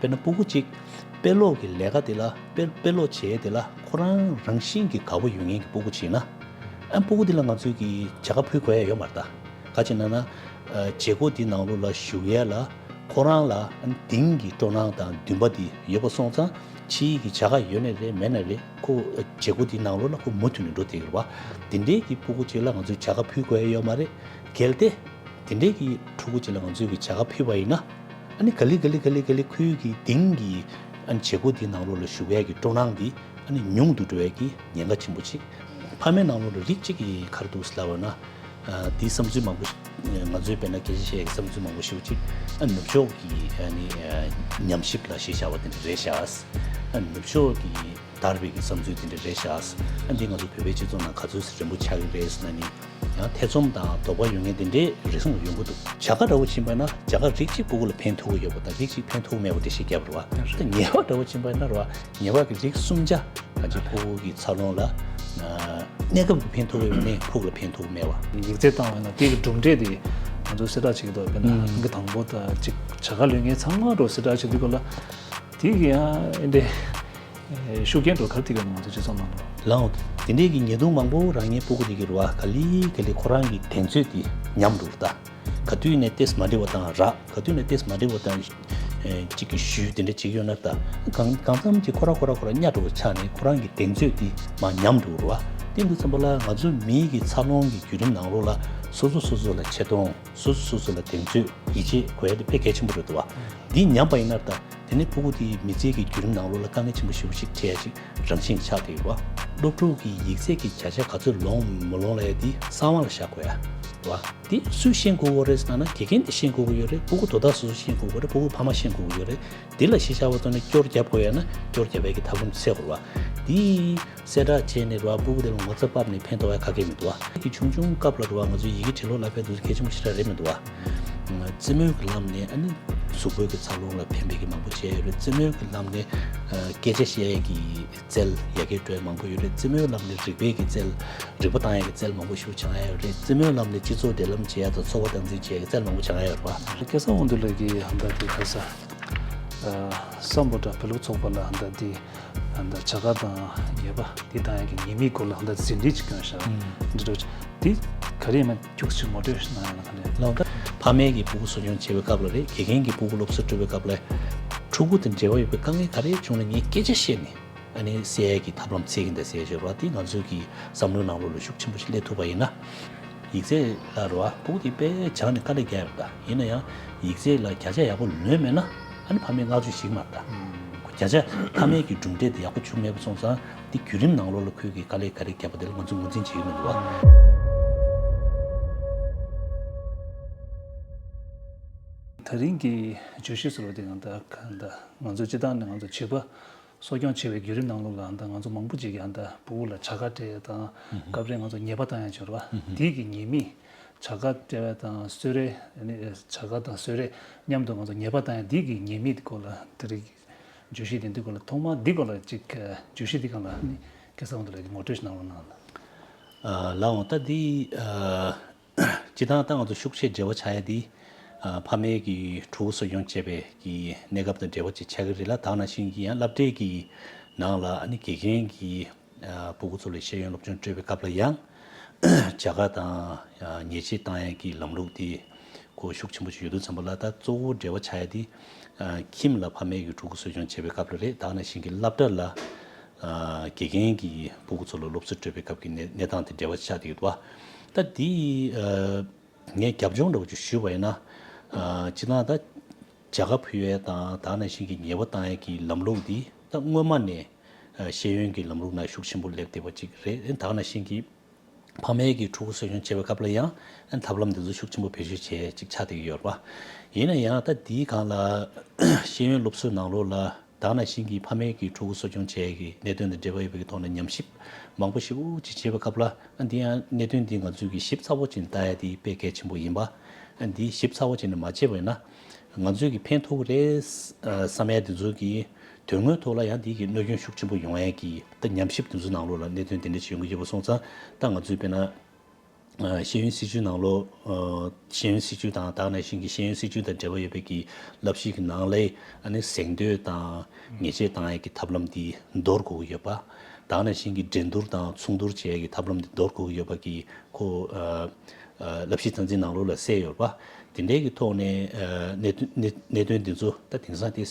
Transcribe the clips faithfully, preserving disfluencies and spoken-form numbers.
དཔེར་ན་སྤུ་གུ་གཅིག་དཔེ་ཀློག་གི་ལས་ཀ་དེ་ལ་དཔེ་དཔེ་ཀློག་བྱེད་ཡས་དེ་ལ་ཁོ་རང་རང་བཞིན་གྱིས་དགའ་པོ་ཡོད་མཁན་གྱི་སྤུ་གུ་ཅིག་ཡིན་ན། ཨ་སྤུ་གུ་དེ་ལ་ང་ཚོས་ཀྱི་བྱ་དགའ་ཕུལ་དགོས་ཡ་ཡོད་མ་རེད་ད། ག་ཅི་ན་ན། ཨ་བྱེད་སྒོ་དེ་ནང་ལོགས་ལ་ཞུགས་ཡས་ལ་ཁོ་རང་ལ་ཨ་གཏིང་གི་སྤྲོ་སྣང་དང་འདུན་པ་དེ་ཡོད་པ་སོང་ཙང་ཕྱིའི་གི་བྱ་དགའ་ཡོད་ནའི་རེད་མེད་ནའི་རེད། ཁོ་བྱེད་སྒོ་དེ་ནང་ལོགས་ལ་ཁོ་མུ་མཐུད་ནས་འགྲོ་བསྡད་ཀྱི་རེད་བ། དེ་འདྲའི་གི་སྤུ་གུ་ཅིག་ལ་ང་ཚོས་བྱ་དགའ་ཕུལ་དགོས་ཡ་ཡོད་མ་རེད། གལ་ཏེ། དེ་འདྲའི་གི་ཕྲུ་གུ་ཅིག་ལ་ང་ཚོས་གི་བྱ་དགའ་ཕུལ་བ་ཡིན་ན། ཨ་ནི་ག་ལེ་ག་ལེ་ག་ལེ་ག་ལེ་ཁོའི་གི་གཏིང་གི་ཨ་ནི་བྱེད་སྒོ་དེའི་ནང་ལོགས་ལ་ཞུགས་ཡས་ཀྱི་སྤྲོ་སྣང་དེ་ཨ་ནི་ཉུང་དུ་འགྲོ་ཡས་ཀྱི་ཉེན་ཁ་ཆེན་པོ་ཅིག་ཕ་མའི་ནང་ལོགས་ལ་རིགས་གཅིག་གི་ག་རེ་འདུག་ཟེར་ལབ་པ་ན། ཨ་དེའི་བསམ་ཚུལ་མང་པོ་ཞིག་ང་ཚོའི་དཔེར་ན་སྐད་ཆ་བཤད་ཡས་ཀྱི་བསམ་ཚུལ་མང་པོ་ཞིག་ཅིག་ཨ་ནུབ་ཕྱོགས་ཀྱི་ཨ་ནི་ཨ་ཉམས་ཞིབ་ལ་གཞི་བཞག་པ་དེ་འདྲ་རེད་ཤག་ཨ་ནུབ་ཕྱོགས་ཀྱི་དར་བའི་གི་བསམ་ཚུལ་དེ་འདྲ་རེད་ཤག་ཨ་འདི་ང་ཚོ་བོད་པའི་སྤྱི་ཚོགས་ནང་ག་ཚོད་རིན་པོ་ཆགས་ཀྱི་རེད་ཟེར་ན་ནི། ཡང་ཐེ་ཚོམ་དང་དོགས་པ་ཡོད་མཁན་དེ་འདྲའི་རེ་ཟུང་ཡོང་གི་འདུག་བྱ་དགའ་འདྲ་བོ་ཕྱིན་པ་ན་བྱ་དགའ་རིགས་གཅིག་སྤུ་གུ་ལ་ཕན་ཐོགས་ཀྱི་ཡོད་པ་དང་རིགས་གཅིག་ཕན་ཐོགས་མེད་པ་དེ་ཞིག་བརྒྱབ་རེད་བ། ད་ཉེས་པ་འདྲ་བོ་ཕྱིན་པ་ན་རེད་བ། ཉེས་པ་གི་རིགས་གསུམ་ཆ་ག་ཅིག་ཕྲུ་གུ་གི་འཚར་ལོངས་ལ་ཨ་གནས་སྐབས་ཀྱི་ཕན་ཐོགས་ཀྱི་ཡོད་ནའི་ཕྲུ་གུ་ལ་ཕན་ཐོགས་མེད་པ། ཡིག་ཚད་བཏང་བ་ན་དེ་གི་གྲུབ་འབྲས་དེ་ང་ཚོ་གསལ་བསྒྲགས་བྱེད་ཀྱི་འདུག་དཔེར་ན་ཨང་ཀི་དང་པོ་དང་གཅིག་བྱ་དགའ་ལོན་མཁན་ཚང་མ་འགྲོ་གསལ་བསྒྲགས་བྱེད་དུས་སྐབས་ལ་དེ་གི་ཡང་ཨེ་འདྲའི། ཤུགས་རྐྱེན་འགྲོ་ག་རེ་ཐེབས་ཡོད་ན་ང་ཚོ་སྤྱི་ཚོགས་ནང་ལ། ལའང་དེ་འདྲའི་གི་ཉེས་རྡུང་མང་པོ་རག་མཁན་སྤུ་གུ་དེ་གི་རེད་བ། ག་ལེ་ག་ལེ་ཁོ་རང་གི་གདེང་ཚོད་དེ་ཉམས་འགྲོ་རེད་ད། ག་དུས་ནས་ཏེས་མ་འགྲིག་པ་དང་རག་ག་དུས་ནས་ཏེས་མ་འགྲིག་པ་དང་། ཨེ་གཅིག་གི་ཞུས་དེ་འདྲ་བྱེད་ཀྱི་ཡོད་ན་ད། གང་གང་འཚམ་གྱི་ཁོ་ར་ཁོ་ར་ཁོ་ར་གཉའ་འགྲོ་བ་ཆགས་ནས་ཁོ་རང་གི་གདེང་ཚོད་དེ་མར་ཉམས་འགྲོ་རེད་བ། དེ་འདུག་ཙམ་པ་ལ་ང་ཚོ་མིའི་གི་འཚར་ལོངས་ཀྱི་བརྒྱུད་རིམ་ནང་ལོགས་ལ་སོ་སོ་སོ་སོ་ལ་ཆེ་མཐོང་སོ་སོ་སོ་སོ་ལ་གདེང་ཚོད་ཡིད་ཆེས་དགོས་ཡ་དེ་དཔེ་གལ་ཆེན་པོ་རེད་འདུག་བ། འདི་ཉམས་པ་ཡིན་ན་ད། དེ་ནས་ཕྲུ་གུ་དེའི་མི་ཚེ་གི་བརྒྱུད་རིམ་ནང་ལོགས་ལ་དཀའ་ངལ་ཆེན་པོ་ཞེ་པོ་ཞིག་འཕྲད་ཡ་ཅིག་རང་བཞིན་ཆགས་བསྡད་ཡོད་པ། སློབ་ཕྲུག་གི་ཡིག་ཚད་ཀྱི་བརྒྱ་ཆ་ག་ཚོད་ལོངས་མི་ལོངས་ལབ་ཡ་དེ་གསང་བ་ལ་བཞག་དགོས་ཡ་རེད་བ། དེ་སུས་ཤེས་དགོས་ཀྱི་རེད་ཟེར་ན་ན་དགེ་རྒན་དེ་ཤེས་དགོས་ཀྱི་ཡོད་རེད། ཕྲུ་གུ་དོ་བདག་སོ་སོ་ཤེས་དགོས་ཀྱི་རེད། ཕྲུ་གུ་ཕ་མ་ཤེས་དགོས་ཀྱི་ཡོད་རེད། དེ་ལ་གཞི་བཞག་པ་ཐོག་ནས་སྐྱོར་རྒྱབ་དགོས་ཡ་ན་སྐྱོར་རྒྱབ་ཡ་གི་ཐབས་ལམ་འཚོལ་དགོས་རེད་བ། དེ་གསལ་བསྒྲགས་བྱས་ནས་རེད་བ། ཕྲུ་གུ་དེ་ལ་ངོ་ཚ་ཕབ་ནས་ཕན་ཐོགས་ཡ་ག་གེ་མི་འདུག་བ། དེ་གི་ཆུང་ཆུང་སྐབས་ལ་རེད་བ། ང་ཚོས་ཡི་གེ་འབྲི་ཀློག་ལ་ཕན་ཐོགས་གལ་ཆེན་པོ་ཞེ་དྲག་རེད་མི་འདུག་བ། རྩེད་མོའི་གི་ལམ་ནས་ཨ་ནི་གཟུགས་པོའི་གི་འཚར་ལོངས་ལ་ཕན་པའི་གི་མང་པོ་བྱས་ཡོད་རེད། རྩེད་མོའི་གི་ལམ་ནས་ཨ་སྐད་ཆ་བཤད་ཡས་ཀྱི་རྩལ་ཡར་རྒྱས་འགྲོ་ཡས་མང་པོ་ཡོད་རེད། རྩེད་མོའི་ལམ་ནས་རིག་པའི་གི་རྩལ་རིག་པ་བཏང་ཡས་ཀྱི་རྩལ་མང་པོ་ཞིག་སྦྱང་ཡས་ཡོད་རེད། རྩེད་མོའི་ལམ་ནས་སྤྱི་ཚོགས་འབྲེལ་ལམ་བྱེད་ཡས་དང་ཚོགས་པ་སྟངས་འཛིན་བྱེད་ཡས་ཀྱི་རྩལ་མང་པོ་སྦྱང་ཡས་ཡོད་རེད་བ། སྐལ་བཟང་དབང་འདུས་ལགས་ཀྱིས་ཧམ་ད་དེ་ག་ས་ཨ་སམ་བྷོ་ཊ་བོད་ལུགས་ཚོགས་པ་ལ་ཧམ་ད་དེ་ཧམ་ད་བྱ་དགའ་དང་ཉེས་པ་དེ་བཏང་ཡས་ཀྱི་ཉེས་དམིགས་སྐོར་ལ་ཧམ་ད་ཟིན་བྲིས་ཅིག་བསྐྱོན་ཤག་འདི་འདྲ་དེ་ག་རེ་ཡིན་ན་ཁྱུག་ཅིག་ངོ་སྤྲོད་གནང་ཡ་ན་ག་ནས། ལགས། ད་ཕ་མས་ཀྱི་སྤུ་གུ་གསོ་སྐྱོང་བྱེད་པའི་སྐབས་ལ་རེད། དགེ་རྒན་གྱིས་སྤུ་གུ་སློབ་གསོ་སྤྲོད་པའི་སྐབས་ལ་ཕྲུ་གུ་དང་འབྲེལ་བ་ཡོད་པའི་དཀའ་ངལ་ག་རེ་བྱུང་ན་ངས་སྐད་ཆ་བཤད་ནས་ཨ་ནི་སེལ་ཡས་ཀྱི་ཐབས་ལམ་འཚོལ་གྱིན་གདའ་ཟེར་ཞོར་བ་དེ་ང་ཚོའི་གི་བསམ་བློའི་ནང་ལོགས་ལ་ཤུགས་ཆེན་པོ་ཞིག་སླེབས་ཐུབ་པ་ཡིན་ན། ཡིག་ཚད་ལ་རེད་བ། ཕྲུ་གུ་དེ་དཔེ་སྦྱངས་ནས་དཀའ་ལས་རྒྱག་ཡོད་ད། ཡིན་ན་ཡང་ཡིག་ཚད་ལ་བརྒྱ་ཆ་ཡག་པོ་ལོན་མེད་ན་ཨ་ནི་ཕ་མས་བསྔགས་བརྗོད་བྱེད་ཀྱི་མ་རེད་ད། བརྒྱ་ཆ་ཕ་མས་ཀྱི་གྲུབ་འབྲས་དེ་ཡག་པོ་བྱུང་མེད་པ་སོང་ཙང་དེ་བརྒྱུད་རིམ་ནང་ལོགས་ལ་ཁོས་ཀྱི་དཀའ་ལས་ག་རེ་བརྒྱབ་པ་དེ་ལ་ང་ཚོས་ངོས་འཛིན་བྱེད་ཀྱི་མི་འདུག་བ། ད་རིང་གི་བརྗོད་གཞི་ཟེར་བ་དེ་ང་ད་ག་ད་ང་ཚོ་སྤྱི་བཏང་ནས་ང་ཚོ་བྱིས་པ་གསོ་སྐྱོང་བྱེད་པའི་བརྒྱུད་རིམ་ནང་ལོགས་ལ་ད་ང་ཚོ་མང་པོ་ཅིག་གིས་ད་ཕྲུ་གུ་ལ་བྱ་དགའ་སྤྲད་ཡ་དང་སྐབས་རེ་ང་ཚོ་ཉེས་པ་བཏང་ཡ་ཅིག་ཡོད་རེད་བ། དེའི་གི་ཉེས་དམིགས། བྱ་དགའ་སྤྲད་ཡ་དང་གསོལ་རས་ཨ་ནི་བྱ་དགའ་དང་གསོལ་རས་མཉམ་དུ་ང་ཚོ་ཉེས་པ་བཏང་ཡ་འདི་གི་ཉེས་དམིགས་སྐོར་ལ་དེ་རིང་བརྗོད་གཞི་དེ་འདི་སྐོར་ལ་ཐོག་མར་འདི་སྐོར་ལ་ཅིག་བརྗོད་གཞི་འདི་སྒང་ལ་ཨ་ནི་སྐལ་བཟང་དབང་འདུས་ལགས་ཀྱིས་ངོ་སྤྲོད་ཞིག་གནང་རོགས་གནང་། ཨ་ལགས་འོང་། ད་འདི་ཨ་སྤྱིར་བཏང་ད་ང་ཚོ་ཤུགས་ཆེ་འབྲེལ་བ་ཆགས་ཡ་འདི་ཨ་ཕ་མས་ཀྱི་ཕྲུ་གུ་གསོ་སྐྱོང་བྱེད་པའི་གི་གནས་སྐབས་དང་འབྲེལ་བ་ཅིག་ཆགས་ཀྱི་རེད་ལ། ད་ག་ནང་བཞིན་གྱི་ཡང་སློབ་གྲྭའི་གི་ནང་ལ་ཨ་ནི་དགེ་རྒན་གྱིས་ཨ་ཕྲུ་གུ་ཚོ་ལ་ཤེས་ཡོན་སློབ་སྦྱོང་སྤྲོད་པའི་སྐབས་ལ་ཡང་བྱ་དགའ་དང་ཉེས་ཆད་བཏང་ཡས་ཀྱི་ལམ་ལུགས་དེ་ཁོ་ཤུགས་ཆེན་པོ་ཞིག་ཡོད་དུས་ཙམ་པ་ལ། ད་གཙོ་བོ་འབྲེལ་བ་ཆགས་ཡས་དེ་ཨ་ཁྱིམ་ལ་ཕ་མས་ཀྱི་ཕྲུ་གུ་གསོ་སྐྱོང་བྱེད་པའི་སྐབས་ལ་རེད། ད་ག་ནང་བཞིན་གྱི་སློབ་གྲྭ་ལ་ཨ་དགེ་རྒན་གྱིས་ཕྲུ་གུ་ཚོ་ལ་སློབ་གསོ་སྤྲོད་པའི་སྐབས་ཀྱི་གནས་གནས་སྟངས་དེ་འབྲེལ་བ་ཆགས་བསྡད་ཡོད་པ། ད་དེ་ཨ་ངས་རྒྱབ་ལྗོངས་འདྲ་བོ་ཅིག་ཞུས་པ་ཡིན་ན། ཨ་སྤྱིར་བཏང་ད་བྱ་དགའ་ཕུལ་ཡས་དང་ད་ག་ནང་བཞིན་གྱི་ཉེས་པ་བཏང་ཡས་ཀྱི་ལམ་ལུགས་འདི་ད་སྔོན་མ་ནས་ཨ་ཤེས་ཡོན་གྱི་ལམ་ལུགས་ནང་ཤུགས་ཆེན་པོ་སླེབས་བསྡད་པ་ཅིག་རེད། ད་ག་ནང་བཞིན་གྱི་ཕ་མའི་གི་ཕྲུ་གུ་གསོ་སྐྱོང་བྱེད་པའི་སྐབས་ལ་ཡང་ཐབས་ལམ་འདི་ཚོ་ཤུགས་ཆེན་པོ་བེད་སྤྱོད་བྱས་ཅིག་ཆགས་བསྡད་ཀྱི་ཡོད་རེད་པ། ཡིན་ན་ཡང་ད་འདིའི་སྒང་ལ་ཤེས་ཡོན་སློབ་གསོའི་ནང་ལོགས་ལ་ད་ག་ནང་བཞིན་གྱི་ཕ་མའི་གི་ཕྲུ་གུ་གསོ་སྐྱོང་བྱེད་ཡས་ཀྱི་གནད་དོན་དང་འབྲེལ་བ་ཡོད་པའི་གི་ཐོག་ནས་ཉམས་ཞིབ་མང་པོ་ཞེ་པོ་ཅིག་བྱེད་པའི་སྐབས་ལ། ཨ་འདི་ཡང་གནད་དོན་འདི་ང་ཚོས་ཀྱི་ཞིབ་ཚགས་པོ་ཅིག་ལྟ་ཡ་དེ་དཔེ་གལ་ཆེན་པོ་ཡིན་པ། ཨ་འདི་ཞིབ་ཚགས་པོ་ཅིག་ནས་མ་བྱས་པ་ཡིན་ན། ང་ཚོས་ཀྱི་ཕན་ཐོགས་ཀྱི་རེད་བསམ་ཡ་དེ་ཚོ་གི་དོན་དངོས་ཐོག་ལ་ཡང་དེ་གི་གནོད་སྐྱོན་ཤུགས་ཆེན་པོ་ཡོང་ཡ་གི་ད་ཉམས་ཞིབ་དེ་ཚོ་ནང་ལོགས་ལ་གནད་དོན་དེ་འདྲ་ཞིག་ཡོང་གི་ཡོད་པ་སོང་ཙང་། ད་ང་ཚོས་དཔེར་ན་ ཤེས་ཡོན་སྲིད་བྱུས་ནང་ལོགས། ཤེས་ཡོན་སྲིད་བྱུས་དང་། ད་ག་ནང་བཞིན་གྱི་ཤེས་ཡོན་སྲིད་བྱུས་དང་འབྲེལ་བ་ཡོད་པའི་གི་བསླབ་གཞི་གི་ནང་ལས་ཨ་ནི་གཟེངས་བསྟོད་དང་ཉེས་ཆད་བཏང་ཡས་ཀྱི་ཐབས་ལམ་འདི་འདོར་དགོས་ཀྱི་ཡོད་པ། ད་ག་ནང་བཞིན་གྱི་འགྲན་བསྡུར་དང་མཚུངས་བསྡུར་བྱེད་ཡས་ཀྱི་ཐབས་ལམ་འདི་འདོར་དགོས་ཀྱི་ཡོད་པ་གི་ཁོ། བསླབ་གཞི་རྩ་འཛིན་ནང་ལོགས་ལ་གསལ་ཡོད་པ། དེ་འདྲའི་གི་ཐོག་ནས་གནད་དོན་གནད་གནད་དོན་འདི་ཚོ་ད་དེང་སང་དེ་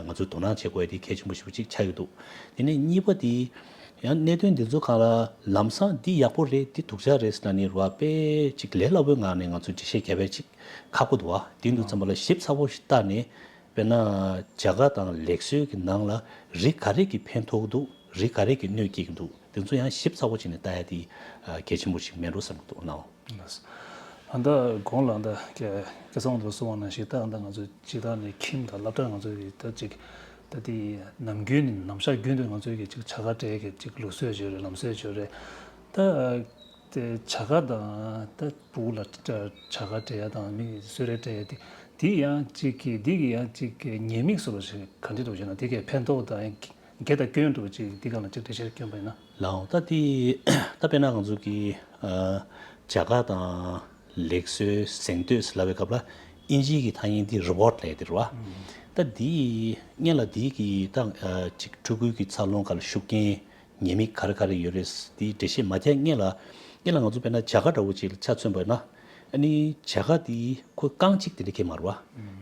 ང་ཚོས་དོ་སྣང་བྱེད་དགོས་ཡས་དེ་གལ་ཆེན་པོ་ཞེ་པོ་ཅིག་ཆགས་ཀྱི་འདུག་དེ་ནས་གཉིས་པ་དེ། ཡང་གནད་དོན་འདི་ཚོ་སྒང་ལ་ལམ་སང་འདི་ཡག་པོ་རེད། འདི་སྡུག་ཅག་རེད་ཟེར་ན་ནི་རེད་བ། དཔེ་ཅིག་ལས་སླ་པོའི་ངང་ནས་ང་ཚོས་འགྲེལ་བཤད་རྒྱབ་པ་ཅིག་ཁག་པོ་འདུག་བ། དེ་འདུག་ཙམ་པ་ལ་ཞིབ་ཚགས་པོ་ཞིག་བལྟས་ནས། དཔེར་ན་བྱ་དགའ་དང་ལེགས་གསོལ་གྱི་ནང་ལ་རིགས་ག་རེ་གིས་ཕན་ཐོགས་ཀྱི་འདུག་རིགས་ག་རེ་གིས་གནོད་སྐྱེལ་གྱི་འདུག་དེ་ཚོ་ཡང་ཞིབ་ཚགས་པོ་བྱས་ནས་བལྟ་ཡ་དེ་གལ་ཆེན་པོ་ཞིག་མེད་འགྲོ་བསམ་གྱི་འདུག་ནའོ། ལགས། ཨ་ད་གོང་ལ་ཨ་ད་སྐལ་སྐལ་བཟང་དུ་གསུངས་པ་ནང་བཞིན། ད་ཨ་ད་ང་ཚོ་སྤྱིར་བཏང་ནས་ཁྱིམ་དང་སློབ་གྲྭ་ང་ཚོ་གི་ད་ཅིག་ད་དེ་ནམ་རྒྱུན་ནས་ནམ་ཞག་རྒྱུན་དུ་ང་ཚོ་གི་ཅིག་བྱ་དགའ་སྤྲད་ཀྱི་ཅིག་ལུགས་སྲོལ་ཅིག་ཡོད་རེད། ལམ་སྲོལ་ཅིག་ཡོད་རེད། ད་དེ་བྱ་དགའ་དང་ད་ཕྲུ་གུ་ལ་བྱ་དགའ་སྤྲད་ཡ་དང་མི་གསོལ་རས་སྤྲད་ཡ་དེ་དེ་ཡང་ཅིག་གི་འདི་གི་ཡང་ཅིག་གི་ཉེས་དམིགས་བཟོ་འདྲ་ཞིག་ག་འདྲ་འདུག་ཞེ་ན། དེ་གའི་ཕན་ཐོགས་དང་། དགེ་དང་སྐྱོན་འདྲ་བོ་ཅིག་འདི་སྒང་ལ་ཅིག་འགྲེལ་བཤད་སྐྱོན་པ་ཡིན་ན། ལགས་འོང་། ད་དེ་ད་དཔེར་ན་ང་ཚོ་གི་ཨ་བྱ་དགའ་དང་ལེགས་གསོལ་གཟེངས་བསྟོད་ཟེར་ལབ་པའི་སྐབས་ལ་ཨིན་ཇིའི་གི་ཐ་སྙད་འདི་རི་ཝརཌ་ལབ་ཡ་དེ་རེད་བ། ད་འདི་སྔོན་ལ་འདི་གི་ད་ཨ་ཅིག་ཕྲུ་གུའི་གི་འཚར་ལོངས་སྒང་ལ་ཤུགས་རྐྱེན་ཉེས་དམིགས་ག་རེ་ག་རེ་ཡོད་རེད། འདི་འགྲེལ་བཤད་མ་རྒྱག་སྔོན་ལ། སྔོན་ལ་ང་ཚོ་དཔེར་ན་བྱ་དགའ་འདྲ་བོ་ཅིག་ལ་ཆ་མཚོན་པ་ན། ཨ་ནི་བྱ་དགའ་འདི་ཁོ་རྐང་གཅིག་དེ་འདྲ་གང་ཡང་མ་རེད་བ། བྱ་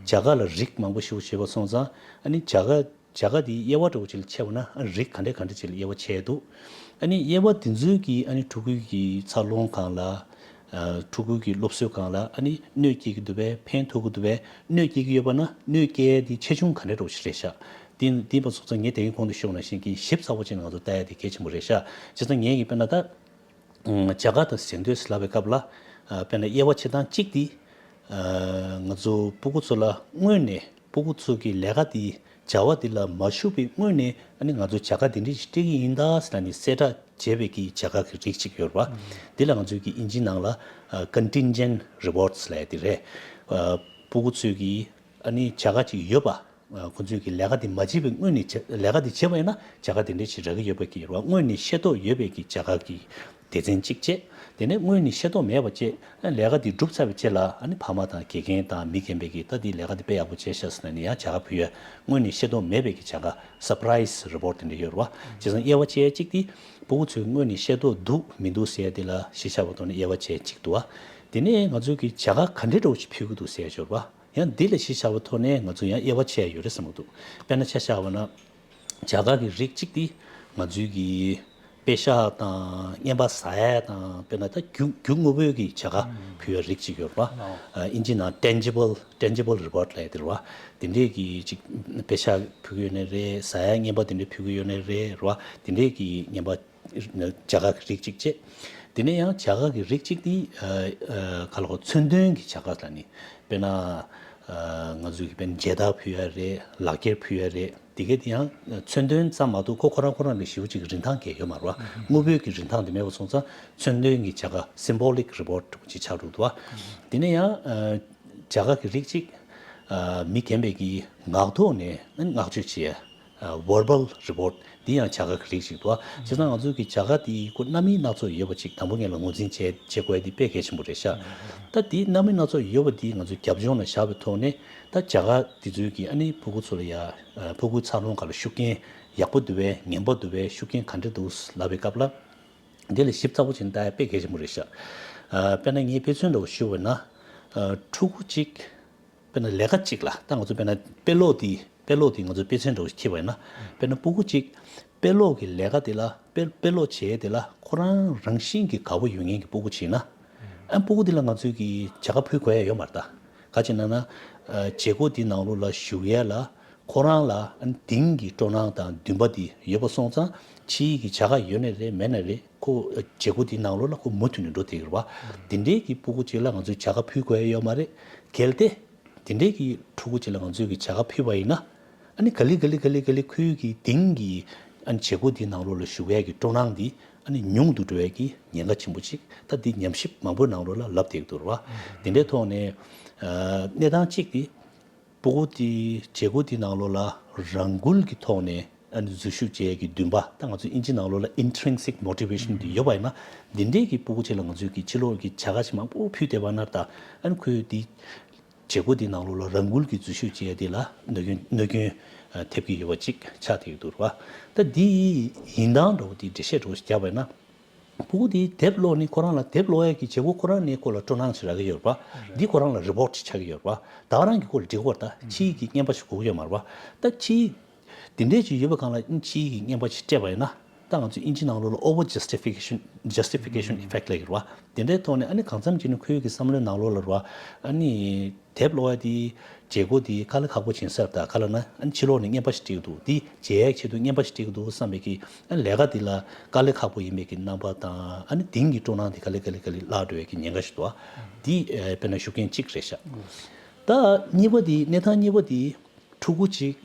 དགའ་ལ་རིགས་མང་པོ་ཞིག་ཡོད་པ་སོང་ཙང་། ཨ་ནི་བྱ་དགའ་བྱ་དགའ་དེའི་དབྱེ་བ་འདྲ་བོ་ཅིག་ལ་ཕྱེ་བ་ན། ཨ་རིགས་ག་འདྲ་ག་འདྲ་ཅིག་ལ་དབྱེ་བ་ཕྱེ་འདུག་ཨ་ནི་དབྱེ་བ་དེ་ཚོའི་གིས་ཨ་ནི་ཕྲུ་གུའི་གི་འཚར་ལོངས་སྒང་ལ། ཨ་ཕྲུ་གུའི་གི་སློབ་གསོའི་སྒང་ལ་ཨ་ནི་གནོད་སྐྱེལ་གྱི་འདུག་པས། ཕན་ཐོགས་ཀྱི་འདུག་པས། གནོད་སྐྱེལ་གྱི་ཡོད་པ་ན་གནོད་སྐྱེལ་དེ་ཆེ་ཆུང་ག་འདྲ་འདྲ་བོ་ཞིག་རེད་ཤག་དེ་དེ་ཡིན་པ་སོང་ཙང་ངས་དེ་རིང་གོང་དུ་ཞུས་པ་ནང་བཞིན་གྱི་ཞིབ་ཚགས་པོ་བྱས་ནས་ང་ཚོ་ལྟ་ཡ་དེ་གལ་ཆེན་པོ་རེད་ཤག་བྱས་ཙང་ངས་ཀྱི་དཔེར་ན་ད། བྱ་དགའ་དང་གཟེངས་བསྟོད་ཟེར་ལབ་པའི་སྐབས་ལ། ཨ་དཔེར་ན་དབྱེ་བ་ཕྱེ་སྟངས་གཅིག་དེ། ཨ་ང་ཚོ་སྤུ་གུ་ཚོ་ལ་སྔོན་ནས་སྤུ་གུ་ཚོ་གི་ལས་ཀ་དེ་བྱ་བ་དེ་ལ་མ་ཞུགས་པའི་སྔོན་ནས། ཨ་ནི་ང་ཚོ་བྱ་དགའ་དེ་འདྲ་ཞིག་སྤྲད་ཀྱི་ཡིན་ད་ཟེར་ནས་གསལ་བསྒྲགས་བྱས་པའི་གི་བྱ་དགའ་གི་རིགས་གཅིག་ཡོད་རེད་བ། དེ་ལ་ང་ཚོའི་གི་ཨིན་ཇིའི་ནང་ལ་ཨ་contingent rewards ལབ་ཡ་དེ་རེད། ཨ་སྤུ་གུ་ཚོས་གི་ཨ་ནི་བྱ་དགའ་ཅིག་ཡོད་པ། ཁོ་ཚོས་ཀྱི་ལས་ཀ་དེ་མ་བྱས་པའི་སྔོན་ནས་བྱ་ལས་ཀ་དེ་བྱས་པ་ཡིན་ན་བྱ་དགའ་དེ་འདྲ་ཞིག་རག་གི་ཡོད་པའི་གི་རེད་བ། སྔོན་ནས་ཤེས་རྟོགས་ཡོད་པའི་གི་བྱ་དགའ་གི་སྡེ་ཚན་གཅིག་བྱས། དེ་ནས་སྔོན་ནས་ཤེས་རྟོགས་མེད་པ་བྱས། ལས་ཀ་དེ་གྲུབ་ཚར་བའི་རྗེས་ལ་ཨ་ནི་ཕ་མ་དང་དགེ་རྒན་དང་མི་རྒན་པས་ཀྱིས་ད་དེ་ལས་ཀ་དེ་དཔེ་ཡག་པོ་བྱས་ཤག་ཟེར་ནས་ཡང་བྱ་དགའ་ཕུལ་ཡ། སྔོན་ནས་ཤེས་རྟོགས་མེད་པའི་གི་བྱ་དགའ་surprise reward དེ་འདྲ་ཡོད་རེད་བ། བྱས་ཙང་དབྱེ་བ་ཕྱེ་ཡ་གཅིག་དེ་སྤུ་གུ་ཚོས་སྔོན་ནས་ཤེས་རྟོགས་འདུག་མི་འདུག་ཟེར་ཡ་དེ་ལ་གཞི་བཞག་པའི་ཐོག་ནས་དབྱེ་བ་ཕྱེ་ཡ་གཅིག་འདུག་བ། དེ་ནས་ང་ཚོས་ཀྱི་བྱ་དགའ་ག་འདྲའི་འདྲ་བོ་ཞིག་ཕུལ་གི་འདུག་ཟེར་ཡ་ཡོད་རེད་བ། ཡང་འདི་ལ་གཞི་བཞག་པའི་ཐོག་ནས་ང་ཚོ་ཡང་དབྱེ་བ་ཕྱེ་ཡ་ཡོད་རེད་བསམ་གྱི་འདུག་དཔེར་ན་ཆ་བཞག་པ་ན། བྱ་དགའ་གི་རིགས་གཅིག་དེ་ང་ཚོའི་གི་པེ་ཤག་དང་རྔན་པ་ཟ་ཡ་དང་། དཔེར་ན་ད་རྒྱུ་རྒྱུ་དངོས་པོའི་གི་བྱ་དགའ་ཕུལ་བའི་རིགས་གཅིག་ཡོད་རེད་བ། ཨིན་ཇི་ནང་tangible tangible reward ལབ་ཡ་དེ་རེད་བ། དེ་འདྲས་གི་ཅིག་པེ་ཤག་ཕུལ་གི་ཡོད་ནའི་རེད། ཟ་ཡ་རྔན་པ་དེ་འདྲས་ཕུལ་གི་ཡོད་ནའི་རེད་རེད་བ། དེ་འདྲས་གི་རྔན་པ། བྱ་དགའ་གི་རིགས་གཅིག་བྱས། དེ་ནས་ཡང་བྱ་དགའ་གི་རིགས་གཅིག་དེ་ཨ་ཨ་ག་ལ་གོ་མཚོན་དོན་གྱི་བྱ་དགའ་ལ་ནི། དཔེར་ན་ཨ་ང་ཚོས་ཀྱི་དཔེར་ན་མཇལ་དར་ཕུལ་ཡ་རེད། ལག་འཁྱེར་ཕུལ་ཡ་རེད། དེ་གས་དེ་ཡང་མཚོན་དོན་ཙམ་མ་གཏོགས་ཁོ་ཁོ་རང་ཁོ་རང་ལ་ཞེ་པོ་ཅིག་རིན་ཐང་གང་ཡང་ཡོད་མ་རེད་བ། དངོས་པོའི་གི་རིན་ཐང་དེ་མེད་པ་སོང་ཙང་མཚོན་དོན་གྱི་བྱ་དགའ་symbolic reward ཅིག་ཆགས་འགྲོ་འདུག་བ། དེ་ནས་ཡང་ཨ་བྱ་དགའ་གི་རིགས་གཅིག་ཨ་མི་རྒན་པས་ཀྱི་ངག་ཐོག་ནས་བསྔགས་བརྗོད་བྱེད་ཡ། verbal reward འདི་ཡང་བྱ་དགའ་གི་རིགས་ཤིག་འདུག་བ། བྱས་ཙང་ང་ཚོའི་གི་བྱ་དགའ་འདི་ཁོ་རྣམ་དབྱེ་སྣ་ཚོགས་ཡོད་པ་ཅིག་དང་པོ་ངེད་ལ་ངོས་འཛིན་བྱེད་བྱེད་དགོས་ཡ་འདི་དཔེ་གལ་ཆེན་པོ་རེད་ཤག་ད་འདི་རྣམ་དབྱེ་སྣ་ཚོགས་ཡོད་པ་འདི་ང་ཚོའི་རྒྱབ་ལྗོངས་ལ་བཞག་པའི་ཐོག་ནས། ད་བྱ་དགའ་འདི་ཚོའི་གི་ཨ་ནི་ཕྲུ་གུ་ཚོ་ལ་ཡ་ཕྲུ་གུའི་འཚར་ལོངས་སྒང་ལ་ཤུགས་རྐྱེན་ཡག་པོ་འདུག་པས་ངན་པ་འདུག་པས་ཤུགས་རྐྱེན་ག་འདྲ་འདུག་ལབ་པའི་སྐབས་ལ། འདི་ལ་ཞིབ་ཚགས་པོ་བྱས་ནས་ལྟ་ཡ་དཔེ་གལ་ཆེན་པོ་རེད་ཤག་དཔེར་ན་ངས་དཔེ་མཚོན་འདྲ་བོ་ཞུ་བ་ན། ཕྲུ་གུ་གཅིག་དཔེར་ན་ལས་ཀ་གཅིག་ལ་ད་ང་ཚོ་དཔེར་ན་དཔེ་ཀློག་དེ་དཔེ་ཀློག་དེ་ང་ཚོ་དཔེ་མཚོན་འདྲ་བོ་ཞིག་འཁྱེར་བ་ཡིན་ན། དཔེར་ན་ཕྲུ་གུ་གཅིག་དཔེ་ཀློག་གི་ལས་ཀ་དེ་ལ་དཔེ་དཔེ་ཀློག་བྱེད་ཡས་དེ་ལ་ཁོ་རང་རང་བཞིན་གྱི་དགའ་པོ་ཡོད་མཁན་གྱི་ཕྲུ་གུ་ཅིག་ཡིན་ན། ཨ་ཕྲུ་གུ་དེ་ལ་ང་ཚོས་ཀྱི་བྱ་དགའ་ཕུལ་དགོས་ཡ་ཡོད་མ་རེད་ད། ག་ཅི་ན་ན། བྱེད་སྒོ་དེ་ནང་ལོགས་ལ་ཞུགས་ཡས་ལ་ཁོ་རང་ལ་དེང་གི་སྤྲོ་སྣང་དང་འདུན་པ་དེ་ཡོད་པ་སོང་ཙང་ཕྱིའི་གི་བྱ་དགའ་ཡོད་ནའི་རེད་མེད་ནའི་རེད། ཁོ་བྱེད་སྒོ་དེའི་ནང་ལོགས་ལ་ཁོ་མུ་མཐུད་ནས་འགྲོ་བསྡད་ཀྱི་རེད་བ། དེ་འདྲའི་གི་ཕྲུ་གུ་ཅིག་ལ་ང་ཚོས་བྱ་དགའ་ཕུལ་དགོས་ཡ་ཡོད་མ་རེད། གལ་ཏེ། དེ་འདྲའི་གི་ཕྲུ་གུ་ཅིག་ལ་ང་ཚོས་གི་བྱ་དགའ་ཕུལ་བ་ཡིན་ན། ཨ་ནི་ག་ལེ་ག་ལེ་ག་ལེ་ག་ལེ་ཁོའི་གི་དེང་གི་ཨ་ནི་བྱེད་སྒོ་དེའི་ནང་ལོགས་ལ་ཞུགས་ཡ་གི་སྤྲོ་སྣང་དེ་ཨ་ནི་ཉུང་དུ་འགྲོ་ཡ་གི་ཉེན་ཁ་ཆེན་པོ་ཅིག་ད་འདི་ཉམས་ཞིབ་མང་པོའི་ནང་ལོགས་ལ་ལབ་བསྡད་ཀྱི་འདུག་རེད་བ། དེ་འདྲའི་ཐོག་ནས་ཨ་གནས་སྟངས་གཅིག་དེ། ཕྲུ་གུ་དེ་བྱེད་སྒོ་དེའི་ནང་ལོགས་ལ་རང་འགུལ་གྱི་ཐོག་ནས་ ཨ་ནི་འཛུལ་ཞུགས་བྱེད་ཡས་ཀྱི་འདུན་པ། ད་ང་ཚོ་ཨིན་ཇི་ནང་ལོགས་ལ་intrinsic motivation དེ་ཡོད་པ་ཡིན་ན། འདི་འདྲའི་གི་ཕྲུ་གུ་ཅིག་ལ་ང་ཚོས་ཀྱི་ཕྱི་ལོགས་ཀྱི་བྱ་དགའ་ཞིག་མང་པོ་ཕུལ་བསྡད་པ་ན། ད་ཨ་ནི་ཁོས་འདི་བྱེད་སྒོ་འདི་ནང་ལོགས་ལ་རང་འགུལ་གྱིས་འཛུལ་ཞུགས་བྱེད་ཡས་དེ་ལ་གནོད་སྐྱོན་གནོད་སྐྱོན་ཨ་ཐེབས་ཀྱི་ཡོད་པ་ཅིག་ཆགས་བསྡད་ཀྱི་འདུག་ར་བ། ད་འདི་ཡིན་སྟངས་འདྲ་བོ་འདི་འགྲེལ་བཤད་འདྲ་བོ་ཞིག་བརྒྱབ་པ་ཡིན་ན། ཕྲུ་གུ་དེའི་དེབ་ཀློག་ནི་ཁོ་རང་ལ་དེབ་ཀློག་ཡས་ཀྱི་བྱེད་སྒོ་ཁོ་རང་ནས་ཁོ་ལ་སྤྲོ་སྣང་ཞིག་རག་གི་ཡོད་རེད་པ། འདི་ཁོ་རང་ལ་reward ཞིག་ཆགས་ཀྱི་ཡོད་རེད་པ། ད་ག་རང་གིས་ཁོ་ལ་འགྲིག་གི་ཡོད་རེད། ད་ཕྱིའི་གི་རྔན་པ་ཞིག་དགོས་ཀྱི་ཡོད་མ་རེད་པ། ད་ཕྱིའི་དེ་འདྲས་ཅིག་ཡོད་པའི་སྒང་ལ་ཕྱིའི་གི་རྔན་པ་ཞིག་སྤྲད་པ་ཡིན་ན། ད་ང་ཚོ་ཨིན་ཇི་ནང་ལོགས་ལ་over justification justification effect ལབ་ཀྱི་རེད་པ། དེ་འདྲའི་ཐོག་ནས་ཨ་ནི་གང་འཚམ་ཅིག་ནི་ཁོའི་གི་བསམ་བློའི་ནང་ལོགས་ལ་རེད་པ། ཨ་ནི་དེབ་ཀློག་ཡ་དེ། བྱེད་སྒོ་དེ་དཀའ་ལས་ཁག་པོ་བྱེད་ས་རེད། ད་ག་ལབ་ན་ཨ་ནི་ཕྱི་ལོགས་ནས་རྔན་པ་ཞིག་སྤྲད་ཀྱི་འདུག་འདི་བྱེད་ཡག་ཆེད་དུ་རྔན་པ་ཞིག་སྤྲད་ཀྱི་འདུག་བསམ་པའི་གི་ཨ་ནི་ལས་ཀ་འདི་ལ་དཀའ་ལས་ཁག་པོ་ཡིན་པའི་གི་རྣམ་པ་དང་། ཨ་ནི་དེང་གི་སྤྲོ་སྣང་དེ་ག་ལེ་ག་ལེ་ག་ལེ་བརླག་འགྲོ་བའི་གི་ཉེན་ཁ་ཞིག་འདུག་འདི་ཨ་དཔེར་ན་ཤུགས་རྐྱེན་གཅིག་རེད་ཤག་ད་གཉིས་པ་དེ། གནས་སྟངས་གཉིས་པ་དེ། ཕྲུ་གུ་གཅིག་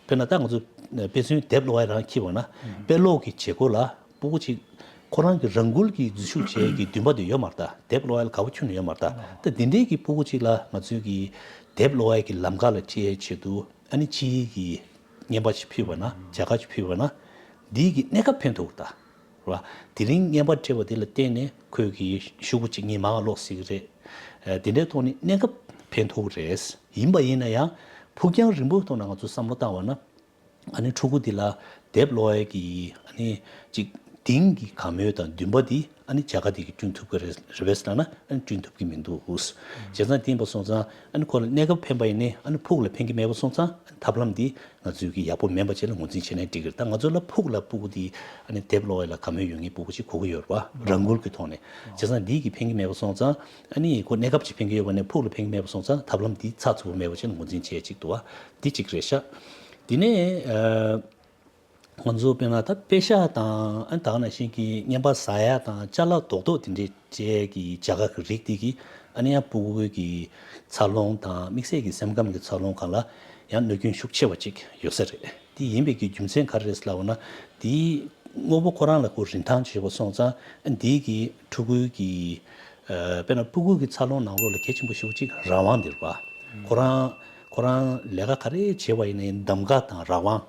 དཔེར་ན་ད་ང་ཚོ་དཔེ་མཚོན་དེབ་ཀློག་ཡ་རང་འཁྱེར་བ་ན། དཔེ་ཀློག་གི་བྱེད་སྒོ་ལ་ཕྲུ་གུ་གཅིག་ཁོ་རང་གི་རང་འགུལ་གྱིས་འཛུལ་ཞུགས་བྱེད་ཡས་ཀྱི་འདུན་པ་དེ་ཡོད་མ་རེད། ད་དེབ་ཀློག་ཡ་ལ་དགའ་པོ་ཁྱོན་ནས་ཡོད་མ་རེད། ད་ད་དེ་འདྲའི་གི་ཕྲུ་གུ་གཅིག་ལ་ང་ཚོའི་གི་དེབ་ཀློག་ཡ་གི་ལམ་ཁ་ལ་ཁྲིད་ཡའི་ཆེད་དུ་ཨ་ནི་ཕྱིའི་གི་རྔན་པ་ཞིག་ཕུལ་བ་ན། བྱ་དགའ་ཞིག་ཕུལ་བ་ན། འདིའི་གི་གནས་སྐབས་ཕན་ཐོགས་ད། རེད་བ། དེ་རིང་རྔན་པ་སྤྲད་པ་དེ་ལ་བརྟེན་ནས་ཁོས་གི་ཤོག་གུ་གཅིག་གཉིས་མང་བ་ཀློག་སྲིད་ཀྱི་རེད། ཨ་དེ་འདྲའི་ཐོག་ནས་གནས་སྐབས་ཕན་ཐོགས་རེད། ཡིན་པ་ཡིན་ན་ཡང་ཕུགས་རྒྱང་རིང་པོའི་ཐོག་ནས་ང་ཚོས་བསམ་བློ་བཏང་བ་ན། ཨ་ནི་ཕྲུ་གུ་འདི་ལ་དེབ་ཀློག་ཡས་ཀྱི་ཨ་ནི་ཅིག་དེང་གི་དགའ་མོས་དང་འདུན་པ་འདི་ཨ་ནི་བྱ་དགའ་འདི་གིས་བསྐྲུན་ཐུབ་ཀྱི་རེད། རེད་པས་ལབ་ན་ཨ་ནི་བསྐྲུན་ཐུབ་ཀྱི་མི་འདུག་བྱས་ཙང་དེ་ཡིན་པ་སོང་ཙང་ཨ་ནི་ཁོ་ལ་གནས་སྐབས་ཕན་པ་ཡིན་ནའི་ཨ་ནི་ཕུགས་ལ་ཕན་གྱི་མེད་པ་སོང་ཙང་། ཐབས་ལམ་འདི་ང་ཚོས་ཀྱི་ཡག་པོ་མིན་པ་བྱས་ལ་ངོས་འཛིན་བྱས་ནས་འགྲིག་གི་རེད། ད་ང་ཚོ་ལ་ཕུགས་ལ་ཕྲུ་གུ་འདི་ཨ་ནི་དེབ་ཀློག་ཡ་ལ་དགའ་མོས་ཡོད་མཁན་ཕྲུ་གུ་ཅིག་དགོས་ཀྱི་ཡོད་རེད་བ། རང་འགུལ་གྱི་ཐོག་ནས། བྱས་ཙང་འདི་གིས་ཕན་གྱི་མེད་པ་སོང་ཙང་། ཨ་ནི་ཁོ་གནས་སྐབས་ཅིག་ཕན་གྱི་ཡོད་པ་ནས་ཕུགས་ལ་ཕན་གྱི་མེད་པ་སོང་ཙང་། ཐབས་ལམ་འདི་ཚགས་ཚུད་པོ་མེད་པ་བྱས་ལ་ངོས་འཛིན་བྱས་ཅིག་འདུག་བ། འདི་གཅིག་རེད་ཤག་དེ་ནས་ཨ། ང་ཚོ་དཔེར་ན་ད་པེ་ཤག་དང་། ཨ་ནི་ད་ག་ནང་བཞིན་གྱི་རྔན་པ་ཟ་ཡ་དང་ཅ་ལག་རྡོག་རྡོག་དེ་འདྲའི་བཅས་ཀྱི་བྱ་དགའ་གི་རིགས་དེ་གིས་ཨ་ནི་ཡང་ཕྲུ་གུ་གི་འཚར་ལོངས་དང་དམིགས་བསལ་གྱི་སེམས་ཁམས་ཀྱི་འཚར་ལོངས་སྒང་ལ་ཡང་གནོད་སྐྱོན་ཤུགས་ཆེ་བ་ཅིག་ཡོད་ས་རེད། དེ་ཡིན་པའི་གི་རྒྱུ་མཚན་ག་རེ་རེད་ལབ་པ་ན། དེའི་དངོས་པོ་ཁོ་རང་ལ་ཁོ་རིན་ཐང་ཆེ་བ་སོང་ཙང་། ཨ་འདིའི་གི་ཕྲུ་གུའི་གི་ཨ་དཔེར་ན་ཕྲུ་གུ་གི་འཚར་ལོངས་ནང་ལོགས་ལ་གལ་ཆེན་པོ་ཞེ་པོ་ཅིག་རང་དབང་དེ་རེད་བ། ཁོ་རང་ཁོ་རང་ལས་ཀ་ག་རེ་བྱེད་པ་ཡིན་ནའི་གདམ་ག་དང་རང་དབང་།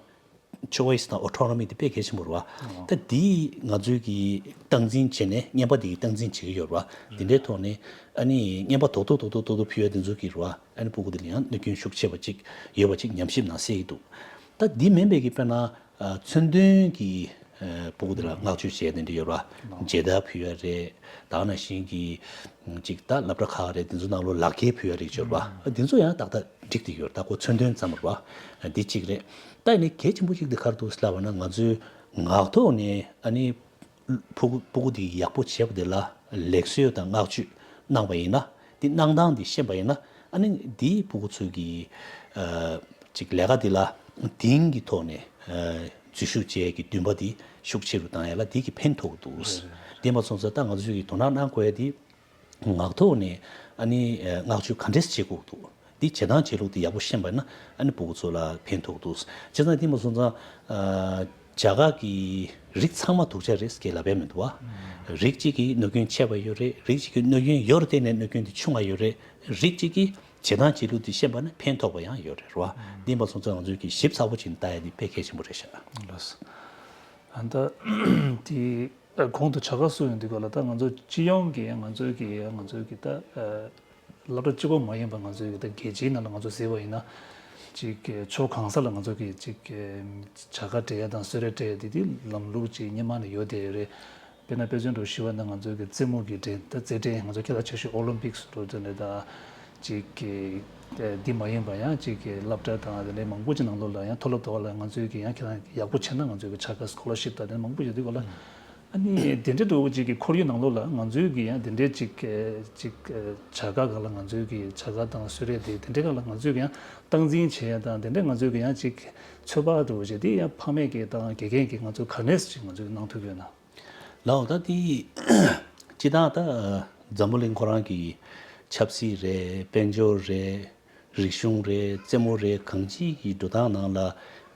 choice དང་autonomy དེ་དཔེ་གལ་ཆེན་པོ་རེད་བ། ད་འདི་ང་ཚོའི་གི་སྟངས་འཛིན་བྱས་ནས། རྔན་པ་འདི་གི་སྟངས་འཛིན་བྱེད་ཀྱི་ཡོད་རེད་བ། འདི་འདྲའི་ཐོག་ནས་ཨ་ནི་རྔན་པ་རྡོག་རྡོག་རྡོག་རྡོག་རྡོག་རྡོག་ཕུལ་ཡ་འདི་ཚོ་གིས་རེད་བ། ཨ་ནི་ཕྲུ་གུ་འདི་ལ་ཡང་གནོད་སྐྱོན་ཤུགས་ཆེ་བ་ཅིག་ཡོད་པ་ཅིག་ཉམས་ཞིབ་ནང་གསལ་གྱི་འདུག་ད་འདི་མིན་པའི་གི་དཔེར་ན་ཨ་མཚོན་དོན་གྱི་ཨ་ཕྲུ་གུ་འདི་ལ་བསྔགས་བརྗོད་བྱས་དེ་འདྲ་ཡོད་རེད་བ། མཇལ་དར་ཕུལ་ཡ་རེད། ད་ག་ནང་བཞིན་གྱི་ཅིག་ད་སློབ་གྲྭ་ཁག་རེད། འདི་ཚོ་ནང་ལོགས་ལག་འཁྱེར་ཕུལ་ཡ་རེད་ཅོར་བ། འདི་ཚོ་ཡང་ཏག་ཏག་འགྲིག་བསྡད་ཡོད་རེད། ད་ཁོ་མཚོན་དོན་ཙམ་རེད་བ། འདི་གཅིག་རེད། ད་ཡིན་ནའི་གལ་ཆེན་པོ་ཞིག་འདི་ག་རེ་འདུག་ལབ་པ་ན། ང་ཚོའི་ངག་ཐོག་ནས་ཨ་ནི་ཕྲུ་གུ་ཕྲུ་གུ་འདི་ཡག་པོ་བྱས་པ་དེ་ལ་ལེགས་གསོལ་དང་བསྔགས་བརྗོད་གནང་བ་ཡིན་ན། འདི་གནང་སྟངས་འདི་ཤེས་པ་ཡིན་ན། ཨ་ནི་འདིས་ཕྲུ་གུ་ཚོའི་གི་ཨ་ཅིག་ལས་ཀ་འདི་ལ་དེང་གི་ཐོག་ནས་ཨ་འཛུལ་ཞུགས་བྱེད་ཀྱི་འདུན་པ་འདི་ཤུགས་ཆེ་རུ་བཏང་ཡ་ལ་འདི་གིས་ཕན་ཐོགས་འདུག་དེ་མ་སོང་ཙང་ད་ང་ཚོས་ཀྱི་དོ་སྣང་གནང་དགོས་ཡ་འདི། ངག་ཐོག་ནས་ཨ་ནི་ཨ་བསྔགས་བརྗོད་ག་འདྲས་བྱེད་དགོས་འདུག་འདི་བྱེད་སྟངས་བྱེད་ལུགས་འདི་ཡག་པོ་ཤེས་པ་ན། ཨ་ནི་ཕྲུ་གུ་ཚོ་ལ་ཕན་ཐོགས་འདུག་བྱས་ཙང་དེ་མ་སོང་ཙང་ཨ་བྱ་དགའ་གི་རིགས་ཚང་མ་སྡུག་ཅག་རེད་ཟེར་ལབ་ཡ་མི་འདུག་བ། རིགས་གཅིག་གིས་གནོད་སྐྱོན་ཆེ་བ་ཡོད་རེད། རིགས་གཅིག་གིས་གནོད་སྐྱོན་ཡོད་རེད། བརྟེན་ནས་གནོད་སྐྱོན་དེ་ཆུང་བ་ཡོད་རེད། རིགས་གཅིག་གིས་བྱེད་སྟངས་བྱེད་ལུགས་འདི་ཤེས་པ་ན་ཕན་ཐོགས་པ་ཡང་ཡོད་རེད། རེད་བ། འདི་མ་སོང་ཙང་ང་ཚོས་ཀྱི་ཞིབ་ཚགས་པོ་བྱས་ནས་ལྟ་ཡ་འདི་དཔེ་གལ་ཆེན་པོ་རེད་ཤག་ལགས་སོ། ཨ་ད་དེ། ཨ་གོང་དུ་བྱ་དགའ་གསུངས་ཡོང་དུས་ག་ལ། ད་ང་ཚོ་སྤྱི་ཡོངས་ཀྱི་ང་ཚོའི་གི་ང་ཚོའི་གི་ད་ཨ་སློབ་གྲྭ་གཅིག་པོ་མ་ཡིན་པ། ང་ཚོའི་གི་ད་རྒྱལ་སྤྱིའི་ནང་ལ་ང་ཚོ་གཟིགས་པ་ཡིན་ན། ཅིག་གི་ཕྱོགས་གང་ས་ལ་ང་ཚོ་གི་ཅིག་གི་བྱ་དགའ་སྤྲད་ཡ་དང་གསོལ་རས་སྤྲད་ཡ་དེ་དེ་ལམ་ལུགས་ཅིག་སྔོན་མ་ནས་ཡོད་བསྡད་ཡོད་རེད། དཔེར་ན་དཔེ་མཚོན་དུ་ཞུས་པ་ན། ང་ཚོའི་གི་རྩེད་མོ་གི་འགྲན། ད་རྩེད་འགྲན། ང་ཚོ་ཁྱེད་ལ་ཆ་ཤས་ཨོ་ལིམ་པིག་སུ་འགྲོ་དེ་འདྲ། ད་ཅིག་གི་འདི་མ་ཡིན་པ་ཡང་ཅིག་གི་སློབ་གྲྭ་དང་དེ་འདྲའི་མང་པོ་ཅིག་ནང་ལོགས་ལ་ཡང་མཐོ་སློབ་དེ་བ་ལ་ང་ཚོའི་གི་ཡང་ཁྱེད་རང་ཡག་པོ་བྱས་ན་ང་ཚོའི་གི་བྱ་དགའ་སི་ཀོ་ལར་ཤིབ་དང་དེ་འདྲ་མང་པོ་ཡོད་དུས་ག་ལ། ཨ་ནི་དེ་འདྲ་འདྲ་བོ་ཅིག་གི་ཁོར་ཡུག་ནང་ལོགས་ལ་ང་ཚོའི་གི་ཡང་དེ་འདྲའི་ཅིག་གི་ཅིག་གི་བྱ་དགའ་སྒང་ལ། ང་ཚོའི་གི་བྱ་དགའ་དང་གསོལ་རས་དེ་དེ་འདྲའི་སྒང་ལ་ང་ཚོའི་གི་ཡང་སྟངས་འཛིན་བྱེད་ཡ་དང་། དེ་འདྲའི་ང་ཚོའི་གི་ཡང་ཅིག་ཚོད་དཔག་འདྲ་བོ་བྱས་དེ་ཡང་ཕ་མས་གི་དང་དགེ་རྒན་གྱིས་ང་ཚོ་ག་ནས་ཅིག་ང་ཚོའི་གི་གནང་ཐུབ་ཡོད་ན། ལགས་འོ། ད་དེ་སྤྱིར་བཏང་ད་འཛམ་བུ་གླིང་ཁོ་རང་གི་ཆབ་སྲིད་རེད། དཔལ་འབྱོར་རེད། རིག་གཞུང་རེད། རྩེད་མོ་རེད། གང་ཅིའི་གི་འགྲོ་སྟངས་ནང་ལ་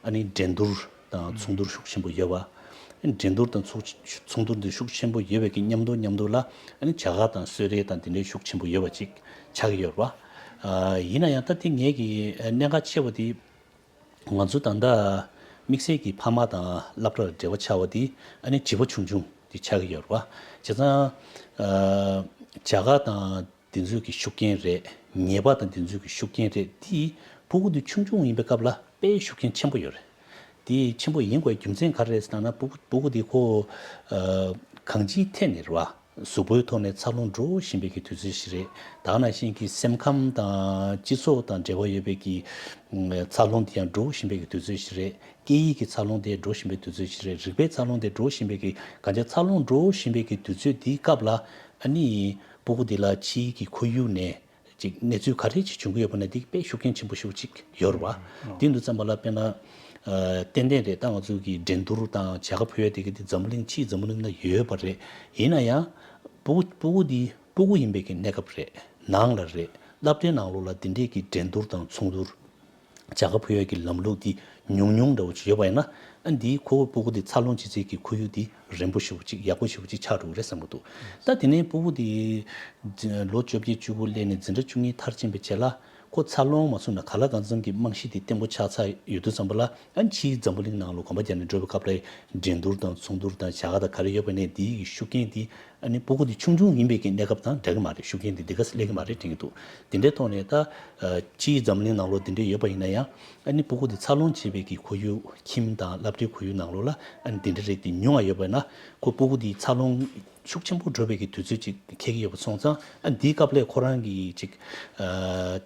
ཨ་ནི་འགྲན་བསྡུར་དང་མཚུངས་བསྡུར་ཤུགས་ཆེན་པོ་ཡོད་པ། འགྲན་བསྡུར་དང་མཚུངས་མཚུངས་བསྡུར་འདི་ཤུགས་ཆེན་པོ་ཡོད་པའི་གི་མཉམ་དུ་མཉམ་དུ་ལ་ཨ་ནི་བྱ་དགའ་དང་གསོལ་རས་དང་དེ་འདྲའི་ཤུགས་ཆེན་པོ་ཡོད་པ་ཅིག་ཆགས་ཀྱི་ཡོད་རེད་པ། ཨ་ཡིན་ན་ཡང་ད་དེ་ངེད་ཀྱི་གནད་འགག་ཆེ་བ་དེ། ང་ཚོ་ད་ལྟ་ དམིགས་བསལ་གྱི་ཕ་མ་དང་སློབ་གྲྭར་འབྲེལ་བ་ཆགས་པ་དེ་ཨ་ནི་བྱིས་པ་ཆུང་ཆུང་དེ་ཆགས་ཀྱི་ཡོད་རེད་བ། བྱས་ཙང་ཨ་བྱ་དགའ་དང་དེ་ཚོའི་གི་ཤུགས་རྐྱེན་རེད། ཉེས་པ་དང་དེ་ཚོའི་གི་ཤུགས་རྐྱེན་རེད། དེ་ཕྲུ་གུ་དེ་ཆུང་ཆུང་ཡིན་པའི་སྐབས་ལ་དཔེ་ཤུགས་རྐྱེན་ཆེན་པོ་ཡོད་རེད། དེ་ཆེན་པོ་ཡིན་དགོས་རྒྱུ་མཚན་ག་རེ་རེད་ཟེར་ན། ཕྲུ་གུ་ཕྲུ་གུ་དེ་ཁོ་ཨ་གང་ཅིའི་ཐད་ནས་རེད་བ། གཟུགས་པོའི་ཐོག་ནས་འཚར་ལོངས་འགྲོ་བཞིན་པའི་གི་དུས་ཚོད་ཞིག་རེད། ད་ག་ནང་བཞིན་གྱི་སེམས་ཁམས་དང་སྤྱི་ཚོགས་དང་འབྲེལ་བ་ཡོད་པའི་གི་འཚར་ལོངས་དེ་ཡང་འགྲོ་བཞིན་པའི་གི་དུས་ཚོད་ཞིག་རེད། སྐད་ཡིག་གི་འཚར་ལོངས་དེ་འགྲོ་བཞིན་པའི་དུས་ཚོད་ཞིག་རེད། རིག་པའི་འཚར་ལོངས་དེ་འགྲོ་བཞིན་པའི་གི་གང་ཅག་འཚར་ལོངས་འགྲོ་བཞིན་པའི་གི་དུས་ཚོད་དེའི་སྐབས་ལ་ཨ་ནི་ཕྲུ་གུ་དེ་ལ་ཕྱིའི་གི་ཁོར་ཡུག་ནས་ཅིག་གནས་ཚུལ་ག་རེ་ཅིག་བྱུང་གི་ཡོད་པ་ན་དེ་དཔེ་ཤུགས་རྐྱེན་ཆེན་པོ་ཞེ་པོ་ཅིག་ཡོད་རེད་བ། ཨང་། དེ་འདུག་ཙམ་པ་ལ་དཔེར་ན་ཨ་ཏན་ཏན་རེད། ད་ང་ཚོ་གི་འགྲན་བསྡུར་དང་བྱ་དགའ་ཕུལ་ཡ་དེ་གི་དེ་འཛམ་བུ་གླིང་ཕྱིའི་འཛམ་བུ་གླིང་ན་ཡོད་པ་རེད། ཡིན་ན་ཡང་ཕྲུ་གུ་ཕྲུ་གུ་དེ་ཕྲུ་གུ་ཡིན་པའི་གི་གནས་སྐབས་རེད། ནང་ལ་རེད། སློབ་གྲྭའི་ནང་ལོགས་ལ་དེ་འདྲའི་གི་འགྲན་བསྡུར་དང་ཚོགས་འདུར་བྱ་དགའ་ཕུལ་ཡ་གི་ལམ་ལུགས་དེ་ཉུང་ཉུང་འདྲ་བོ་ཅིག་ཡོད་པ་ཡིན་ན། ཨ་འདིའི་ཁོ་བོ་ཕྲུ་གུ་དེ་འཚར་ལོངས་བྱེད་སའི་གི་ཁོར་ཡུག་དེ་རན་པོ་ཞེ་པོ་ཅིག་ཡག་པོ་ཞེ་པོ་ཅིག་ཆགས་འགྲོ་གི་རེད་བསམ་གྱི་འདུག་ད་དེ་ནས་ཕྲུ་གུ་དེ་ལོ་བཅོ་བརྒྱད་བཅུ་དགུ་སླེབས་ནས་འཛིན་གྲྭ་བཅུ་གཉིས་མཐར་ཕྱིན་པའི་རྗེས་ལ་ཁོ་འཚར་ལོངས་མ་སོང་ན་གང་ལ་གང་འཚམ་གྱི་རྨང་གཞི་དེ་བརྟན་པོ་ཆགས་ཚར་ཡོད་དུས་ཙམ་པ་ལ། ཨ་ཕྱིའི་འཛམ་བུ་གླིང་ནང་ལ་གོམ་པ་རྒྱག་ནས་འགྲོ་བའི་སྐབས་ལ་འགྲན་བསྡུར་དང་ཚོགས་འདུར་དང་བྱ་དགའ་དང་ག་རེ་ཡོད་པ་ནས་དེའི་གི་ཤུགས་རྐྱེན་དེ་ཨ་ནི་ཕྲུ་གུ་དེ་ཆུང་ཆུང་ཡིན་པའི་གི་གནས་སྐབས་དང་འདྲ་གི་མ་རེད། ཤུགས་རྐྱེན་དེ་འདི་ག་སླེབས་ཀྱི་མ་རེད་དྲན་གྱི་འདུག་དེ་འདྲའི་ཐོག་ནས་ད་ཨ་སྤྱིའི་འཛམ་གླིང་ནང་ལོགས་དེ་འདྲ་ཡོད་པ་ཡིན་ན་ཡང་། ཨ་ནི་ཕྲུ་གུ་དེ་འཚར་ལོངས་བྱེད་པའི་གི་ཁོར་ཡུག་ཁྱིམ་དང་སློབ་གྲྭའི་ཁོར་ཡུག་ནང་ལོགས་ལ་ཨ་ནི་དེ་འདྲ་རིགས་དེ་ཉུང་བ་ཡོད་པ་ཡིན་ན། ཁོ་ཕྲུ་གུ་དེ་འཚར་ལོངས་ཤུགས་ཆེན་པོ་འགྲོ་བའི་གི་དུས་ཚོད་ཅིག་འཁེལ་གྱི་ཡོད་པ་སོང་ཙང་། ཨ་ནི་དེའི་སྐབས་ལ་ཁོ་རང་གི་ཅིག་ཨ་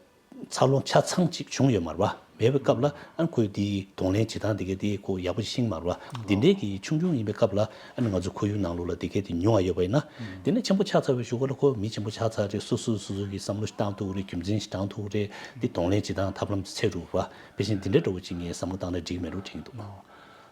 འཚར་ལོངས་ཆ་ཚང་ཅིག་བྱུང་ཡོད་མ་རེད་བ། མེད་པའི་སྐབས་ལ་ཨ་ནི་ཁོས་དེའི་གདོང་ལེན་བྱེད་སྟངས་དེ་ག་དེ་ཁོ་ཡག་པོ་ཤེས་ཀྱི་མ་རེད་བ། དེ་འདྲའི་གི་ཆུང་ཆུང་ཡིན་པའི་སྐབས་ལ་ཨ་ནི་ང་ཚོ་ཁོར་ཡུག་ནང་ལོགས་ལ་དེ་ག་དེ་ཉུང་བ་ཡོད་པ་ཡིན་ན། དེ་ནས་ཆེན་པོ་ཆགས་ཚར་བའི་གཞུག་གུ་ལ་ཁོ་མི་ཆེན་པོ་ཆགས་ཚར་རེད། སོ་སོས་སོ་སོ་གི་བསམ་བློ་ཞིག་བཏང་ཐུབ་ཀྱི་རེད། རྒྱུ་མཚན་ཞིག་བཏང་ཐུབ་ཀྱི་རེད། དེ་གདོང་ལེན་བྱེད་སྟངས་ཐབས་ལམ་འཚོལ་ཐུབ་རེད་བ། དེ་བཞིན་དེ་འདྲ་འདྲ་བོ་ཅིག་ངས་བསམ་བློ་བཏང་ན་འགྲིག་གི་མེད་འགྲོ་དྲན་གྱི་འདུག་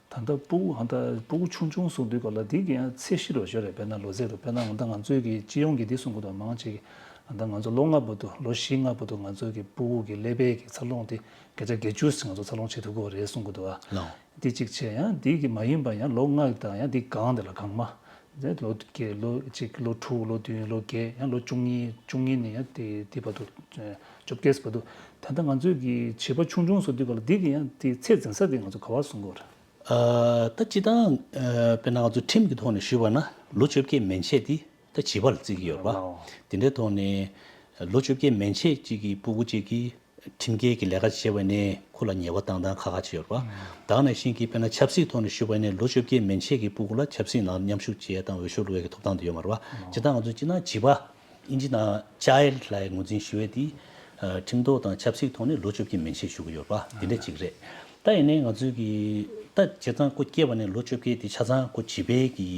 ད་ལྟ་ཕྲུ་གུ་ཨ་ད་ཕྲུ་གུ་ཆུང་ཆུང་གསུང་དུས་སྐབས་ལ་དེ་གི་ཡང་ཚད་གཞི་རུ་ཤོར་རེད། དཔེར་ན་ལོ་ཚད་རུ། དཔེར་ན་ཨ་ད་ང་ཚོའི་གི་སྤྱི་ཡོངས་ཀྱི་དེ་གསུང་གི་འདུག་མང་ཆེ་གི་ཨ་ད་ང་ཚོ་ལོ་ལྔ་བར་དུ་ལོ་བཞི་ལྔ་བར་དུ་ང་ཚོའི་གི་ཕྲུ་གུ་གི་ཀླད་པའི་གི་འཚར་ལོངས་དེ་བརྒྱ་ཆ་བརྒྱད་ཅུ་ང་ཚོ་འཚར་ལོངས་བྱེད་ཐུབ་ཀྱི་རེད་གསུང་གི་འདུག་ཨ། ལགས། དེ་གཅིག་བྱས། ཡང་དེ་གི་མ་ཡིན་པ་ཡང་ལོ་ལྔ་དང་ཡང་དེ་གང་དེ་ལ་གང་མ། དེ་ལོ་བརྒྱད་ལོ་གཅིག་ལོ་དྲུག་ལོ་བདུན་ལོ་བརྒྱད། ཡང་ལོ་བཅུ་གཉིས། བཅུ་གཉིས་ནས་ཡང་དེ་དེ་བར་དུ་བཅོ་བརྒྱད་བར་དུ། ད་ལྟ་ང་ཚོའི་གི་བྱིས་པ་ཆུང་ཆུང་བཟོ་དུས་སྐབས་ལ་དེ་གི་ཡང་དེ་ཚད་འཛིན་ས་དེ་ང་ཚོ་ག་པར་གསུང་དགོས་རེད། ཨ་ད་སྤྱིར་བཏང་ཨ་དཔེར་ན་ང་ཚོ་ཁྲིམས་ཀྱི་ཐོག་ནས་ཞུས་པ་ན་ལོ་བཅོ་བརྒྱད་མན་ཆད་དེ་ད་བྱིས་པ་ལ་བརྩི་གི་ཡོད་རེད་པ། ལའོ། དེ་འདྲའི་ཐོག་ནས་ལོ་བཅོ་བརྒྱད་མན་ཆད་ཅིག་གི་ཕྲུ་གུ་ཅིག་གིས་ཁྲིམས་འགལ་གྱི་ལས་ཀ་བྱས་པ་ནས་ཁོ་ལ་ཉེས་པ་བཏང་སྟངས་ཁག་ཁག་ཅིག་ཡོད་རེད་པ། ད་ག་ནང་བཞིན་གྱི་དཔེར་ན་ཆབ་སྲིད་ཐོག་ནས་ཞུས་པ་ནས་ལོ་བཅོ་བརྒྱད་མན་ཆད་ཀྱི་ཕྲུ་གུ་ལ་ཆབ་སྲིད་ནང་མཉམ་ཞུགས་བྱེད་ཡ་དང་འོས་ཤོག་བླུག་ཡ་གི་ཐོབ་ཐང་དེ་ཡོད་མ་རེད་པ། སྤྱིར་བཏང་ང་ཚོ་སྤྱིར་ན་བྱིས་པ། ཨིན་ཇི་ནང་child ལ་ངོས་འཛིན་ཞུ་ཡས་དེ། ཨ་ཁྲིམས་ཐོག་དང་ཆབ་སྲིད་ཐོག་ནས་ལོ་བཅོ་བརྒྱད་མན་ཆད་ཞུ་གི་ཡོད་པ་དེ་འདྲ་ཅིག་རེད། ད་ཡིན་ནའི་ང་ཚོའི་གི་ད་བྱས་ཙང་ཁོ་སྐྱེས་པ་ནས་ལོ་བཅོ་བརྒྱད་དེ་ཆ་ཚང་ཁོ་བྱིས་པའི་གི་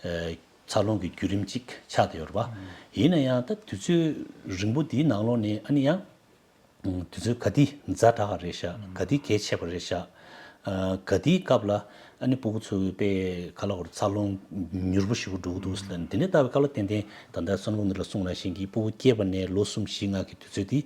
ཨ་འཚར་ལོངས་ཀྱི་བརྒྱུད་རིམ་ཅིག་ཆགས་བསྡད་ཡོད་རེད་པ། ཡིན་ན་ཡང་ད་དུས་ཚོད་རིང་པོ་དེའི་ནང་ལོགས་ནས་ཨ་ནི་ཡང་དུས་ཚོད་ག་དུས་ཛ་དྲག་རེད་ཤག་ག་དུས་གལ་ཆེ་བ་རེད་ཤག་ཨ་ག་དུས་སྐབས་ལ་ཨ་ནི་ཕྲུ་གུ་ཚོའི་དཔེ་ག་ལ་འོར་འཚར་ལོངས་མྱུར་པོ་ཞིག་འགྲོ་གི་འདུག་ཟེར་ལབ་ནས་དེ་འདྲའི་ལྟ་བའི་སྐབས་ལ་ཏན་ཏན་ད་ལྟ་བསོད་ནམས་ལགས་གསུངས་ནང་བཞིན་གྱི་ཕྲུ་གུ་སྐྱེས་པ་ནས་ལོ་གསུམ་བཞི་ལྔ་གི་དུས་ཚོད་དེ་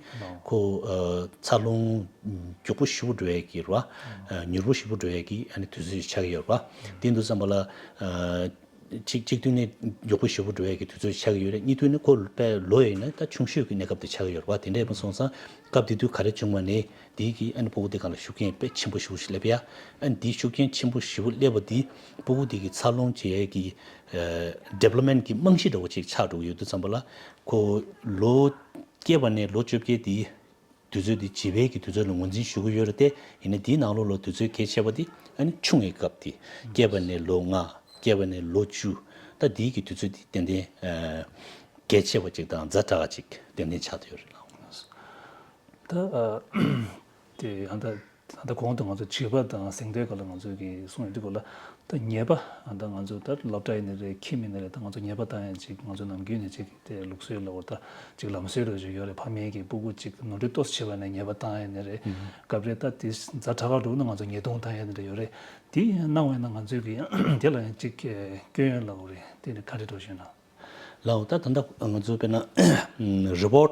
ཁོ་ཨ་འཚར་ལོངས་མགྱོགས་པོ་ཞེ་པོ་འགྲོ་ཡས་ཀྱི་རེད་པ། ཨ་མྱུར་པོ་ཞེ་པོ་འགྲོ་ཡས་ཀྱི་ཨ་ནི་དུས་ཚོད་ཆགས་ཀྱི་ཡོད་རེད་པ། དེ་འདུག་བསམ་པ་ལ་ཨ། གཅིག་གཅིག་མཐུན་ནས་མགྱོགས་པོ་ཞེ་པོ་འགྲོ་ཡས་ཀྱི་དུས་ཚོད་ཆགས་ཀྱི་ཡོད་རེད། གཉིས་མཐུན་ནས་ཁོ་དཔེ་ལོ་ཡིན་ན་ད་ཆུང་ཤོས་ཀྱི་གནས་སྐབས་དེ་ཆགས་ཀྱི་ཡོད་རེད་པ། དེ་འདྲ་ཡིན་པ་སོང་ཙང་སྐབས་དེ་དུས་ག་རེ་བྱུང་བ་ནས་དེའི་གི་ཨ་ནི་ཕྲུ་གུ་དེ་སྒང་ལ་ཤུགས་རྐྱེན་དཔེ་ཆེན་པོ་ཞེ་པོ་ཞིག་སླེབས་ཡ། ཨ་ནི་དེའི་ཤུགས་རྐྱེན་ཆེན་པོ་ཞེ་པོ་སླེབས་པ་དེ་ཕྲུ་གུ་དེ་གི་འཚར་ལོངས་བྱེད་ཡས་ཀྱི་ཨ་development གི་རྨང་གཞི་འདྲ་བོ་ཅིག་ཆགས་འགྲོ་གི་ཡོད་དུས་ཙམ་པ་ལ་ཁོ་ལོ་སྐྱེས་པ་ནས་ལོ་བཅོ་བརྒྱད་དེ། དུས་ཚོད་འདི་བྱིས་པའི་གི་དུས་ཚོད་ལ་ངོས་འཛིན་ཞུ་གི་ཡོད་རེད་དེ། ཡིན་ནའི་འདིའི་ནང་ལོགས་ལ་དུས་ཚོད་གལ་ཆེ་བ་འདི་ཨ་ནི་ཆུང་བའི་སྐབས་འདི། སྐྱེས་པ་ནས་ལོ་ལྔ། སྐྱེས་པ་ནས་ལོ་བཅུ། ད་འདིའི་གི་དུས་ཚོད་འདི་ཏན་ཏན་ཨ་གལ་ཆེ་བ་ཅིག་དང་ཛ་དྲག་ཅིག་ཏན་ཏན་ཆགས་བསྡད་ཡོད་རེད་ལགས། ད་ཨ་དེ་ཨ་ད་ད་ལྟ་གོང་དུ་ང་ཚོ་བྱིས་པ་དང་གཟེངས་བསྟོད་སྐོར་ལ་ང་ཚོ་གིས་གསུངས་ཡོད་དུས་སྐོར་ལ། ད་ཉེས་པ་ཨ་ད་ང་ཚོ་ད་སློབ་གྲྭ་ཡིན་ནའི་རེད། ཁྱིམ་ཡིན་ནའི་རེད། ད་ང་ཚོ་ཉེས་པ་བཏང་ཡ་ཅིག་ང་ཚོ་ནམ་རྒྱུན་ནས་ཅིག་དེ་ལུགས་སྲོལ་ལ་འོ་ད་ཅིག་ལམ་སྲོལ་རུ་ཅིག་ཡོད་རེད། ཕ་མས་ཀྱི་སྤུ་གུ་ཅིག་ནོར་འཁྲུལ་ཏོག་ཙམ་བྱས་པ་ནས་ཉེས་པ་བཏང་ཡ་ནི་རེད། ཨུ་སྐབས་རེ་ད་དེ་ཛ་དྲག་ག་འགྲོ་ན་ང་ཚོ་ཉེས་རྡུང་བཏང་ཡ་ནི་རེད་ཡོད་རེད། དེ་ཡང་གནང་བས་ན་ང་ཚོས་ཀྱི་དེ་ལ་ཡང་ཅིག་སྐྱོན་ཡོད་ལབ་དགོས་རེད། དེ་ནི་ག་རེ་འགྲོ་བཞིན་ན། ལགས་འོ། ད་ད་ལྟ་ང་ཚོ་དཔེར་ན་རི་པོར་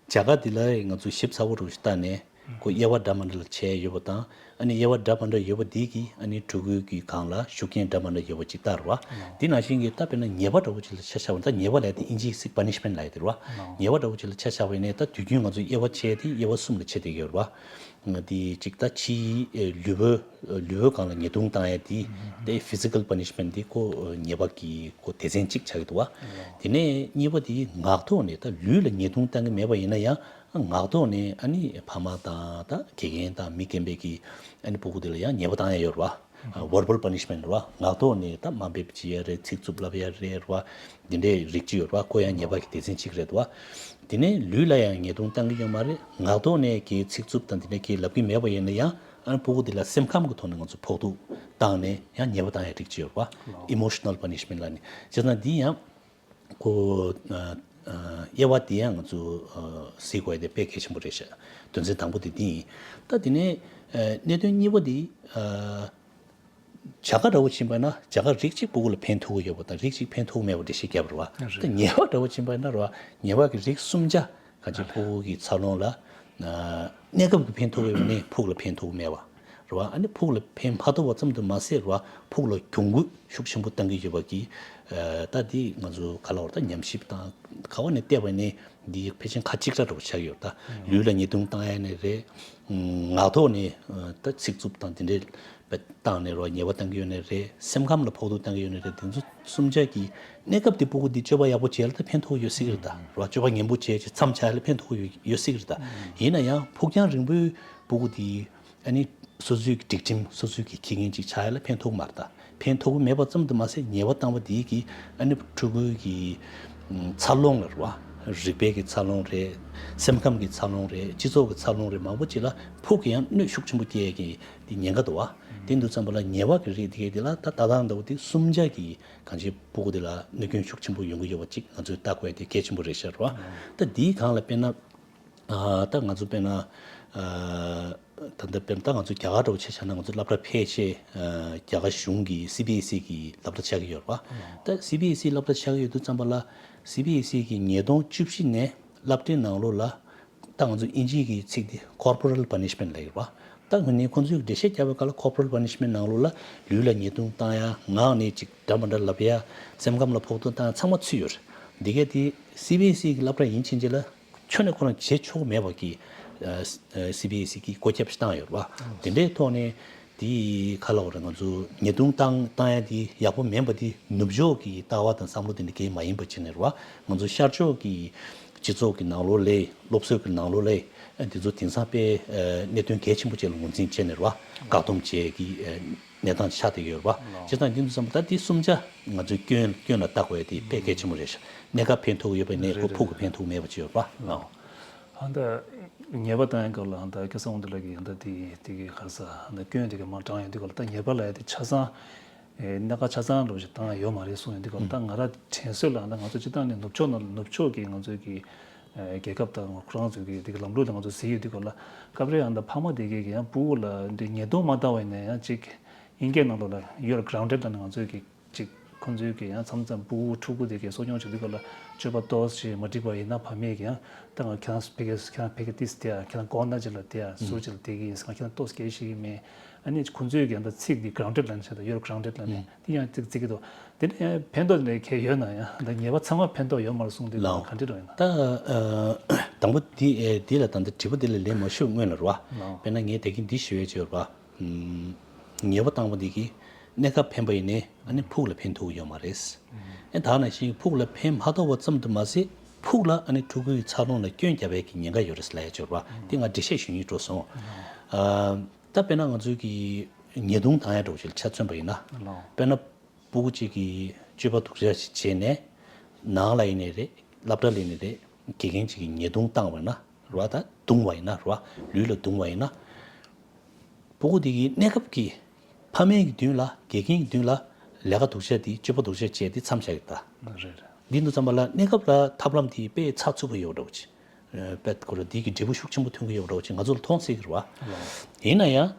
ཊི་བྱ་དགའ་འདི་ལ་ང་ཚོ་ཞིབ་ཚགས་པོ་རུ་ཞིག་བལྟས་ནས་ ཁོ་དབྱེ་བ་འདྲ་མི་འདྲ་ལ་ཕྱེ་ཡོད་པ་དང་། ཨ་ནི་དབྱེ་བ་འདྲ་མི་འདྲ་ཡོད་པ་འདི་གིས་ཨ་ནི་ཕྲུ་གུའི་གི་སྒང་ལ་ཤུགས་རྐྱེན་འདྲ་མི་འདྲ་ཡོད་པ་ཅིག་ལྟར་བ། འདི་ནང་བཞིན་གྱི་ད་དཔེར་ན་ཉེས་པ་འདྲ་བོ་ཅིག་ལ་ཆ་བཞག་པ་ན། ད་ཉེས་པ་ལབ་དེ་ཨིན་ཇིའི་སྐད་ཡིག་པ་ནི་ཤི་མེན་ཊི་ལབ་ཡ་དེ་རེད་བ། ཉེས་པ་འདྲ་བོ་ཅིག་ལ་ཆ་བཞག་པ་ཡིན་ན། ད་དུས་རྒྱུན་ང་ཚོ་དབྱེ་བ་ཕྱེ་དེ་དབྱེ་བ་གསུམ་ལ་ཕྱེ་བསྡད་ཀྱི་ཡོད་རེད་བ། དེ་གཅིག་ད་ཕྱིའི་ལུས་པོ། ལུས་པོའི་སྒང་ལ་ཉེས་རྡུང་བཏང་ཡ་དེ། དེ་ཕི་ཛི་ཀལ་པ་ནི་ཤི་མེན་ཊི་དེ་ཁོ་ཉེས་པ་གི་ཁོ་སྡེ་ཚན་གཅིག་ཆགས་ཀྱི་འདུག་བ། དེ་ནས་གཉིས་པ་དེ་ངག་ཐོག་ནས་ད་ལུས་ལ་ཉེས་རྡུང་བཏང་གི་མེད་པ་ཡིན་ན་ཡང་། ངག་ཐོག་ནས་ཨ་ནི་ཕ་མ་དང་ད་དགེ་རྒན་དང་མི་རྒན་པས་ཀྱིས་ཨ་ནི་ཕྲུ་གུ་དེ་ལ་ཡང་ཉེས་པ་བཏང་ཡ་ཡོད་རེད་བ། ཝར་བལ་པ་ནི་ཤི་མེན་ཊི་རེད་བ། ངག་ཐོག་ནས་ད་དམའ་འབེབས་བྱེད་ཡ་རེད། ཚིག་རྩུབ་ལབ་ཡ་རེད་བ། འདི་འདྲའི་རིགས་གཅིག་ཡོད་རེད་བ། ཁོ་ཡང་ཉེས་པ་གི་སྡེ་ཚན་གཅིག་རེད་བ། དེ་ནས་ལུས་ལ་ཡང་ཉེས་རྡུང་བཏང་གི་ཡོད་མ་རེད། ངག་ཐོག་ནས་ཀྱི་ཚིག་རྩུབ་དང་འདི་འདྲ་ཀྱི་ལབ་ཀྱི་མེད་པ་ཡིན་ན་ཡང་། ཨ་ནི་ཕྲུ་གུ་དེ་ལ་སེམས་ཁམས་ཀྱི་ཐོག་ནས་ང་ཚོ་ཕོག་ཐུག་བཏང་ནས་ཡང་ཉེས་པ་བཏང་ཡ་རིགས་གཅིག་ཡོད་རེད་བ། ཨི་མོ་ཤི་ནལ་པ་ནི་ཤི་མེན་ཊི་ལབ་ནས། བྱས་ཙང་འདི་ཡང་ཁོ། ཨ། ཨ། དབྱེ་བ་དེ་ཡང་ང་ཚོ། ཨ། གཟིགས་དགོས་ཡ་དེ་དཔེ་གལ་ཆེན་པོ་རེད་ཤག་དོན་ཚན་དང་པོ་དེ་འདི་ཡིན། ད་དེ་ནས། ཨ། གནད་དོན་གཉིས་པ་དེ། ཨ། བྱ་དགའ་འདྲ་བོ་ཕྱིན་པ་ན་བྱ་དགའ་རིགས་གཅིག་ཕྲུ་གུ་ལ་ཕན་ཐོགས་ཀྱི་ཡོད་པ་དང་རིགས་གཅིག་ཕན་ཐོགས་མེད་པ་འགྲེལ་བཤད་བརྒྱབ་པ་རེད་བ། རེད། ད་ཉེས་པ་འདྲ་བོ་ཕྱིན་པ་ན་རེད་བ། ཉེས་པ་གི་རིགས་གསུམ་ཆ་གང་ཅི་ཕྲུ་གུ་གི་འཚར་ལོངས་ལ། ཨ། གནས་སྐབས་ཀྱི་ཕན་ཐོགས་ཡོད་པ་ནས་ཕྲུ་གུ་ལ་ཕན་ཐོགས་མེད་པ་རེད་བ། ཨ་ནི་ཕྲུ་གུ་ལ་ཕན་མ་ཐོགས་པ་ཙམ་དུ་མ་ཟད་རེད་བ། ཕྲུ་གུ་ལ་གྱོང་གུད་ཤུགས་ཆེན་པོ་བཏང་གི་ཡོད་པ་གི། ཨ། ད་འདི་ང་ཚོ་ག་ལ་བར་ད་ཉམས་ཞིབ་དང་ག་བ་ནས་བལྟས་པ་ནས་འདི་ཕལ་ཆེར་ཁ་གཅིག་གྲགས་འདྲ་བོ་ཆགས་ཡོད། ད་ལུས་ལ་ཉེས་རྡུང་བཏང་ཡ་ནས་རེད། ངག་ཐོག་ནས། ཨ། ད་ཚིག་རྩུབ་དང་དེ་འདྲའི་བཏང་ནས་རོ། ཉེས་པ་བཏང་གི་ཡོད་ནའི་རེད། སེམས་ཁམས་ལ་ཕོག་ཐུག་བཏང་གི་ཡོད་ནའི་རེད། དེ་ཚོ་གསུམ་ཆ་གི་གནས་སྐབས་དེ་ཕྲུ་གུ་འདི་སྤྱོད་པ་ཡག་པོ་བྱས་ལ་ད་ཕན་ཐོགས་ཡོད་སྲིད་ཀྱི་རེད་ད་རོ། སྤྱོད་པ་ངན་པོ་བྱས་ཅིག་མཚམས་བཅད་ལ་ཕན་ཐོགས་ཡོད་ཡོད་སྲིད་ཀྱི་རེད་ད། ཡིན་ན་ཡང་ཕུགས་རྒྱང་རིང་པོའི་ཕྲུ་གུ་དེ་ཨ་ནི་སོ་སོའི་གི་སྒྲིག་ཁྲིམས། སོ་སོའི་གི་ཁྱི་རྒན་ཅིག་ཆགས་ཡ་ལ་ཕན་ཐོགས་མ་རེད་ད། ཕན་ཐོགས་མེད་པ་ཙམ་དུ་མ་ཟད་ཉེས་པ་བཏང་བ་དེ་གིས་ཨ་ནི་ཕྲུ་གུའི་གི་འཚར་ལོངས་ལ་རེད་བ། རིག་པའི་གི་འཚར་ལོངས་རེད། སེམས་ཁམས་ཀྱི་འཚར་ལོངས་རེད། སྤྱི་ཚོགས་ཀྱི་འཚར་ལོངས་རེད། མང་པོ་ཅིག་ལ་ཕུགས་ཀྱི་ཡང་གནོད་ཤུགས་ཆེན་པོ་སྐྱེལ་ཡ་གི་དེ་ཉེན་ཁ་འདུག་བ། དེ་འདུག་ཙམ་པ་ལ་ཉེས་པ་གི་རིགས་དེ་གས་དེ་ལ་ད་ལྟ་དང་འདྲ་བོ་དེ་གསུམ་ཆ་གི་གང་ཅི་ཕྲུ་གུ་དེ་ལ་གནོད་སྐྱོན་ཤུགས་ཆེན་པོ་ཡོང་གི་ཡོད་པ་ཅིག་ང་ཚོས་བལྟ་དགོས་ཡ་དེ་གལ་ཆེན་པོ་རེད་ཤག་རེད་བ། ད་འདིའི་སྒང་ལ་དཔེར་ན། ཨ། ད་ང་ཚོ་དཔེར་ན། ཨ། ད་ལྟ་དཔེར་ན་ད་ང་ཚོ་རྒྱ་གར་འདྲ་བོ་ཆ་བཞག་ན། ང་ཚོ་སློབ་གྲྭ་ཕལ་ཆེར། ཨ། རྒྱ་གར་གཞུང་གི་སི་བི་ཨེ་སི་ཨི་གི་སློབ་གྲྭ་ཆགས་ཀྱི་ཡོད་རེད་བ། ད་སི་བི་ཨེ་སི་ཨི་སློབ་གྲྭ་ཆགས་ཀྱི་ཡོད་དུས་ཙམ་པ་ལ། སི་བི་ཨེ་སི་ཨི་གི་ཉིས་སྟོང་བཅུ་བཞི་ནས་སློབ་གྲྭའི་ནང་ལོགས་ལ། ད་ང་ཚོ་དབྱིན་ཇིའི་གི་ཚིག་དེ་ཀོར་པོ་རལ་པ་ནི་ཤི་མེན་ཊི་ལབ་ཡོད་རེད་བ། ད་ངོས་ནས་ཁོང་ཚོས་འགྲེལ་བཤད་བརྒྱབ་པའི་སྐབས་ལ་ཀོར་པོ་རལ་པ་ནི་ཤི་མེན་ཊི་ནང་ལོགས་ལ་ལུས་ལ་ཉེས་རྡུང་བཏང་ཡ། ངག་ནས་ཅིག་འདྲ་མི་འདྲ་ལབ་ཡ། སེམས་ཁམས་ལ་ཕོག་ཐུག་བཏང་ཡ་ཚང་མ་ཚུད་ཡོད་རེད། འདི་གས་དེ་སི་བི་ཨེ་སི་ཨི་གི་སློབ་གྲྭ་ཡིན་ཕྱིན་ཆད་ལ་ཁྱོན་ནས་ཁོ་རང་བྱེད་ཆོག་མེད་པ་གི། ཨ། སི་བི་ཨེ་སི་ཨི་གི་བཀོད་ཁྱབ་ཞིག་བཏང་ཡོད་རེད་བ། དེ་འདྲའི་ཐོག་ནས་དེ་ག་ལ་བ་རེད། ང་ཚོ་ཉེས་རྡུང་བཏང་བཏང་ཡ་དེ་ཡག་པོ་མིན་པ་དེ་ནུབ་ཕྱོགས་ཀྱི་ལྟ་བ་དང་བསམ་བློ་དེ་འདྲ་གས་མ་ཡིན་པ་བྱས་ནས་རེད་བ། ང་ཚོ་ཤར་ཕྱོགས་ཀྱི་སྤྱི་ཚོགས་ཀྱི་ནང་ལོགས་ལ། སློབ་གསོའི་གི་ནང་ལོགས་ལ། ཨ། དེ་ཚོ་དེང་སང་དཔེ། ཨ། གནད་དོན་གལ་ཆེན་པོ་བཅས་ལ་ངོས་འཛིན་བྱས་ནས་རེད་བ། བཀག་སྡོམ་བྱས་ཀྱི། ཨ། གནས་སྟངས་ཆགས་བསྡད་ཡོད་རེད་བ། བྱས་ཙང་འདི་ཚོ་བསམ་པ་ད་དེ་གསུམ་ཆ་ང་ཚོས་སྐྱོན། སྐྱོན་ལ་བལྟ་དགོས་ཡ་དེ་དཔེ་གལ་ཆེན་པོ་རེད་ཤག་གནས་སྐབས་ཕན་ཐོགས་ཡོད་པ་ནས་ཁོ་ཕྲུ་གུ་ཕན་ཐོགས་མེད་པ་བྱས་ཡོད་རེད་བ། ཨ། ད་ཉེས་པ་བཏང་ཡ་སྐབས་ལ་ད་སྐལ་བཟང་དབང་འདུས་ལགས་ཀྱིས་ད་དེ་དེ་གི་ག་རེ་ཟེར། ད་སྐྱོན་དེ་གི་མར་དྲངས་ཡོང་དུས་སྐབས་ལ། ད་ཉེས་པ་ལབ་ཡ་དེ་ཆ་ཚང་ཨེ། གནད་འགག་ཆ་ཚང་འདྲ་བོ་ཞིག་བཏང་ཡོད་མ་རེད་གསུངས་ཡོང་དུས་སྐབས་ལ། ད་ང་རང་དྲན་གསོ་ལ། ད་ང་ཚོ་སྤྱིར་བཏང་ནས་ནུབ་ཕྱོགས་ནང་། ནུབ་ཕྱོགས་ཀྱི་ང་ཚོའི་གི་ཨེ། རྒྱལ་ཁབ་དང་ཁོ་རང་ཚོའི་གི་དེ་གི་ལམ་ལུགས་ལ་ང་ཚོ་གཟིགས་ཡོང་དུས་སྐབས་ལ། སྐབས་རེ་ཡང་ད་ཕ་མ་དེ་གས་ཀྱིས་ཡང་ཕྲུ་གུ་ལ་འདི་ཉེས་རྡུང་མ་བཏང་བ་ཡིན་ན་ཡང་ཅིག་དབྱིན་སྐད་ནང་ལོགས་ལ་You are grounded ལབ་ནས། ང་ཚོའི་གི་ཅིག་ཁོང་ཚོའི་གི་ཡང་མཚམས་མཚམས་ཕྲུ་གུ། ཕྲུ་གུ་དེ་གས་གསོ་སྐྱོང་བྱེད་དུས་སྐབས་ལ་སྤྱོད་པ་ཏོག་ཙམ་མ་འགྲིག་པ་ཡིན་ན་ཕ་མས་ཀྱིས་ཡང་ད་ང་ཁྱེད་རང་ཕ་གི། ཁྱེད་རང་ཕ་གི་ཏོག་ཙམ་བསྡད་ཨ། ཁྱེད་རང་ཀོར་ནར་ཅིག་ལ་བསྡད་ཨ། ཟུར་ཅིག་ལ་བསྡད་ཀྱི་ཡིན་ཟེར། ང་ཁྱེད་རང་ཏོག་ཙམ་སྐད་ཆ་བཤད་ཀྱི་མེད། ཨ་ནི་ཁོང་ཚོས་ཀྱང་ད་ཚིག་འདི་grounded ལབ་ནས་བྱས། ད་You are grounded ལབ་ནས་འདི་ཡང་ཚིག་བརྩི་གི་འདུག་དེ་འདྲ་ཡང་ཕན་ཐོགས་འདྲ་གང་ཡོད་ན་ཡང་། ད་ཉེས་པ་ཚང་མ་ཕན་ཐོགས་ཡོད་མ་རེད་གསུངས་དུས། ལགས། ག་འདྲ་འདྲ་ཡིན་ན། ད། ཨ། དང་པོ་འདི། ཨེ། འདི་ལ་ད་ལྟ་དྲི་བ་འདི་ལ་ལན་མ་ཞུ་སྔོན་ལ་རེད་བ། ལགས། དཔེར་ན་ངས་ད་གིན་འདི་ཞུ་ཡས་ཅིག་ཡོད་རེད་བ། ཨམ། ཉེས་པ་བཏང་བ་འདི་གིས་གནས་སྐབས་ཕན་པ་ཡིན་ནའི་ཨ་ནི་ཕྲུ་གུ་ལ་ཕན་ཐོགས་ཡོད་མ་རེད། ཨེ། ད་ནང་བཞིན་ཕྲུ་གུ་ལ་ཕན་མ་ཐོགས་པ་ཙམ་དུ་མ་ཟད་ཕྲུ་གུ་ལ། ཨ་ནི་ཕྲུ་གུའི་འཚར་ལོངས་ལ་སྐྱོན་རྒྱབ་པའི་གི་ཉེན་ཁ་ཡོད་རེད་ཟེར་ལབ་ཡས་ཅིག་ཡོད་རེད་བ། འདི་ང་འགྲེལ་བཤད་ཞུ་སྙིང་འདོད་སོང་། ཨ། ད་དཔེར་ན་ང་ཚོའི་གི་ཉེས་རྡུང་བཏང་ཡ་འདྲ་བོ་ཞིག་ལ་ཆ་མཚོན་པ་ཡིན་ན། ལགས། དཔེར་ན་ཕྲུ་གུ་གཅིག་གིས་སྤྱོད་པ་སྡུག་ཅག་ཞིག་བྱས་ནས་ནང་ལ་ཡིན་ནའི་རེད། སློབ་གྲྭ་ལ་ཡིན་ནའི་རེད། དགེ་རྒན་གཅིག་གིས་ཉེས་རྡུང་བཏང་བ་ཡིན་ན་རེད་བ། ད་རྡུང་བ་ཡིན་ན་རེད་བ། ལུས་ལ་རྡུང་བ་ཡིན་ན། ཕྲུ་གུ་དེ་གིས་གནས་སྐབས་ཀྱི་ཕ་མའི་གི་མདུན་ལ། དགེ་རྒན་གྱི་མདུན་ལ་ལས་ཀ་སྡུག་ཅག་དེ། སྤྱོད་པ་སྡུག་ཅག་བྱས་དེ་མཚམས་བཞག་གི་རེད་ད། རེད་རེད། འདི་འདུག་ཙམ་པ་ལ་གནས་སྐབས་ལ་ཐབས་ལམ་དེ་དཔེ་ཚགས་ཚུད་པོ་ཡོད་འདྲ་བོ་ཅིག་དཔེ་ཁོ་རང་འདི་གི་འབྲས་བུ་ཤུགས་ཆེན་པོ་ཐོན་གྱི་ཡོད་འདྲ་བོ་ཅིག་ང་ཚོ་ལ་མཐོང་སྲིད་ཀྱི་རེད་བ། ཡིན་ན་ཡང་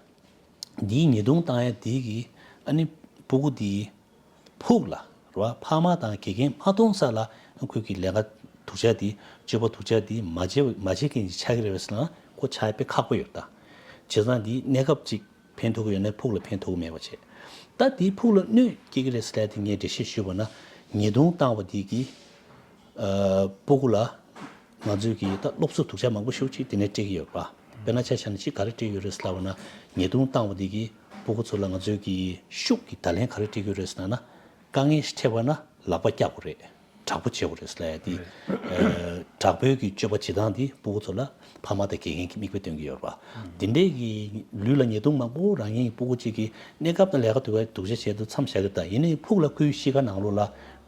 འདིའི་ཉེས་རྡུང་བཏང་ཡ་འདི་གིས་ཨ་ནི་ཕྲུ་གུ་འདིའི་ཕུགས་ལ་རེད་བ། ཕ་མ་དང་དགེ་རྒན་མ་མཐོང་ས་ལ་ཁོས་ཀྱི་ལས་ཀ་སྡུག་ཅག་འདི། སྤྱོད་པ་སྡུག་ཅག་འདི་མ་བྱེད། མ་བྱེད་མཁན་ཅིག་ཆགས་ཀྱི་རེད་པས་ཟེར་ན། ཁོ་ཆགས་ཡ་དཔེ་ཁག་པོ་ཡོད་ད། བྱས་ཙང་འདི་གནས་སྐབས་ཅིག་ཕན་ཐོགས་ཀྱི་ཡོད་ན་ཕུགས་ལ་ཕན་ཐོགས་ཀྱི་མེད་པ་བྱས། ད་དེའི་ཕུགས་ལ་གནོད་སྐྱེལ་གྱི་རེད་ཟེར་ལབ་དེ་ངས་འགྲེལ་བཤད་ཞུས་པ་ན། ཉེས་རྡུང་བཏང་བ་དེ་གིས་ཨ་སྤུ་གུ་ལ་ང་ཚོས་ཀྱི་ད་སློབ་གསོ་སྡུག་ཅག་མང་པོ་ཞིག་ཅིག་དེ་ནས་སྤྲད་ཀྱི་ཡོད་རེད་པ། དཔེར་ན་ཆ་བཞག་ན་ཅིག་ག་རེ་སྤྲད་ཀྱི་ཡོད་རེད་ཟེར་ལབ་པ་ན། ཉེས་རྡུང་བཏང་བ་དེ་གིས་སྤུ་གུ་ཚོ་ལ་ང་ཚོས་ཀྱི་ཤུགས་ཀྱི་བརྡ་ལན་ག་རེ་སྤྲད་ཀྱི་ཡོད་རེད་ཟེར་ན། དཀའ་ངལ་ཞིག་འཕྲད་པ་ན་ལག་པ་བཀྱག་དགོས་རེད། དྲག་པོ་བྱེད་དགོས་རེད་ཟེར་ལབ་ཡ་དེ། ཨ་དྲག་པོའི་གི་སྤྱོད་པ་བྱེད་སྟངས་དེ་སྤུ་གུ་ཚོ་ལ་ཕ་མ་དང་དགེ་རྒན་གྱིས་མིག་དཔེ་སྟོན་གྱི་ཡོད་རེད་པ། དེ་འདྲའི་གི་ལུས་ལ་ཉེས་རྡུང་མང་པོ་རག་མཁན་གྱི་སྤུ་གུ་གཅིག་གིས་གནས་སྐབས་དང་ལས་ཀ་སྡུག་པའི་སྡུག་ཅག་བྱས་དུས་མཚམས་བཞག་གི་རེད། ད་ཡིན་ནའི་ཕུགས་ལ་ཁོའི་གཤིས་ཀ་ནང་ལོགས་ལ་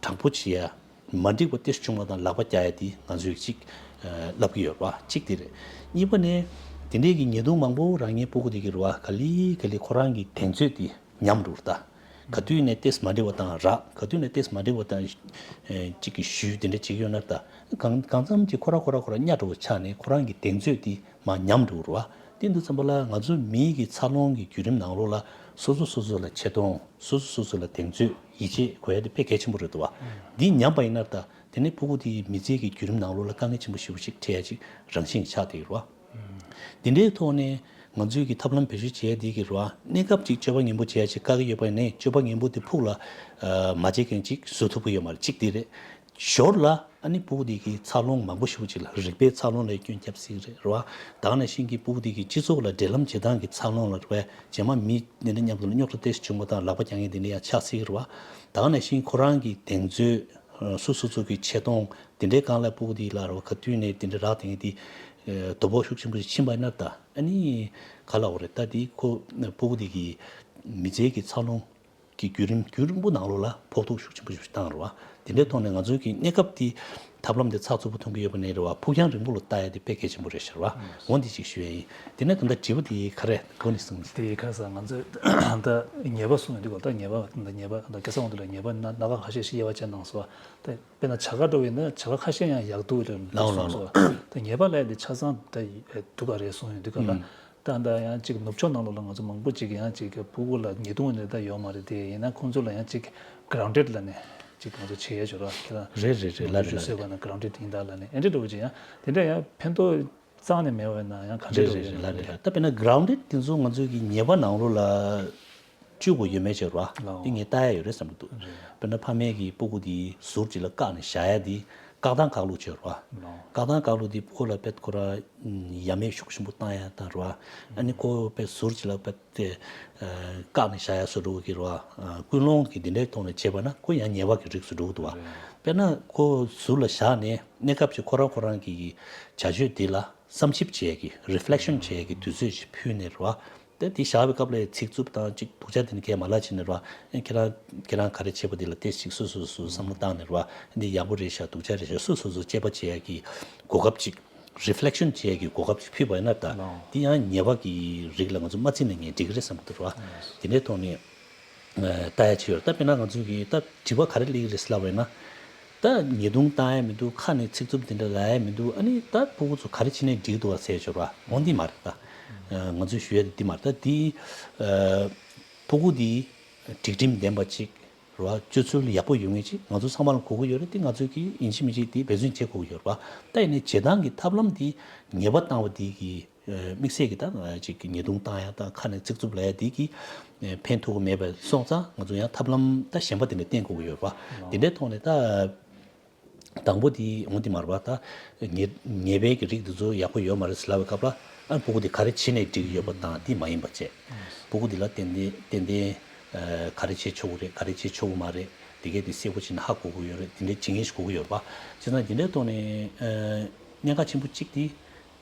དྲག་པོ་བྱེད་ཡ། མ་འགྲིག་པ་ཏོག་ཙམ་བྱུང་བ་དང་ལག་པ་བཀྱག་ཡ་དེ་ང་ཚོས་གཅིག་ཨ་ལབ་ཀྱི་ཡོད་རེད་པ། གཅིག་དེ་རེད། གཉིས་པ་ནི། དེ་འདྲའི་གི་ཉེས་རྡུང་མང་པོ་རག་མཁན་སྤུ་གུ་དེ་གི་རེད་པ། ག་ལེ་ག་ལེ་ཁོ་རང་གི་གདེང་ཚོད་དེ་ཉམས་འགྲོ་རེད་ད། ག་དུས་ནས་ཏོག་ཙམ་མ་འགྲིག་པ་དང་རག་ག་དུས་ནས་ཏོག་ཙམ་མ་འགྲིག་པ་དང་། ཨེ་གཅིག་གི་ཞུས་དེ་འདྲ་བྱེད་ཀྱི་ཡོད་ན་ད། གང་གང་འཚམ་གྱི་ཁོ་ར་ཁོ་ར་ཁོ་ར་གཉའ་འགྲོ་བ་ཆགས་ནས་ཁོ་རང་གི་གདེང་ཚོད་དེ་མར་ཉམས་འགྲོ་རེད་པ། དེ་འདུག་ཙམ་པ་ལ་ང་ཚོ་མིའི་གི་འཚར་ལོངས་ཀྱི་བརྒྱུད་རིམ་ནང་ལོགས་ལ་སོ་སོ་སོ་སོ་ལ་ཆེ་མཐོང་། སོ་སོ་སོ་སོ་ལ་གདེང་ཚོད་ཡིད་ཆེས་དགོས་ཡ་དེ་དཔེ་གལ་ཆེན་པོ་རེད་འདུག་པ། འདི་ཉམས་པ་ཡིན་ན་ད། དེ་ནས་སྤུ་གུ་དེའི་མི་ཚེ་གི་བརྒྱུད་རིམ་ནང་ལོགས་ལ་དཀའ་ངལ་ཆེན་པོ་ཞེ་པོ་ཞིག་འཕྲད་ཡ་ཅིག་རང་བཞིན་ཆགས་བསྡད་ཡོད་རེད་པ། འདི་འདྲའི་ཐོག་ནས་ང་ཚོས་ཀྱི་ཐབས་ལམ་བེད་སྤྱོད་བྱེད་ཡ་དེ་གི་རེད་པ། གནས་སྐབས་ཅིག་སྤྱོད་པ་ངན་པོ་བྱེད་ཡ་ཅིག་བཀག་གི་ཡོད་པ་ཡིན་ནའི་སྤྱོད་པ་ངན་པོ་དེ་ཕུགས་ལ་ཨ་མ་བྱེད་མཁན་ཅིག་བཟོ་ཐུབ་ཀྱི་ཡོད་མ་རེད། གཅིག་དེ་རེད། ཞོར་ལ་ཨ་ནི་སྤུ་གུ་དེ་གི་འཚར་ལོངས་མང་པོ་ཞེ་པོ་ཅིག་ལ་རིག་པའི་འཚར་ལོངས་ལ་སྐྱོན་བརྒྱབ་སྲིད་ཀྱི་རེད་རེད་པ། ད་ག་ནང་བཞིན་གྱི་སྤུ་གུ་དེ་གི་སྤྱི་ཚོགས་ལ་འབྲེལ་ལམ་བྱེད་སྟངས་ཀྱི་འཚར་ལོངས་ལ་རེད་པ། རྗེས་མ་མི་འདི་འདྲ་མཉམ་དུ་ལ་རྙོག་དྲ་ཏོག་ཙམ་བྱུང་བ་དང་ལག་པ་བཀྱག་མཁན་འདི་འདྲ་ཡང་ཆགས་སྲིད་ཀྱི་རེད་པ། ད་ག་ནང་བཞིན་ཁོ་རང་གི་གདེང་ཚོད། སོ་སོ་སོ་གི་ཆེ་མཐོང་དེ་འདྲའི་སྒང་ལ་སྤུ་གུ་དེ་ལ་རོ་ག་དུས་ནས་དེ་འདྲ་རག་དེ་ངས་དེ་ཨ་དོ་ཕོག་ཤུགས་ཆེན་པོ་ཞིག་ཕྱིན་པ་ཡིན་ན་ད། ཨ་ནི་ག་ལ་འོ་རེད་ད། དེ་ཁོ་སྤུ་གུ་དེ་གི་མི་ཚེ་གི་འཚར་ལོངས་ཀྱི་བརྒྱུད་རིམ་རྒྱུན་རིང་པོ་ནང་ལོགས་ལ་ཕོག་ཐུག་ཤུགས་ཆེན་པོ་ཞིག་བཏང་རེད་པ། དེ་འདྲའི་ཐོག་ནས་ང་ཚོའི་གི་གནས་སྐབས་དེ་ཐབས་ལམ་དེ་ཚགས་ཚུད་པོ་མཐོང་གི་ཡོད་པ་ནས་རེད་པ། ཕུགས་རྒྱང་རིང་པོ་ལ་ལྟ་ཡ་དེ་དཔེ་གལ་ཆེན་པོ་རེད་ཤག་པ། འོ་འདི་ཅིག་ཞུ་ཡ་ཡིན། དེ་ནས་ད་ལྟ་དྲི་བ་དེ་ག་རེ་གོ་ནས་གསུངས། དེ་ག་ས་ང་ཚོས་ད་ཉེས་པ་གསུངས་ཡོང་དུས་ག་ད་ཉེས་པ་ད་ཉེས་པ་ད་སྐལ་བཟང་དབང་འདུས་ལགས་ཉེས་པ་སྣ་སྣ་ཁ་ཁ་ཤས་ཤིག་དབྱེ་བ་ཕྱེ་གནང་སོང་བ། ད་དཔེར་ན་བྱ་དགའ་འགྲོ་བས་ན་བྱ་དགའ་ཁ་ཤས་ཡང་ཡག་སྡུག་ལ་ལགས་གསུངས་སོང་བ། ད་ཉེས་པ་ལབ་ཡ་དེ་ཆ་ཚང་ད་སྡུག་ག་རེད་གསུངས་ཡོང་དུས་ག་ལ། ད་ད་ཡང་ཅིག་ནུབ་ཕྱོགས་ནང་ལོགས་ལ་ང་ཚོ་མང་པོ་ཅིག་ཡང་ཅིག་སྤུ་གུ་ལ་ཉེས་རྡུང་ནས་ད་ཡོད་མ་རེད་དེ། ཡིན་ན་ཁོང་ཚོ་ལ་ཡང་ཅིག་grounded་ལབ་ནས་ཅིག་ང་ཚོ་བྱེད་ཡས་ཅིག་ཡོད་ར། ཁྱེད་རང་རེད་རེད་རེད། ལབ་རེད་ལབ་རེད། ཟེར་བ་ན་grounded་ཡིན་ད་ལབ་ནས་ཨེ་འདྲ་འདྲ་བོ་ཅིག་ཡང་དེ་འདྲ་ཡང་ཕན་ཐོགས་རྩ་ནས་མེད་པ་ན་ཡང་ག་འདྲ་རེད་འདྲ་བོ་རེད་ཅིག་རེད། ལབ་རེད་ལབ་རེད། ད་དཔེར་ན་grounded་དེ་ཚོ་ང་ཚོའི་གི་ཉེས་པ་ནང་ལོགས་ལ་བཅུག་དགོས་ཡོད་མེད་ཅིག་ཡོད་ར། ལའོ། དེ་ངས་ལྟ་ཡ་ཡོད་རེད་བསམ་གྱི་འདུག། རེད། དཔེར་ན་ཕ་མས་གི་སྤུ་གུ་དེ་ཟུར་གཅིག་ལ་བཀག་ནས་བཞག་ཡ་དེ་བཀག་སྟངས་བཀག་ལུགས་ཅིག་ཡོད་ར། ལའོ། བཀག་སྟངས་བཀག་ལུགས་དེ་སྤུ་གུ་ལ་དཔེ་ཁོ་ར་ཡ་མེད་ཤུགས་ཆེན་པོ་བཏང་ཡ་དང་ར། ཨ་ནི་ཁོ་དཔེ་ཟུར་གཅིག་ལ་དཔེ་དེ་བཀག་ནས་བཞག་ཡ་བཟོ་འདྲ་བོ་གི་ར། ཀུན་སློང་གི་དེ་འདྲའི་ཐོག་ནས་བྱས་པ་ན་ཁོ་ཡང་ཉེས་པ་གི་རིགས་སུ་འགྲོ་གི་འདུག་བ། རེད། དཔེར་ན་ཁོ་ཟུར་ལ་བཞག་ནས་གནས་སྐབས་ཅིག་ཁོ་རང་ཁོ་རང་གི་བྱ་སྤྱོད་དེ་ལ་བསམ་ཞིབ་བྱེད་ཀྱི་reflection་བྱེད་ཀྱི་དུས་ཚོད་ཅིག་ཕུལ་ནས་ར། ད་དེ་བཞག་པའི་སྐབས་ལ་ཚིག་རྩུབ་དང་ཅིག་སྡུག་ཅག་དེ་འདྲ་གས་མ་ལབ་བྱས་ནས་ར། ཨེ་ཁྱེད་རང་ཁྱེད་རང་ག་རེ་བྱས་པ་དེ་ལ་ཏོག་ཙམ་ཅིག་སོ་སོ་སོ་བསམ་བློ་བཏང་ནས་ར། འདི་ཡག་པོ་རེད་ཤག་སྡུག་ཅག་རེད་ཤག་སོ་སོ་སོ་དཔྱད་པ་བྱེད་ཡ་གི་གོ་སྐབས་ཅིག reflection་བྱེད་ཡ་གི་གོ་སྐབས་ཅིག་ཕུལ་བ་ཡིན་ན་ད། ལའོ། འདི་ཡང་ཉེས་པ་གི་རིགས་ལ་ང་ཚོ་མ་བརྩིས་ན་ངས་འགྲིག་གི་རེད་བསམ་གྱི་འདུག་ར། དེ་འདྲའི་ཐོག་ནས་ལྟ་ཡ་ཅིག་ཡོད་རེད། ད་དཔེར་ན་ང་ཚོ་གི་ད་དྲི་བ་ག་རེ་སླེབས་ཀྱི་རེད་ལབ་པ་ཡིན་ན། ད་ཉེས་རྡུང་བཏང་ཡ་མི་འདུག། ཁ་ནས་ཚིག་རྩུབ་དེ་འདྲ་ལབ་ཡ་མི་འདུག། ཨ་ནི་ད་སྤུ་གུ་ཚོ་ག་རེ་བྱས་ནས་འགྲིག་འདུག་བ་ཟེར་ཡ་ཅིག་ཡོད་ར། འོ་འདི་མ་རེད་ད། ང་ཚོས་ཞུ་ཡ་དེ་འདི་མ་རེད་ད། འདི་སྤུ་གུ་འདི་སྒྲིག་ཁྲིམས་ལྡན་པ་ཅིག་ར། སྤྱོད་ཚུལ་ཡག་པོ་ཡོད་མཁན་ཅིག་ང་ཚོ་ཚང་མ་ལ་དགོས་ཀྱི་ཡོད་རེད། དེ་ང་ཚོས་ཀྱིས་ཡིན་གཅིག་མིན་གཅིག་དེ་འབད་བརྩོན་བྱེད་དགོས་ཀྱི་ཡོད་རེད་པ། ད་ཡིན་ནའི་བྱེད་སྟངས་ཀྱི་ཐབས་ལམ་དེ་ཉེས་པ་བཏང་བ་དེ་གི་དམིགས་བསལ་གྱི་ད་ཅིག་ཉེས་རྡུང་བཏང་ཡ་དང་ཁ་ནས་ཚིག་རྩུབ་ལབ་ཡ་དེ་གི་ཕན་ཐོགས་ཀྱི་མེད་པ་སོང་ཙང་ང་ཚོ་ཡང་ཐབས་ལམ་ད་གཞན་པ་དེ་འདྲ་བསྟེན་དགོས་ཀྱི་ཡོད་རེད་པ། དེ་འདྲའི་ཐོག་ནས་ད། དང་པོ་དེ་འོང་དེ་མ་རེད་པ། ད་ཉེས་ཉེས་པའི་གི་རིགས་དེ་ཚོ་ཡག་པོ་ཡོད་མ་རེད་ཟེར་ལབ་པའི་སྐབས་ལ་ཨ་སྤུ་གུ་དེ་ག་རེ་བྱས་ནས་འགྲིག་གི་ཡོད་པ་དང་དེ་མ་ཡིན་པ་བྱས། སྤུ་གུ་དེ་ལ་ཏན་ཏན་ཏན་ཏན་ག་རེ་བྱེད་ཆོག་གི་རེད། ག་རེ་བྱེད་ཆོག་གི་མ་རེད། དེ་གས་དེ་གསལ་པོ་བྱས་ནས་ཧ་གོ་གི་ཡོད་རེད། དེ་འདྲའི་བྱེད་མཁན་ཞིག་དགོས་ཀྱི་ཡོད་རེད་པ། བྱས་ཙང་དེ་འདྲའི་ཐོག་ནས་གནད་འགག་ཆེན་པོ་གཅིག་དེ་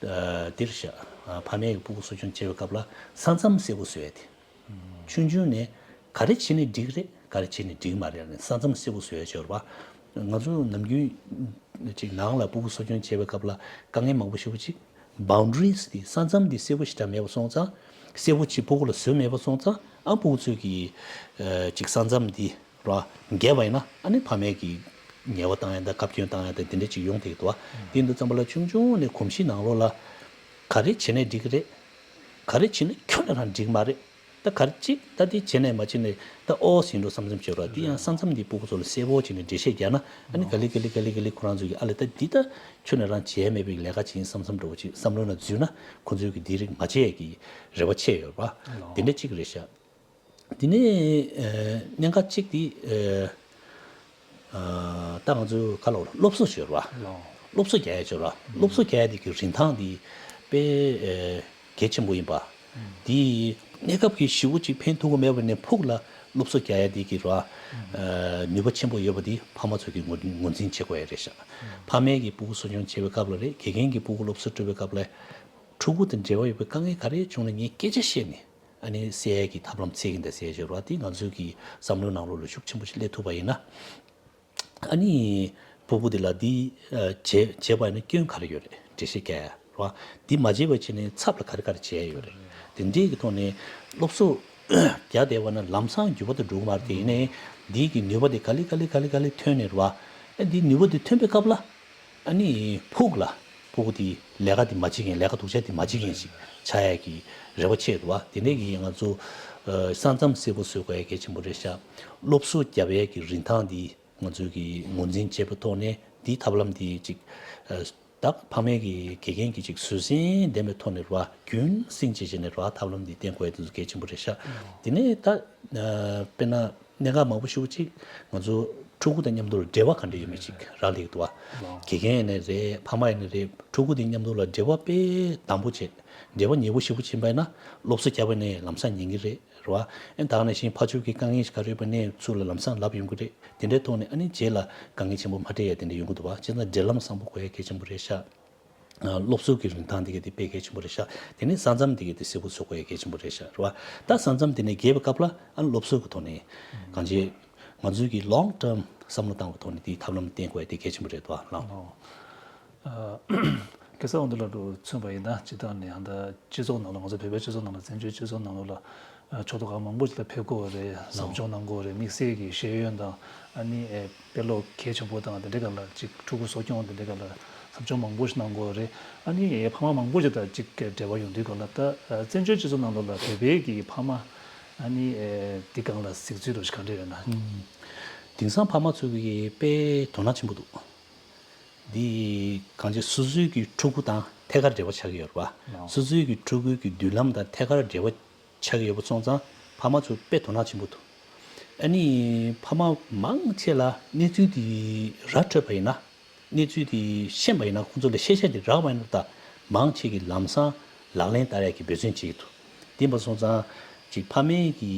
འདིར་བཞག་ཕ་མས་གི་སྤུ་གུ་གསོ་སྐྱོང་བྱེད་པའི་སྐབས་ལ་ས་མཚམས་གསལ་པོ་བཟོ་ཡ་དེ། ཆུང་ཆུང་ནས་ག་རེ་བྱས་ནས་འགྲིག་རེད། ག་རེ་བྱས་ནས་འགྲིག་མ་རེད་ལབ་ནས་ས་མཚམས་གསལ་པོ་བཟོ་ཡ་ཅིག་ཡོད་རེད་པ། ང་ཚོ་ནམ་རྒྱུན་ཅིག་ནང་ལ་སྤུ་གུ་གསོ་སྐྱོང་བྱེད་པའི་སྐབས་ལ་དཀའ་ངལ་མང་པོ་ཞེ་པོ་ཅིག་boundaries་དེ་ས་མཚམས་དེ་གསལ་པོ་ཞེ་དྲག་མེད་པ་སོང་ཙང་། གསལ་པོ་ཅིག་སྤུ་གུ་ལ་བཟོས་མེད་པ་སོང་ཙང་ཨ་སྤུ་གུ་ཚོས་ཀྱི་ཅིག་ས་མཚམས་དེ་ར་འགལ་བ་ཡིན་ན་ཨ་ནི་ཕ་མས་ཀྱི་ཉེས་པ་བཏང་ཡ་དང་བཀའ་བཀྱོན་བཏང་ཡ་དང་དེ་འདྲ་ཅིག་ཡོང་བསྡད་ཀྱི་འདུག་བ། དེ་འདུག་ཙམ་པ་ལ་ཆུང་ཆུང་ནས་གོམས་གཤིས་ནང་ལོགས་ལ་ག་རེ་བྱས་ནས་འགྲིག་གི་རེད། ག་རེ་བྱས་ནས་ཁྱོན་ནས་རང་འགྲིག་མ་རེད། ད་ག་རེ་གཅིག་ད་དེ་བྱས་ནས་མ་བྱས་ནས་ད་ཨོ་ཟིན་འགྲོ་བསམ་བསམ་བྱེད་རོགས། དེ་ཡང་ས་མཚམས་འདི་སྤུ་གུ་ཚོ་ལ་གསལ་པོ་བྱས་ནས་འགྲེལ་བཤད་རྒྱག་ན། ཨ་ནི་ག་ལེ་ག་ལེ་ག་ལེ་ག་ལེ་ཁོ་རང་ཚོ་གིས་ཨ་ལས་ད་འདི་ད་ཁྱོད་ནས་རང་བྱས་མེད་པའི་ལས་ཀ་ཅིག་ཡིན་བསམ་བསམ་འདྲ་བོ་ཅིག་བསམ་བློ་ན་འཛུལ་ན། ཁོ་ཚོས་གིས་འདི་རིགས་མ་བྱས་ཀྱི་རེ་བ་ཆེ་ཡོད་རེད་པ། དེ་འདྲ་གཅིག་རེད་ཤག་དེ་ནས་ཨ་གནད་འགག་གཅིག་དེ་ཨ་ཨ་ད་ང་ཚོའི་ག་ལ་སློབ་གསོ་ཞུ་བ། ལོ། སློབ་གསོ་རྒྱག་ཡ་ཞུ་བ། སློབ་གསོ་རྒྱག་ཡ་དེ་གི་རིན་ཐང་དེ་དཔེ་ཨེ་གལ་ཆེན་པོ་ཡིན་པ། དེ་གནས་སྐབས་ཀྱི་ཞེ་པོ་ཅིག་ཕན་ཐོགས་ཀྱི་མེད་པ་ནས་ཕུགས་ལ་སློབ་གསོ་རྒྱག་ཡ་དེ་གི་ར་ཨ་ནུས་པ་ཆེན་པོ་ཡོད་པ་དེ་ཕ་མ་ཚོ་གིས་ངོས་ངོས་འཛིན་བྱེད་དགོས་ཡ་རེད་ཤག་ཕ་མས་ཀྱི་སྤུ་གུ་གསོ་སྐྱོང་བྱེད་པའི་སྐབས་ལ་རེད། དགེ་རྒན་གྱི་སྤུ་གུ་སློབ་གསོ་སྤྲོད་པའི་སྐབས་ལ་ཕྲུ་གུ་དང་འབྲེལ་བ་ཡོད་པའི་དཀའ་ངལ་ག་རེ་བྱུང་ན་ངས་སྐད་ཆ་བཤད་ནས། ཨ་ནི་སེལ་ཡས་ཀྱི་ཐབས་ལམ་འཚོལ་གྱིན་ད་སེལ་ཞོར་བ་དེ་ང་ཚོའི་གི་བསམ་བློའི་ནང་ལོགས་ལ་ཤུགས་ཆེན་པོ་ཞིག་སླེབས་ཐུབ་པ་ཡིན་ན། ཨ་ནི་སྤུ་གུ་དེ་ལ་འདི་ཨ་བྱེད་བྱེད་པ་ཡིན་ན་སྐྱོན་ག་རེ་ཡོད་རེད། འགྲེལ་བཤད་རྒྱག་ཡ་རེད་བ། འདི་མ་བྱས་པ་བྱས་ནས་ཚབ་ལ་ག་རེ་ག་རེ་བྱེད་ཡ་ཡོད་རེད། དེ་འདྲའི་གི་ཐོག་ནས་སློབ་གསོ་རྒྱག་བསྡད་པ་ན་ལམ་སང་འགྱུར་བ་དེ་འགྲོ་གི་མ་རེད། དེ་ཡིན་ནའི་འདིའི་གི་ནུས་པ་དེ་ག་ལེ་ག་ལེ་ག་ལེ་ག་ལེ་ཐོན་ནས་རེད་བ། ཨ་འདིའི་ནུས་པ་དེ་ཐོན་པའི་སྐབས་ལ། ཨ་ནི་ཕུགས་ལ་སྤུ་གུ་དེ་ལས་ཀ་དེ་མ་བྱེད་མཁན། ལས་ཀ་སྡུག་ཅག་དེ་མ་བྱེད་མཁན་ཞིག་ཆགས་ཡས་ཀྱི་རེ་བ་ཆེ་འདུག་བ། དེ་འདྲས་ཀྱི་ང་ཚོ་ཨ་ས་མཚམས་གསལ་པོ་བཟོ་དགོས་ཡས་གལ་ཆེན་པོ་རེད་ཤག་སློབ་གསོ་རྒྱབ་ཡས་ཀྱི་རིན་ཐང་འདི་ང་ཚོས་ཀྱི་ངོས་འཛིན་བྱས་པའི་ཐོག་ནས་འདིའི་ཐབས་ལམ་འདི་ཅིག་ཨ་ད་ཕ་མས་ཀྱི་དགེ་རྒན་གྱི་ཅིག་བཟོད་བསྲན་ལྡན་པའི་ཐོག་ནས་རེད་བ། རྒྱུན་སྲིང་བྱེད་བྱས་ནས་རེད་བ། ཐབས་ལམ་འདི་བསྟེན་དགོས་ཡས་དེ་ཚོ་གལ་ཆེན་པོ་རེད་ཤག་དེ་ནས་ད་ཨ་དཔེར་ན། གནད་འགག་མང་པོ་ཞིག་ཅིག་ང་ཚོ་ཕྲུ་གུ་དང་མཉམ་དུ་ལ་འབྲེལ་བ་ག་འདྲ་ཡོད་མེད་ཅིག་རག་ལས་འདུག་བ། དགེ་རྒན་ཡིན་ནའི་རེད། ཕ་མ་ཡིན་ནའི་རེད། ཕྲུ་གུ་དེ་མཉམ་དུ་ལ་འབྲེལ་བ་དཔེ་དམ་པོ་བྱེད། འབྲེལ་བ་ཉེ་པོ་ཞེ་པོ་ཕྱིན་པ་ཡིན་ན་སློབ་གསོ་རྒྱག་པ་ནས་ལམ་སང་ཉན་གི་རེད། རེད་བ། ཨེ་ད་ག་ནང་བཞིན་ཕར་ཕྱོགས་ཀྱི་དཀའ་ངལ་ཞིག་ག་རེ་ཡོད་པ་ནས་ཚུར་ལ་ལམ་སང་ལབ་ཡོང་གི་རེད། དེ་འདྲའི་ཐོག་ནས་ཨ་ནི་རྗེས་ལ་དཀའ་ངལ་ཆེན་པོ་མ་འཕྲད་ཡ་དེ་འདྲ་ཡོང་གི་འདུག་བ། བྱས་ཙང་འབྲེལ་ལམ་བཟང་པོ་དགོས་ཡ་གལ་ཆེན་པོ་རེད་ཤག་ཨ་སློབ་གསོ་གི་རིན་ཐང་འདི་ག་དེ་དཔེ་གལ་ཆེན་པོ་རེད་ཤག་དེ་ནས་ས་མཚམས་འདི་ག་དེ་གསལ་པོ་བཟོ་དགོས་ཡ་གལ་ཆེན་པོ་རེད་ཤག་རེད་བ། ད་ས་མཚམས་དེ་ནས་བརྒལ་བའི་སྐབས་ལ་ཨ་ནི་སློབ་གསོ་གི་ཐོག་ནས་གང་ཅི་ང་ཚོའི་གི་long term བསམ་བློ་བཏང་བའི་ཐོག་ནས་དེའི་ཐབས་ལམ་བསྟེན་དགོས་ཡ་དེ་གལ་ཆེན་པོ་རེད་དོ། ལགས། ཨ་གེ་སར་དབང་འདུས་ལགས་མཚོན་པ་ཡིན་ན་སྤྱིར་བཏང་ནས་ཨ་ད་སྤྱི་ཚོགས་ནང་ལ་ང་ཚོ་བོད་པའི་སྤྱི་ཚོགས་ནང་ལ་བཙན་བྱོལ་སྤྱི་ཚོགས་ནང་ལོགས་ལ་ཨ་ཕྱོགས་གཏོགས་ཁག་མང་པོ་ཞིག་ལ་ཕེབས་དགོས་པ་རེད། ཟབ་སྦྱོང་གནང་དགོས་པ་རེད། དམིགས་བསལ་གྱི་ཤེས་ཡོན་དང་ཨ་ནི་ཨེ་དཔེ་ཀློག་གལ་ཆེན་པོ་དང་དེ་འདྲའི་སྒང་ལ་ཅིག་ཕྲུ་གུ་གསོ་སྐྱོང་དེ་འདྲའི་སྒང་ལ་ཟབ་སྦྱོང་མང་པོ་ཞིག་གནང་དགོས་པ་རེད། ཨ་ནི་ཨེ་ཕ་མ་མང་པོ་ཞིག་དང་ཅིག་འབྲེལ་བ་ཡོང་དུས་སྒང་ལ་ད་ཨ་བཙན་བྱོལ་སྤྱི་ཚོགས་ནང་ལོགས་ལ་བོད་པའི་གི་ཕ་མ་ཨ་ནི་ཨེ་འདི་སྒང་ལ་གཟིགས་ཚུལ་འདྲ་ཞིག་ག་འདྲ་ཡོད་ན། ཨུམ། དེང་སང་ཕ་མ་ཚོ་གི་དཔེ་དོ་སྣང་ཆེན་པོ་འདུག་འདི་གང་ཅི་སོ་སོའི་གི་ཕྲུ་གུ་དང་ཐད་ཀར་འབྲེལ་བ་ཆགས་ཀྱི་ཡོད་རེད་བ། ལགས། སོ་སོའི་གི་ཕྲུ་གུའི་གི་མདུན་ལམ་དང་ཐད་ཀར་འབྲེལ་བ་ཆགས་ཀྱི་ཡོད་པ་སོང་ཙང་ཕ་མ་ཚོ་དཔེ་དོ་སྣང་ཆེན་པོ་འདུག་ཨ་ནི་ཕ་མ་མང་ཆེ་ལ་གནས་ཚུལ་འདི་ར་འཕྲོད་པ་ཡིན་ན། གནས་ཚུལ་འདི་ཤེས་པ་ཡིན་ན། ཁོང་ཚོ་ལ་ཤེས་བྱ་འདི་རག་པ་ཡིན་ན་ད་མང་ཆེ་གི་ལམ་སང་ལག་ལེན་བསྟར་ཡག་གི་འབད་བརྩོན་བྱེད་ཀྱི་འདུག་དེ་ཡིན་པ་སོང་ཙང་ཅིག་ཕ་མའི་གི་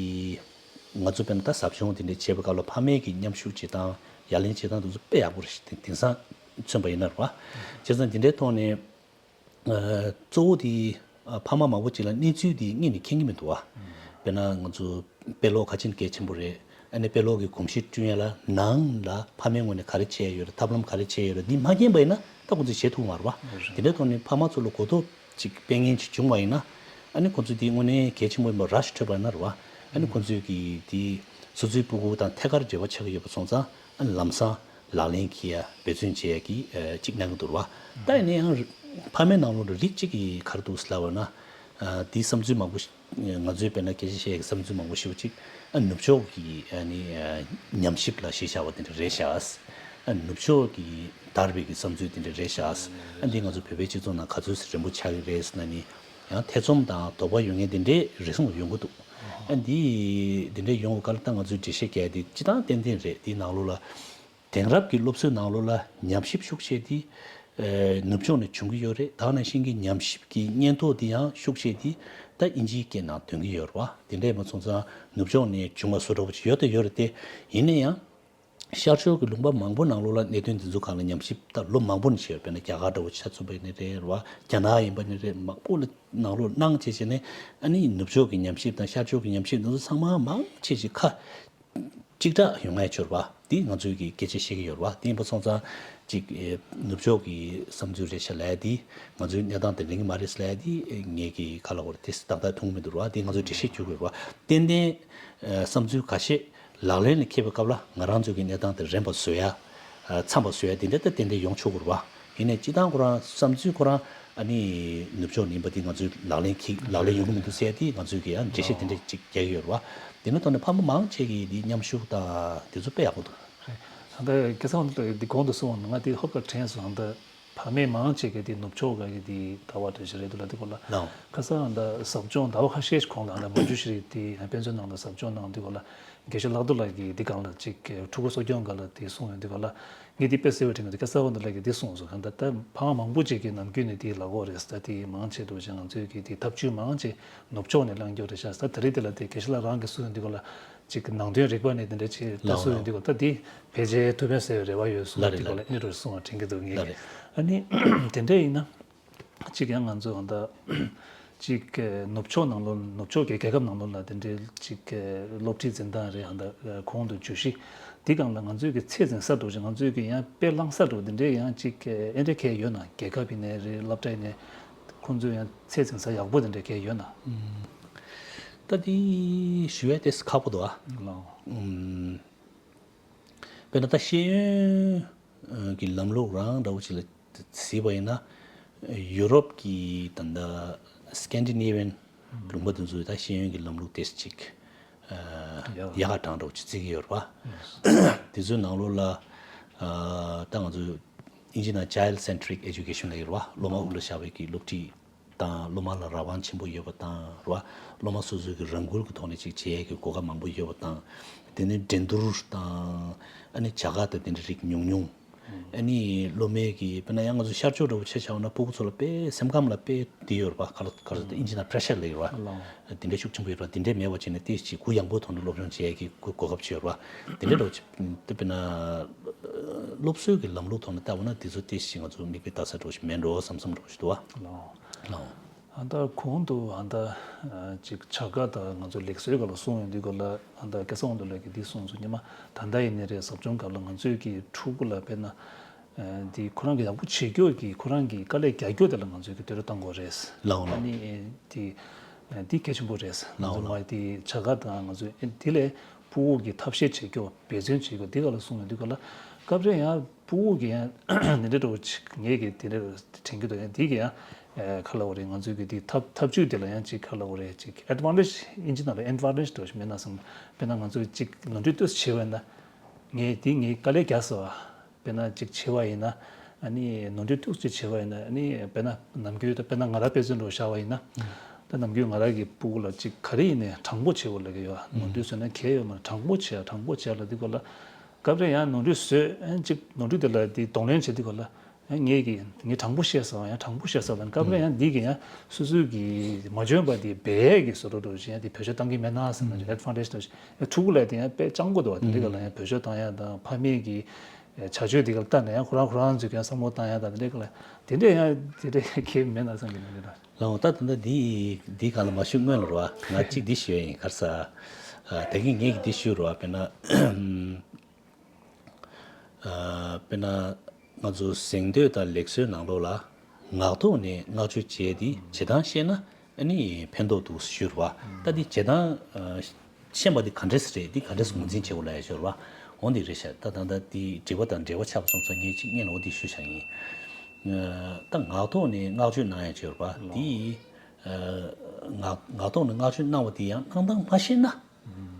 ང་ཚོ་དཔེར་ན་ད་ཟབ་སྦྱོང་དེ་འདྲ་བྱེད་པའི་སྐབས་ལ་ཕ་མའི་གི་མཉམ་ཞུགས་བྱེད་སྟངས། ཡ་ལན་བྱེད་སྟངས་དེ་ཚོ་དཔེ་ཡག་པོ་རེད་ཤག་དེང་སང་མཚོན་པ་ཡིན་ན་རེད་བ། བྱས་ཙང་འདི་འདྲའི་ཐོག་ནས་ཨ་གཙོ་བོ་དེ་ཨ་ཕ་མ་མང་པོ་ཅིག་ལ་གནས་ཚུལ་དེ་སྔོན་ནས་མཁྱེན་གྱི་མི་འདུག་བ། དཔེར་ན་ང་ཚོ་དཔེ་ཀློག་ག་ཅིན་གལ་ཆེན་པོ་རེད། ཨ་ནི་དཔེ་ཀློག་གི་གོམས་གཤིས་བསྐྲུན་ཡ་ལ་ནང་ལ་ཕ་མའི་ངོས་ནས་ག་རེ་བྱས་ཡོད་རེད། ཐབས་ལམ་ག་རེ་བྱས་ཡོད་རེད། འདི་མ་མཁྱེན་པ་ཡིན་ན་ད་ཁོང་ཚོས་བྱེད་ཐུབ་མ་རེད་བ། དེ་འདྲའི་ཐོག་ནས་ཕ་མ་ཚོ་ལ་གོ་རྟོགས་ཅིག་སྤེལ་མཁན་ཅིག་བྱུང་བ་ཡིན་ན། ཨ་ནི་ཁོང་ཚོས་འདི་དངོས་གནས་གལ་ཆེན་པོ་ཡིན་པ་ར་ཞིག་འཕྲོད་པ་ཡིན་ན་རེད་བ། ཨ་ནི་ཁོང་ཚོས་ཀྱིས་འདི་སོ་སོའི་སྤུ་གུ་དང་ཐད་ཀར་འབྲེལ་བ་ཆགས་ཀྱི་ཡོད་པ་སོང་ཙང་། ཨ་ནི་ལམ་སང་ལག་ལེན་འཁེལ་ཡ་འབད་བརྩོན་བྱེད་ཡ་གི་ཨ་ཅིག་གནང་གི་འདུག་རེད་བ། ད་ཡིན་ན་ཡང་ཕ་མའི་ནང་ལོགས་ལ་རིགས་གཅིག་གིས་ག་རེ་འདུག་ཟེར་ལབ་པ་ན། ཨ་འདི་བསམ་ཚུལ་མང་པོ་ཞིག་ང་ཚོའི་དཔེར་ན་སྐད་ཆ་བཤད་ཡ་གི་བསམ་ཚུལ་མང་པོ་ཞིག་པོ་ཅིག་ཨ་ནུབ་ཕྱོགས་ཀྱི་ཨ་ནི་ཨ་ཉམས་ཞིབ་ལ་གཞི་བཞག་པ་དེ་འདྲ་རེད་ཤག་ཨ་ནུབ་ཕྱོགས་ཀྱི་དར་བའི་གི་བསམ་ཚུལ་དེ་འདྲ་རེད་ཤག་ཨ་འདི་ང་ཚོ་བོད་པའི་སྤྱི་ཚོགས་ནང་ག་ཚོད་རིན་པོ་ཆགས་ཀྱི་རེད་ཟེར་ན་ནི། ཡང་ཐེ་ཚོམ་དང་དོགས་པ་ཡོད་མཁན་དེ་འདྲའི་རེ་ཟུང་ཡོང་གི་འདུག་ཨ་འདི་དེ་འདྲ་ཡོང་བའི་སྐབས་ལ་ད་ང་ཚོས་འགྲེལ་བཤད་རྒྱག་ཡ་དེ་སྤྱིར་བཏང་ཏན་ཏན་རེད། དེའི་ནང་ལོགས་ལ། དེང་རབས་ཀྱི་སློབ་གསོའི་ནང་ལོགས་ལ་ཉམས་ཞིབ་ཤུགས་ཆེ་དེ་ཨ་ནུབ་ཕྱོགས་ནས་བྱུང་གི་ཡོད་རེད། ད་ག་ནང་བཞིན་གྱི་ཉམས་ཞིབ་ཀྱི་སྙན་ཐོ་དེ་ཡང་ཤུགས་ཆེ་དེ་ད་དབྱིན་ཇིའི་སྐད་ནང་འདོན་གྱི་ཡོད་རེད་བ། དེ་འདྲ་ཡིན་པ་སོང་ཙང་ནུབ་ཕྱོགས་ནས་བྱུང་བ་བཟོ་འདྲ་བོ་ཅིག་ཡོད་དང་ཡོད་རེད་དེ། ཡིན་ན་ཡང་། ཤར་ཕྱོགས་ཀྱི་ལུང་པ་མང་པོ་ནང་ལོགས་ལ་གནད་དོན་འདི་ཚོ་སྒང་ལ་ཉམས་ཞིབ་ད་ལོ་མང་པོ་ནས་བྱས་ཡོད། དཔེར་ན་རྒྱ་གར་འདྲ་བོ་ཆ་མཚོན་པ་ཡིན་ནའི་རེད་བ། རྒྱ་ནག་ཡིན་པ་ནའི་རེད། མང་པོ་ལ་ནང་ལོགས་གནང་བྱས་བྱས་ནས་ཨ་ནི་ནུབ་ཕྱོགས་ཀྱི་ཉམས་ཞིབ་དང་ཤར་ཕྱོགས་ཀྱི་ཉམས་ཞིབ་འདི་ཚོ་ཚང་མ་མང་ཆེ་ཞིག་ཁ་གཅིག་གྲགས་ཡོང་ཡ་ཆོར་བ། འདི་ང་ཚོས་ཀྱི་སྐད་ཆ་བཤད་ཀྱི་ཡོད་རེད་བ། དེ་ཡིན་པ་སོང་ཙང་ཅིག་ཨེ་ནུབ་ཕྱོགས་ཀྱི་བསམ་ཚུལ་རེད་ཤག་ལབ་ཡ་འདི་ང་ཚོའི་གནས་སྟངས་དེ་འདྲ་གི་མ་རེད་ཟེར་ལབ་ཡ་འདི་ངས་ཀྱི་ག་ལ་བར་དེ་ཏག་ཏག་མཐོང་གི་མི་འདུག་རེད་བ། དེ་ང་ཚོས་འགྲེལ་བཤད་རྒྱག་དགོས་རེད་བ། ཏན་ཏན་ཨེ་བསམ་ཚུལ་ཁ་ཤས་ལག་ལེན་ལ་འཁེལ་བའི་སྐབས་ལ་ང་རང་ཚོའི་གི་གནས་སྟངས་དེ་རན་པ་བཟོ་ཡ། ཨ་འཚམ་པ་བཟོ་ཡ་དེ་འདྲ་ད་ཏན་ཏན་ཡོང་ཆོག་གི་རེད་བ། ཡིན་ནའི་སྤྱིར་བཏང་ཁོ་རང་བསམ་ཚུལ་ཁོ་རང་ ཨ་ནི་ནུབ་ཕྱོགས་ནས་ཡིན་པ་དེ་ང་ཚོའི་ལག་ལེན་གྱི་ལག་ལེན་ཡོང་གི་མི་འདུག་ཟེར་ཡ་དེ་ང་ཚོས་ཀྱི་ཡང་འགྲེལ་བཤད་དེ་འདྲ་ཅིག་རྒྱག་གི་ཡོད་རེད་བ། དེ་ནས་ཐོག་ནས་ཕ་མ་མང་ཆེ་གིས་དེ་མཉམ་ཞུགས་དང་དེ་ཚོ་དཔེ་ཡག་པོ་འདུག། རེད། ད་ལྟ་སྐལ་བཟང་འདི་འདི་གོང་དུ་གསུངས་པ་ནང་དེ་ཧོབ་ཁ་དྲན་སོང་། ད་ཕ་མས་མང་ཆེ་གིས་དེ་ནུབ་ཕྱོགས་ག་གི་དེ་ལྟ་བ་འདྲ་ཞིག་རེད་འདུག་ལ། དེ་གོ་ལ་ལའོ། ཁ་སང་ད་ཟབ་སྦྱོང་ཟླ་བ་ཁ་ཤས་ཤིག་གོང་ལ་ད་མ་འཇུ་ཤེས་རིག་དེ་དཔེ་མཛོད་ནང་ད་ཟབ་སྦྱོང་གནང་དུས་གོ་ལ། དགེ་བཤེས་ལག་རྡོར་ལགས་ཀྱིས་འདི་སྒང་ལ་ཅིག་ཕྲུ་གུ་གསོ་སྐྱོང་སྒང་ལ་དེ་གསུངས་ཡོང་དུས་ག་ལ། ངས་འདི་དཔེ་གསལ་བོ་དྲན་གྱི་འདུག། སྐལ་བཟང་འདི་ལགས་ཀྱིས་འདི་གསུངས་སོང་། ད་ལྟ་ཕ་མ་མང་པོ་ཅིག་གིས་ནམ་རྒྱུན་ནས་དེ་ལབ་ཀྱི་ཡོད་རེད། ད་དེ་མང་ཆེ་འདུག་ཅིང་ང་ཚོས་ཀྱི་དེ་ཐབས་ཇུས་མང་ཆེ་ནུབ་ཕྱོགས་ནས་བླང་རྒྱུ་རེད་ཤག། ད་དེ་རིང་དེ་ལ་དེ་དགེ་བཤེས་ལགས་རང་གིས་གསུངས་ཡོང་དུས་ག་ལ་ཅིག་ནང་དོན་རིག་པ་ནས་དེ་འདྲ་ཅིག་ལྟ་ལའོ་གསུངས་ཡོང་དུས་ག་ལ། ད་དེ་ཕལ་ཆེར་ཐུགས་ཕན་གསོས་པའི་རེ་བ་ཡོད་གསུངས་ལ་ཡོང་དུས་ག་ལ། ཨེ་འདྲ་གསུངས་པ་དྲན་གྱི་འདུག་ངས། ལ་རེད། ཨ་ནི་དེ་འདྲ་ཡིན་ན། གཅིག་ཡང་ང་ཚོ་ད་གཅིག་ནུབ་ཕྱོགས་ནང་ལོགས། ནུབ་ཕྱོགས་ཀྱི་རྒྱལ་ཁབ་ནང་ལོགས་ལ་དེ་འདྲའི་གཅིག་སློབ་ཁྲིད་འཛིན་སྟངས་རེད། ད་གོང་དུ་བརྗོད་གཞི་འདི་སྒང་ལ་ང་ཚོའི་གི་ཚད་འཛིན་ས་འདྲ་ཅིག། ང་ཚོའི་གི་ཡང་དཔེ་བླངས་ས་འདྲ་འདི་འདྲའི་ཡང་གཅིག་ཨེ་འདྲ་གང་ཡོད་ན། རྒྱལ་ཁབ་ཡིན་ནའི་རེད། སློབ་གྲྭ་ཡིན་ནའི་ཁོང་ཚོའི་ཡང་ཚད་འཛིན་ས་ཡག་པོ་དེ་འདྲ་གང་ཡོད་ན། ད་དེ་ཞུ་ཡ་དེ་ཁག་པོ་འདུག་ཨ། ལའོ། ཨུམ། དཔེར་ན་ད་ཤེས་ཡོན་གྱི་ལམ་ལུགས་རང་འདྲ་བོ་ཅིག་ལ་གཟིགས་པ་ཡིན་ན། ཡུ་རོབ་ཀྱི་ད་ལྟ་སི་ཀན་ཌི་ནེ་ཝི་ཡན་ལུང་པ་དེ་ཚོའི་ད་ཤེས་ཡོན་གྱི་ལམ་ལུགས་དེ་ཅིག་ཡག་ཡག་ག་གྲངས་འདྲ་བོ་ཅིག་བརྩི་གི་ཡོད་རེད་བ། དེ་ཚོའི་ནང་ལོགས་ལ་ད་ང་ཚོ་དབྱིན་ཇི་ནང་Child Centric Education ལབ་ཡོད་རེད་བ། སློབ་མ་དབུ་ལ་བཞག་པའི་གི་སློབ་ཁྲིད་དང་། སློབ་མ་ལ་རང་དབང་ཆེན་པོ་ཡོད་པ་དང་རེད་བ། སློབ་མ་སོ་སོའི་གི་རང་འགུལ་གྱི་ཐོག་ནས་ཅིག་བྱེད་ཡས་ཀྱི་གོ་སྐབས་མང་པོ་ཡོད་པ་དང་། དེ་ནས་འགྲན་བསྡུར་དང་། ཨ་ནི་བྱ་དགའ་དང་དེ་འདྲ་རིགས་ཉུང་ཉུང་། ཨ་ནི་སློབ་མའི་གི་དཔེར་ན་ཡང་ང་ཚོ་ཤར་ཕྱོགས་འདྲ་བོ་ཆ་བཞག་ན་ཕྲུ་གུ་ཚོ་ལ་དཔེ་སེམས་ཁམས་ལ་དཔེ་དེ་ཡོད་རེད་བ། ག་ལ་ག་ལ་དབྱིན་ཇི་ནང་པེ་རེ་ཤར་ལབ་ཡོད་རེད་བ། དེ་འདྲ་ཤུགས་ཆེན་པོ་ཡོད་རེད་བ། དེ་འདྲ་མེད་པ་བྱས་ནས་ཏོག་ཙམ་གུ་ཡངས་པོའི་ཐོག་ནས་སློབ་སྦྱོང་བྱེད་ཡས་ཀྱི་གོ་གོ་སྐབས་ཅིག་ཡོད་རེད་བ། དེ་འདྲ་འདྲ་བོ་ཅིག་དེ་དཔེར་ན་སློབ་གསོའི་གི་ལམ་ལུགས་ཐོག་ནས་བལྟས་པ་ན་དེ་ཚོ་ཏོག་ཙམ་ང་ཚོ་མིག་དཔེ་ལྟ་ས་འདྲ་བོ་ཞིག་མེད་འགྲོ་བསམ་བསམ་འདྲ་བོ་ཞིག་འདུག་བ། ལའོ། ལའོ། ཨ་ད་གོང་དུ་ཨ་ད་ཅིག་བྱ་དགའ་དང་ང་ཚོ་ལེགས་གསོའི་སྐོར་ལ་གསུངས་ཡོང་དུས་སྐོར་ལ། ཨ་ད་སྐལ་བཟང་དབང་འདུས་ལགས་ཀྱིས་འདི་གསུངས་སོང་། སྔོན་མ་ད་ལྟ་ཡིན་ནའི་རེད། ཟབ་སྦྱོང་སྐབས་ལ་ང་ཚོའི་གི་ཕྲུ་གུ་ལ་དཔེར་ན་འདི་ཁོ་རང་གི་ཡག་པོ་བྱེད་རྒྱུ་གི་ཁོ་རང་གི་དཀའ་ལས་རྒྱག་རྒྱུ་དེ་ལ་ང་ཚོས་གི་དོ་སྣང་གཏོང་དགོས་རེད། ལའོ་ལའོ། ཨ་ནི་འདི་འདི་གལ་ཆེན་པོ་རེད། ང་ལའོ་ཚོ་ལའོ། མ་འདི་བྱ་དགའ་དང་ང་ཚོས་འདི་ལས་ཕྲུ་གུ་གི་ཐབས་ཤེས་བྱེད་རྒྱུ། འབད་བརྩོན་བྱེད་དགོས། འདི་སྐོར་ལ་གསུངས་ཡོང་དུས་སྐོར་ལ། སྐབས་རེ་ཡང་ཕྲུ་གུ་གི་ཡང་འདི་འདྲ་འདྲ་བོ་ཅིག་ངས་ཀྱི་དེ་འདྲ་དྲན་གྱི་འདུག། ཡང་འདི་གི་ཡང་ཨེ་ག་ལབ་དགོས་རེད། ང་ཚོའི་གི་འདི་ཐབས་ཐབས་ཇུས་དེ་ལ་ཡང་ཅིག་ག་ལབ་དགོས་རེད། ཅིག་ཨེ་ཌི་ཝན་ཊེ་ཇི། དབྱིན་ཇི་ནང་ལ་ཨེ་ཌི་ཝན་ཊེ་ཇི་འདྲ་བོ་ཞིག་མེད་ན་བསམ། དཔེར་ན་ང་ཚོས་ཅིག་ནོར་འཁྲུལ་ཏོག་ཙམ་བྱས་པ་ཡིན་ན། ངས་འདི་ངས་དཀའ་ལས་རྒྱག་ཟེར་བ། དཔེར་ན་ཅིག་བྱས་པ་ཡིན་ན། ཨ་ནི་ནོར་འཁྲུལ་ཏོག་ཙམ་བྱས་པ་ཡིན་ན། ཨ་ནི་དཔེར་ན་ནམ་རྒྱུན་ད་དཔེར་ན་ང་རང་དཔེ་མཚོན་འདྲ་བོ་བཞག་པ་ཡིན་ན། ད་ནམ་རྒྱུན་ང་རང་གི་ཕྲུ་གུ་ལ་ཅིག་ག་རེ་ཡིན་ནའི་དྲང་པོ་བྱེད་དགོས་ལབ་ཀྱི་ཡོད། ནོར་འཁྲུལ་བཟོས་ན་གལ་ཡོད་མ་རེད། དྲང་པོ་བྱེད་ཡ། དྲང་པོ་བྱེད་ཡ་ལབ་དུས་སྐོར་ལ། སྐབས་རེ་ཡང་ནོར་འཁྲུལ་བཟོས། ཨ་ནི་ཅིག་ནོར་འཁྲུལ་དེ་ལ་དེ་གདོང་ལེན་བྱེད་དུས་སྐབས་ལ། ཨ་ངས་ཀྱི་ངས་དྲང་པོ་བཤད་སོང་། ཡང་དྲང་པོ་བཤད་སོང་ལབ་ནས། སྐབས་རེ་ཡང་འདི་གི་ཡང་སོ་སོའི་གི་མ་འཇོན་པ་དེ་སྦས་ཡས་ཀྱི་བཟོ་འདྲ་འདྲ་བོ་ཞིག་ཡང་དེ་བེད་སྤྱོད་བཏང་གི་མེད་ན་བསམ་ན། ཨེ་ཌི་ཝན་ཊེ་ཇི་འདྲ་བོ་ཞིག། ཕྲུ་གུ་ལ་དེ་ཡང་དཔེ་སྤྱང་པོ་འདུག་བ། དེ་འདྲའི་སྐབས་ལ་ཡང་བེད་སྤྱོད་བཏང་ཡ་དང་། ཕ་མས་ཀྱི་བྱ་སྤྱོད་དེ་ག་ལ་ལྟ་ནས་ཡང་ཁོ་རང་ཁོ་རང་ཚོས་ཀྱང་བསམ་བློ་བཏང་ཡ་དང་། དེ་འདྲའི་སྐབས་ལ་དེ་འདྲའི་ཡང་དེ་འདྲའི་གལ་མེད་ན་བསམ་གྱི་འདུག། དེ་འདྲ། ལའོ། ད་ད་ལྟ་འདི་འདི་ག་ལ་མ་ཞུ་སྔོན་ལ་རེད་བ། ང་གཅིག་འདི་ཞུ་ཡ་ཡིན། ག་རེ་ཟེར། ཨ་ད་གིན་ངས་ཀྱི་འདི་ཞུ་རེད་བ། དཔེར་ན། ཨ་དཔེར་ན་ང་ཚོ་གཟེངས་བསྟོད་དང་ལེགས་གསོལ་ནང་ལོགས་ལ་ངག་ཐོག་ནས་བསྔགས་བརྗོད་བྱས་ཏེ་བྱེད་སྟངས་ཤེས་ན་ཨ་ནི་ཕན་ཐོགས་འདུག་ཞུ་རེད་བ། ད་འདི་བྱེད་སྟངས་ཨ་ཤེས་པ་འདི་ག་འདྲས་རེད། འདི་ག་འདྲས་ངོས་འཛིན་བྱེད་དགོས་ལབ་ཡ་ཞུ་རེད་བ། འོ་འདི་རེད་ཤག། ད་ད་ལྟ་འདི་དྲི་བ་དང་འབྲེལ་བ་ཆགས་པ་སོང་ཙང་ངས་གཅིག་སྔོན་ལ་འོ་འདི་ཞུ་བཞག་ཡིན། ཨ་ད་ངག་ཐོག་ནས་བསྔགས་བརྗོད་གནང་ཡ་ཞུ་རེད་བ། འདི་ཨ་ངག་ངག་ཐོག་ནས་བསྔགས་བརྗོད་གནང་བ་འདི་ཡང་གནང་སྟངས་མ་ཤེས་ན།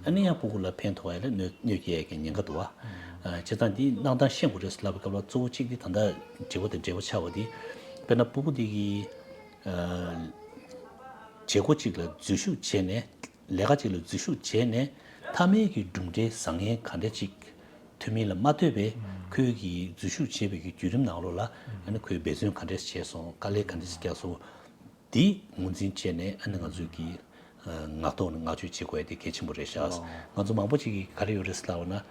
ཨ་ནི་ཡང་ཕྲུ་གུ་ལ་ཕན་ཐོགས་ཡ་ལ་གནོད་གནོད་སྐྱེལ་ཡ་གི་ཉེན་ཁ་འདུག་བ། ཨ་བྱས་ཙང་འདི་གནང་སྟངས་ཤེས་དགོས་རེད་ལབ་པའི་སྐབས་ལ་གཙོ་བོ་གཅིག་འདི་ད་ལྟ་དྲི་བ་དང་འབྲེལ་བ་ཆགས་པ་འདི། དཔེར་ན་ཕྲུ་གུ་འདི་གི་ཨ་བྱེད་སྒོ་གཅིག་ལ་འཛུལ་ཞུགས་བྱས་ནས། ལས་ཀ་གཅིག་ལ་འཛུལ་ཞུགས་བྱས་ནས་མཐའ་མའི་གི་གྲུབ་འབྲས་བཟང་ངན་ག་འདྲ་ཅིག་ཐོན་མིན་ལ་མ་ལྟོས་པའི་ཁོས་གི་འཛུལ་ཞུགས་བྱས་པའི་གི་བརྒྱུད་རིམ་ནང་ལོགས་ལ་ཨ་ནི་ཁོས་འབད་བརྩོན་ག་འདྲས་བྱས་སོང་། དཀའ་ལས་ག་འདྲས་བརྒྱབ་སོང་། འདི་ངོས་འཛིན་བྱས་ནས་ཨ་ནི་ང་ཚོས་ཀྱི་ཨ་ངག་ཐོག་ནས་བསྔགས་བརྗོད་བྱེད་དགོས་ཡ་དེ་གལ་ཆེན་པོ་རེད་ཤག། ང་ཚོ་མང་པོ་ཅིག་གིས་ག་རེ་ཡོད་རེད་ཟེར་ལབ་པ་ན།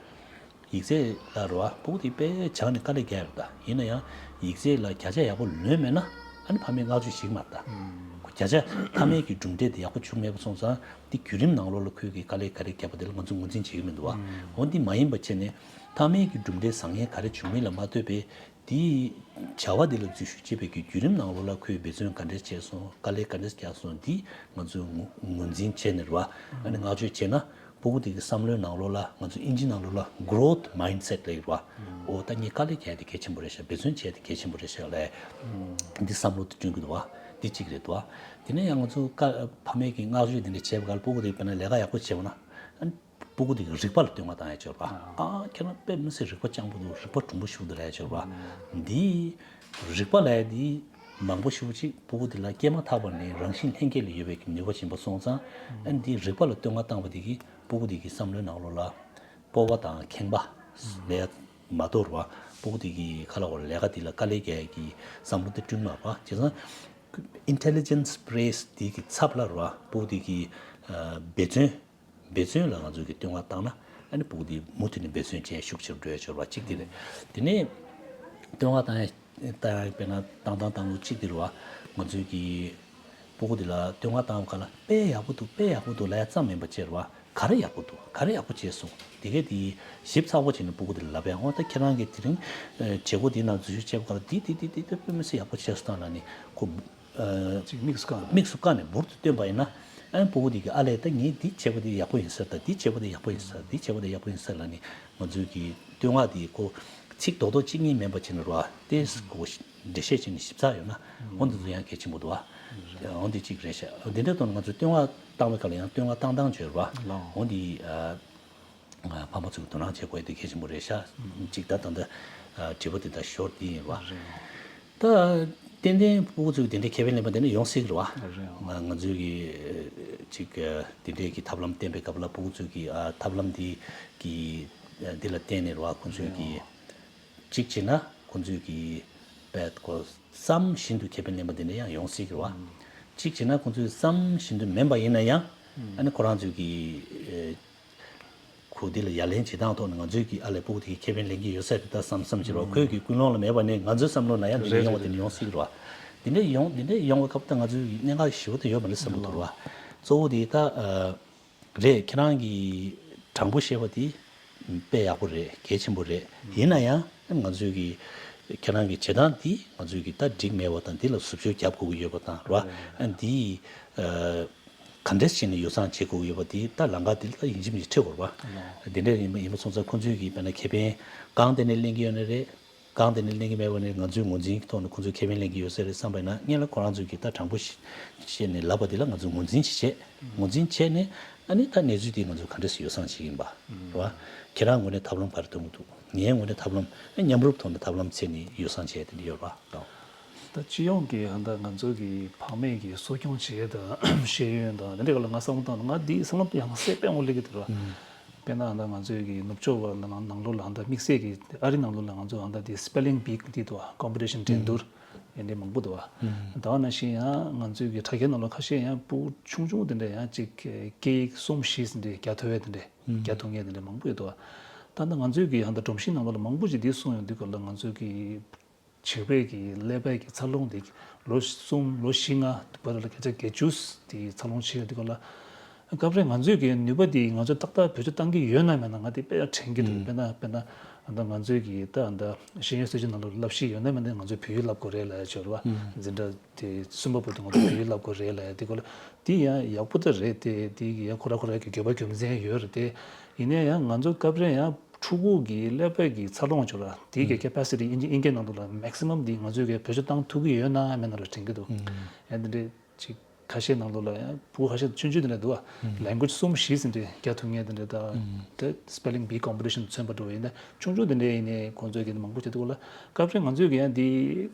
ཡིག་ཚད་ལ་རེད་བ། ཕྲུ་གུ་དེ་དཔེ་སྦྱངས་ནས་དཀའ་ལས་རྒྱག་ཡོད་ད། ཡིན་ན་ཡང་ཡིག་ཚད་ལ་བརྒྱ་ཆ་ཡག་པོ་ལོན་མེད་ན་ཨ་ནི་ཕ་མས་བསྔགས་བརྗོད་བྱེད་ཀྱི་མ་རེད་ད། ཁོ་བརྒྱ་ཆ་མཐའ་མའི་གི་གྲུབ་འབྲས་དེ་ཡག་པོ་བྱུང་མེད་པ་སོང་ཙང་དེ་བརྒྱུད་རིམ་ནང་ལོགས་ལ་ཁོས་ཀྱི་དཀའ་ལས་ག་རེ་བརྒྱབ་པ་དེ་ལ་ང་ཚོས་ངོས་འཛིན་བྱེད་ཀྱི་མི་འདུག་བ། འོ་འདི་མ་ཡིན་པ་བྱས་ནས་མཐའ་མའི་གི་གྲུབ་འབྲས་བཟང་ངན་ག་རེ་བྱུང་མིན་ལ་མ་ལྟོས་པའི་དེའི་བྱ་བ་དེ་ལ་འཛུལ་ཞུགས་བྱེད་པའི་གི་བརྒྱུད་རིམ་ནང་ལོགས་ལ་ཁོས་འབད་བརྩོན་ག་འདྲས་བྱས་སོང་། དཀའ་ལས་ག་འདྲས་བརྒྱབ་སོང་། འདི་ང་ཚོས་ངོས་ངོས་འཛིན་བྱས་ནས་རེད་བ། ཨ་ནི་བསྔགས་བརྗོད་བྱས་ན་ སྤུ་གུ་དེ་གི་བསམ་བློའི་ནང་ལོགས་ལ་ང་ཚོ་ཨིན་ཇི་ནང་ལོགས་ལ་growth mindset ལབ་ཡོད་པ། འོ་ད་ངས་དཀའ་ལས་རྒྱག་ཡ་དེ་གལ་ཆེན་པོ་རེད་ཤག་འབད་བརྩོན་བྱེད་ཡ་དེ་གལ་ཆེན་པོ་རེད་ཤག་ལབ། འདི་བསམ་བློ་དེ་བསྐྲུན་གྱི་འདུག་བ། འདི་གཅིག་རེད་འདུག་བ། དེ་ནས་ཡང་ང་ཚོ་ཀ་ཕ་མས་ཀྱི་བསྔགས་བརྗོད་དེ་འདྲ་བྱས་པ་ག་ལ་སྤུ་གུ་དེ་དཔེར་ན་ལས་ཀ་ཡག་པོ་བྱས་པ་ན། ཨ་ནི་སྤུ་གུ་དེ་གི་རིག་པ་ལ་བསྟོད་བསྔགས་བཏང་ཡ་ཅིག་ཡོད་རེད་པ། ཨ་ཁྱེད་རང་དཔེ་མི་སྲིད་རིག་པ་སྤྱང་པོ་འདུག་རིག་པ་གྲུང་པོ་ཞིག་འདུག་ལབ་ཡ་ཅིག་ཡོད་རེད་པ། འདི་རིག་པ་ལབ་ཡ་འདི་མང་པོ་ཞེ་པོ་ཅིག་སྤུ་གུ་དེ་ལ་སྐྱེས་མ་ཐག་པ་ནས་རང་བཞིན་ལྷན་སྐྱེས་ལ་ཡོད་པའི་གི་ནུས་པ་ཡིན་པ་སོང་ཙང་། ཨ་ནི་འདི་རིག་པ་ལ་བསྟོད་བསྔགས་བཏང་བ་དེ་གིས་སྤུ་གུ་དེ་གི་བསམ་བློའི་ནང་ལོགས་ལ་སྤོབས་པ་དང་ཁེངས་པ་ལས་མ་གཏོགས་རེད་པ། སྤུ་གུ་དེ་གི་ཁ་ལ་བ་ལས་ཀ་དེ་ལ་དཀའ་ལས་རྒྱག་ཡ་གི་བསམ་བློ་དེ་བསྐྲུན་མ་རེད་པ། བྱས་ཙང་intelligence praise དེ་གི་ཚབ་ལ་རེད་པ། སྤུ་གུ་དེ་གི་ཨ་འབད་བརྩོན། འབད་བརྩོན་ལ་ང་ཚོས་ཀྱི་བསྟོད་བསྔགས་བཏང་ན། ཨ་ནི་སྤུ་གུ་དེ་མུ་མཐུད་ནས་འབད་བརྩོན་བྱེད་ཤུགས་ཆེ་རུ་འགྲོ་ཡ་ཆེ་བ་གཅིག་དེ་རེད། དེ་ནས་བསྟོད་བསྔགས་བཏང་ཡ་བཏང་ཡ་དཔེར་ན་བཏང་བཏང་བཏང་ལུགས་གཅིག་དེ་རེད་པ། ང་ཚོས་ཀྱི་སྤུ་གུ་དེ་ལ་བསྟོད་བསྔགས་བཏང་བ་ག་ལ་དཔེ་ཡག་པོ་འདུག་དཔེ་ཡག་པོ་འདུག་ལབ་ཡ་ཙམ་མིན་པ་བྱས་རེད་པ། ག་རེ་ཡག་པོ་འདུག་ག་རེ་ཡག་པོ་བྱས་སོང་། དེ་གས་དེ་ཞིབ་ཚགས་པོ་བྱས་ནས་སྤུ་གུ་དེ་ལ་ལབ་ཡ། འོ་ད་ཁྱེད་རང་གིས་དེ་རིང་ཨ་བྱེད་སྒོ་དེའི་ནང་འཛུལ་ཞུགས་བྱས་པ་ག་ལ་འདི་འདི་འདི་འདི་དཔེ་མི་སྲིད་ཡག་པོ་བྱས་སོང་ལབ་ནས་ཁོ། ཨ་ཅིག་དམིགས་སུ་བཀར་ནས། དམིགས་སུ་བཀར་ནས་འབུར་དུ་བཏོན་པ་ཡིན་ན། ཨ་ནི་སྤུ་གུ་དེ་གིས་ཨ་ལས་ད་ངས་འདི་བྱས་པ་དེ་ཡག་པོ་ཡིན་ས་རེད། ད་འདི་བྱས་པ་དེ་ཡག་པོ་ཡིན་ས་རེད། འདི་བྱས་པ་དེ་ཡག་པོ་ཡིན་ས་རེད་ལབ་ནས་ང་ཚོའི་གི་བསྟོད་བསྔགས་དེ་ཁོ་ཚིག་རྡོག་རྡོག་གཅིག་གཉིས་མིན་པ་བྱས་ནས་རེད་པ། དེ་ཁོ་འགྲེལ་བཤད་བྱས་ནས་ཞིབ་ཚགས་ཡོད་ན། འོ་འདི་ཚོ་ཡང་གལ་ཆེན་པོ་འདུག་པ། འོ་འདི་གཅིག་རེད་ཤག་འདི་འདྲའི་ཐོག་ནས་ང་ཚོས་བསྟོད་བསྔགས་བཏང་བའི་སྐབས་ལ་ཡང་བསྟོད་བསྔགས་བཏང་སྟངས་བརྗོད་རེད་པ། འོ་འདི་ཨ། ཕ་མ་ཚོས་དོ་སྣང་བྱེད་དགོས་དེ་གལ་ཆེན་པོ་རེད་ཤག་གཅིག་ད་ད་ལྟ་དྲི་བ་དེ་ད་ཞོར་དེ་ཡིན་པ། ད་ཏན་ཏན་སྤུ་གུ་ཚོས་དེ་འདྲའི་ཁེ་ཕན་ལེན་པ་དེ་ནི་ཡོང་སྲིད་རེད་པ། ང་ང་ཚོས་ཀྱི་གཅིག་དེ་འདྲའི་གི་ཐབས་ལམ་བསྟེན་པའི་སྐབས་ལ་སྤུ་གུ་ཚོས་ཀྱི་ཨ་ཐབས་ལམ་འདི་གི་འདི་ལ་བརྟེན་ནས་རེད་པ། ཁོང་ཚོས་ཀྱི་གཅིག་བྱས་ན་ཁོང་ཚོས་ཀྱི་བས་ཁོ་བསམ་བཞིན་དུ་ཁེ་ཕན་ལེན་པ་འདི་འདྲ་ཡང་ཡོང་སྲིད་རེད་པ། གཅིག་བྱས་ན་ཁོང་ཚོས་བསམ་བཞིན་དུ་མིན་པ་ཡིན་ན་ཡང་ཨ་ནི་ཁོ་རང་ཚོས་ཀྱི་གོ་དེ་ལ་ཡ་ལན་བྱེད་སྟངས་ཐོག་ནས་ང་ཚོས་ཀྱི་ཨ་ལས་སྤུ་གུ་དེ་གི་ཁེ་ཕན་ལེན་གྱི་ཡོད་ས་རེད་ད་བསམ་བསམ་བྱེད་རོགས། ཁོས་ཀྱི་ཀུན་སློང་ལ་མེད་པ་ནས་ང་ཚོའི་བསམ་བློ་ན་ཡང་འདི་འདྲ་རེད་ཡོང་བ་རེད་དེ་ནི་ཡོང་སྲིད་རེད་པ། འདི་འདྲ་ཡོང་འདི་འདྲ་ཡོང་བའི་སྐབས་ད་ང་ཚོའི་གནད་འགག་ཞེ་པོ་དེ་ཡོད་མ་རེད་བསམ་གྱི་འདུག་རེད་པ། གཙོ་བོ་དེ་ད་ཨ་རེད། ཁྱེད་རང་གིས་དྲང་པོ་བཤད་པ་དེ་དཔེ་ཡག་པོ་རེད། གལ་ཆེན་པོ་རེད། ཡིན་ན་ཡང་ང་ཚོས་ཀྱི་ཁྱེད་རང་གི་བྱེད་སྟངས་འདི་ང་ཚོས་ཀྱི་ད་འགྲིག་མེད་པ་དང་འདི་ལ་ཟུར་ཞོག་རྒྱབ་དགོས་ཀྱི་ཡོད་པ་དང་རེད་པ། ཨ་འདི་ཨ། ག་འདྲས་བྱས་ནས་ཡོ་བསྲང་བྱེད་དགོས་ཡོད་པ་དེ་ད་ལམ་ཁ་དེ་ལ་ད་ཡིན་གཅིག་མིན་གཅིག་ཁྲིད་དགོས་རེད་པ། དེ་འདྲས་ཡིན་པ་ཡིན་པ་སོང་ཙང་ཁོང་ཚོས་ཀྱིས་དཔེར་ན་ཁེ་ཕན་གང་དེ་ནས་ལེན་གྱི་ཡོད་ན་རེད། གང་དེ་ནས་ལེན་གྱི་མེད་པ་ནས་ང་ཚོས་ངོས་འཛིན་གྱི་ཐོག་ནས་ཁོང་ཚོས་ཁེ་ཕན་ལེན་གྱི་ཡོད་ས་རེད་བསམ་པ་ཡིན་ན་སྔོན་ལ་ཁོ་རང་ཚོས་ཀྱིས་ད་དྲང་པོ་ཞིག་བཤད་ནས་ལབ་པ་དེ་ལ་ང་ཚོས་ངོས་འཛིན་ཞིག་བྱས། ངོས་འཛིན་བྱས་ནས་ཨ་ནི་ད་གནས་ཚུལ་དེ་ང་ཚོས་ག་འདྲས་སེ་ཡོ་བསྲང་བྱེད་ཀྱི་ཡིན་པ་རེད་པ། ཁྱེད་རང་ངོས་ནས་ཐབས་ལམ་ག་རེ་གཏོང་གི་འདུག་ངའི་ངོས་ནས་ཐབས་ལམ་མཉམ་རུབ་ཐོག་ནས་ཐབས་ལམ་འཚོལ་ནས་ཡོ་བསྲང་བྱས་དེ་འདྲ་ཡོད་རེད་པ། ད་སྤྱི་ཡོངས་ཀྱི་ཧ་ད་ང་ཚོ་གི་ཕ་མས་ཀྱི་གསོ་སྐྱོང་བྱེད་ཡས་དང་ཤེས་ཡོན་དང་དེ་འདྲའི་སྐོར་ལ་ང་བསམ་བློ་བཏང་ན་ང་འདི་བསམ་བློ་ཡང་སེ་དཔེ་ངོ་ལེགས་ཀྱི་འདུག་ར། དཔེར་ན་ཧ་ད་ང་ཚོའི་གི་ནུབ་ཕྱོགས་པ་ལ་ནང་ནང་ལོགས་ལ་ཧ་ད་དམིགས་བསལ་གྱི་ཨ་རི་ནང་ལོགས་ལ་ང་ཚོ་ཧ་ད་དེ་spelling bee འདི་འདུག་བ། competition འགྲན་བསྡུར་ཡན་འདི་མང་པོ་འདུག་བ། ད་ག་ནང་བཞིན་ཡང་ང་ཚོའི་གི་དྲ་རྒྱའི་ནང་ལོགས་ཁ་ཤས་ཡང་སྤུ་གུ་ཆུང་ཆུང་དེ་འདྲ་ཡང་ཅིག་སྐད་ཡིག་གསུམ་བཞི་ཟིན་འདྲ་རྒྱག་ཐུབ་ཡས་དེ་འདྲ་རྒྱག་ཐུབ་མཁན་དེ་འདྲ་མང་པོ་ཡོད་འདུག་བ། ད་ད་ང་ཚོའི་གི་ཧ་ད་སྒྲོམ་གཞིའི་ནང་ལོགས་ལ་མང་པོ་ཅིག་འདི་གསུངས་ཡོང་དུས་སྐབས་ལ་ང་ཚོའི་གི་བྱིས་པའི་གི་ཀླད་པའི་གི་འཚར་ལོངས་དེ་ལོ་གསུམ་ལོ་བཞི་ལྔ་བར་ལ་སྐད་ཆ་བརྒྱད་ཅུ་དེ་འཚར་ལོངས་བྱེད་ཡོད་དུས་སྐབས་ལ། སྐབས་རེ་ང་ཚོའི་གི་ནུས་པ་དེ་ང་ཚོས་ཏག་ཏག་བེད་སྤྱོད་བཏང་གི་ཡོད་ན་མེད་ན་ང་དེ་དཔེ་ཡང་དྲན་གྱི་འདུག་དཔེར་ན་དཔེར་ན་ཨ་ད་ང་ཚོའི་གི་ད་ཨ་ད་ཤེས་ཡོན་སྲིད་བྱུས་ནང་ལ་བསླབ་གཞི་ཡོད་ན་མེད་ན་ང་ཚོས་བོད་ཡིག་བསླབ་དགོས་རེད་ལབ་ཡ་ཅིག་ཡོད་རེད་བ། འཛིན་གྲྭ་དེ་གསུམ་པ་བར་དུ་ང་ཚོས་བོད་ཡིག་བསླབ་དགོས་རེད་ལབ་ཡ་དེ་སྐོར་ལ་དེ་ཡང་ཡག་པོ་ད་རེད་དེ་དེ་གི་ཡང་ཁོ་ར་ཁོ་ར་གི་དགོས་པ་རྒྱུ་མཚན་ཡོད་རེད་དེ། ཡིན་ན་ཡང་ང་ཚོ་སྐབས་རེ་ཡང་ཕྲུ་གུ་གི་ཀླད་པ་གི་འཚར་ལོངས་ཅིག་ཡོད་ར་དེ་གི་capacity ཨིན་ཨིན་སྐད་ནང་དུ་ལ་maximum དེ་ང་ཚོས་གི་བེད་སྤྱོད་བཏང་ཐུབ་ཀྱི་ཡོད་ན་མེད་ན་ར་དྲན་གྱི་འདུག་ཡང་དེ་འདྲའི་ཅིག་ཁ་ཤས་ནང་ལོགས་ལ་ཡང་ཕྲུ་གུ་ཁ་ཤས་ཆུང་ཆུང་དེ་འདྲ་འདུག་བ། language གསུམ་བཞི་ཟིན་འདྲ་རྒྱག་ཐུབ་མཁན་དེ་འདྲ་ད་དེ་spelling bee competition མཚོན་པ་འགྲོ་བ་ཡིན་ན་ཆུང་ཆུང་དེ་འདྲ་ཡིན་ནའི་ཁོང་ཚོས་གི་མང་པོ་བྱེད་ཐུབ་ལ་སྐབས་རེ་ང་ཚོས་གི་ཡང་དེ་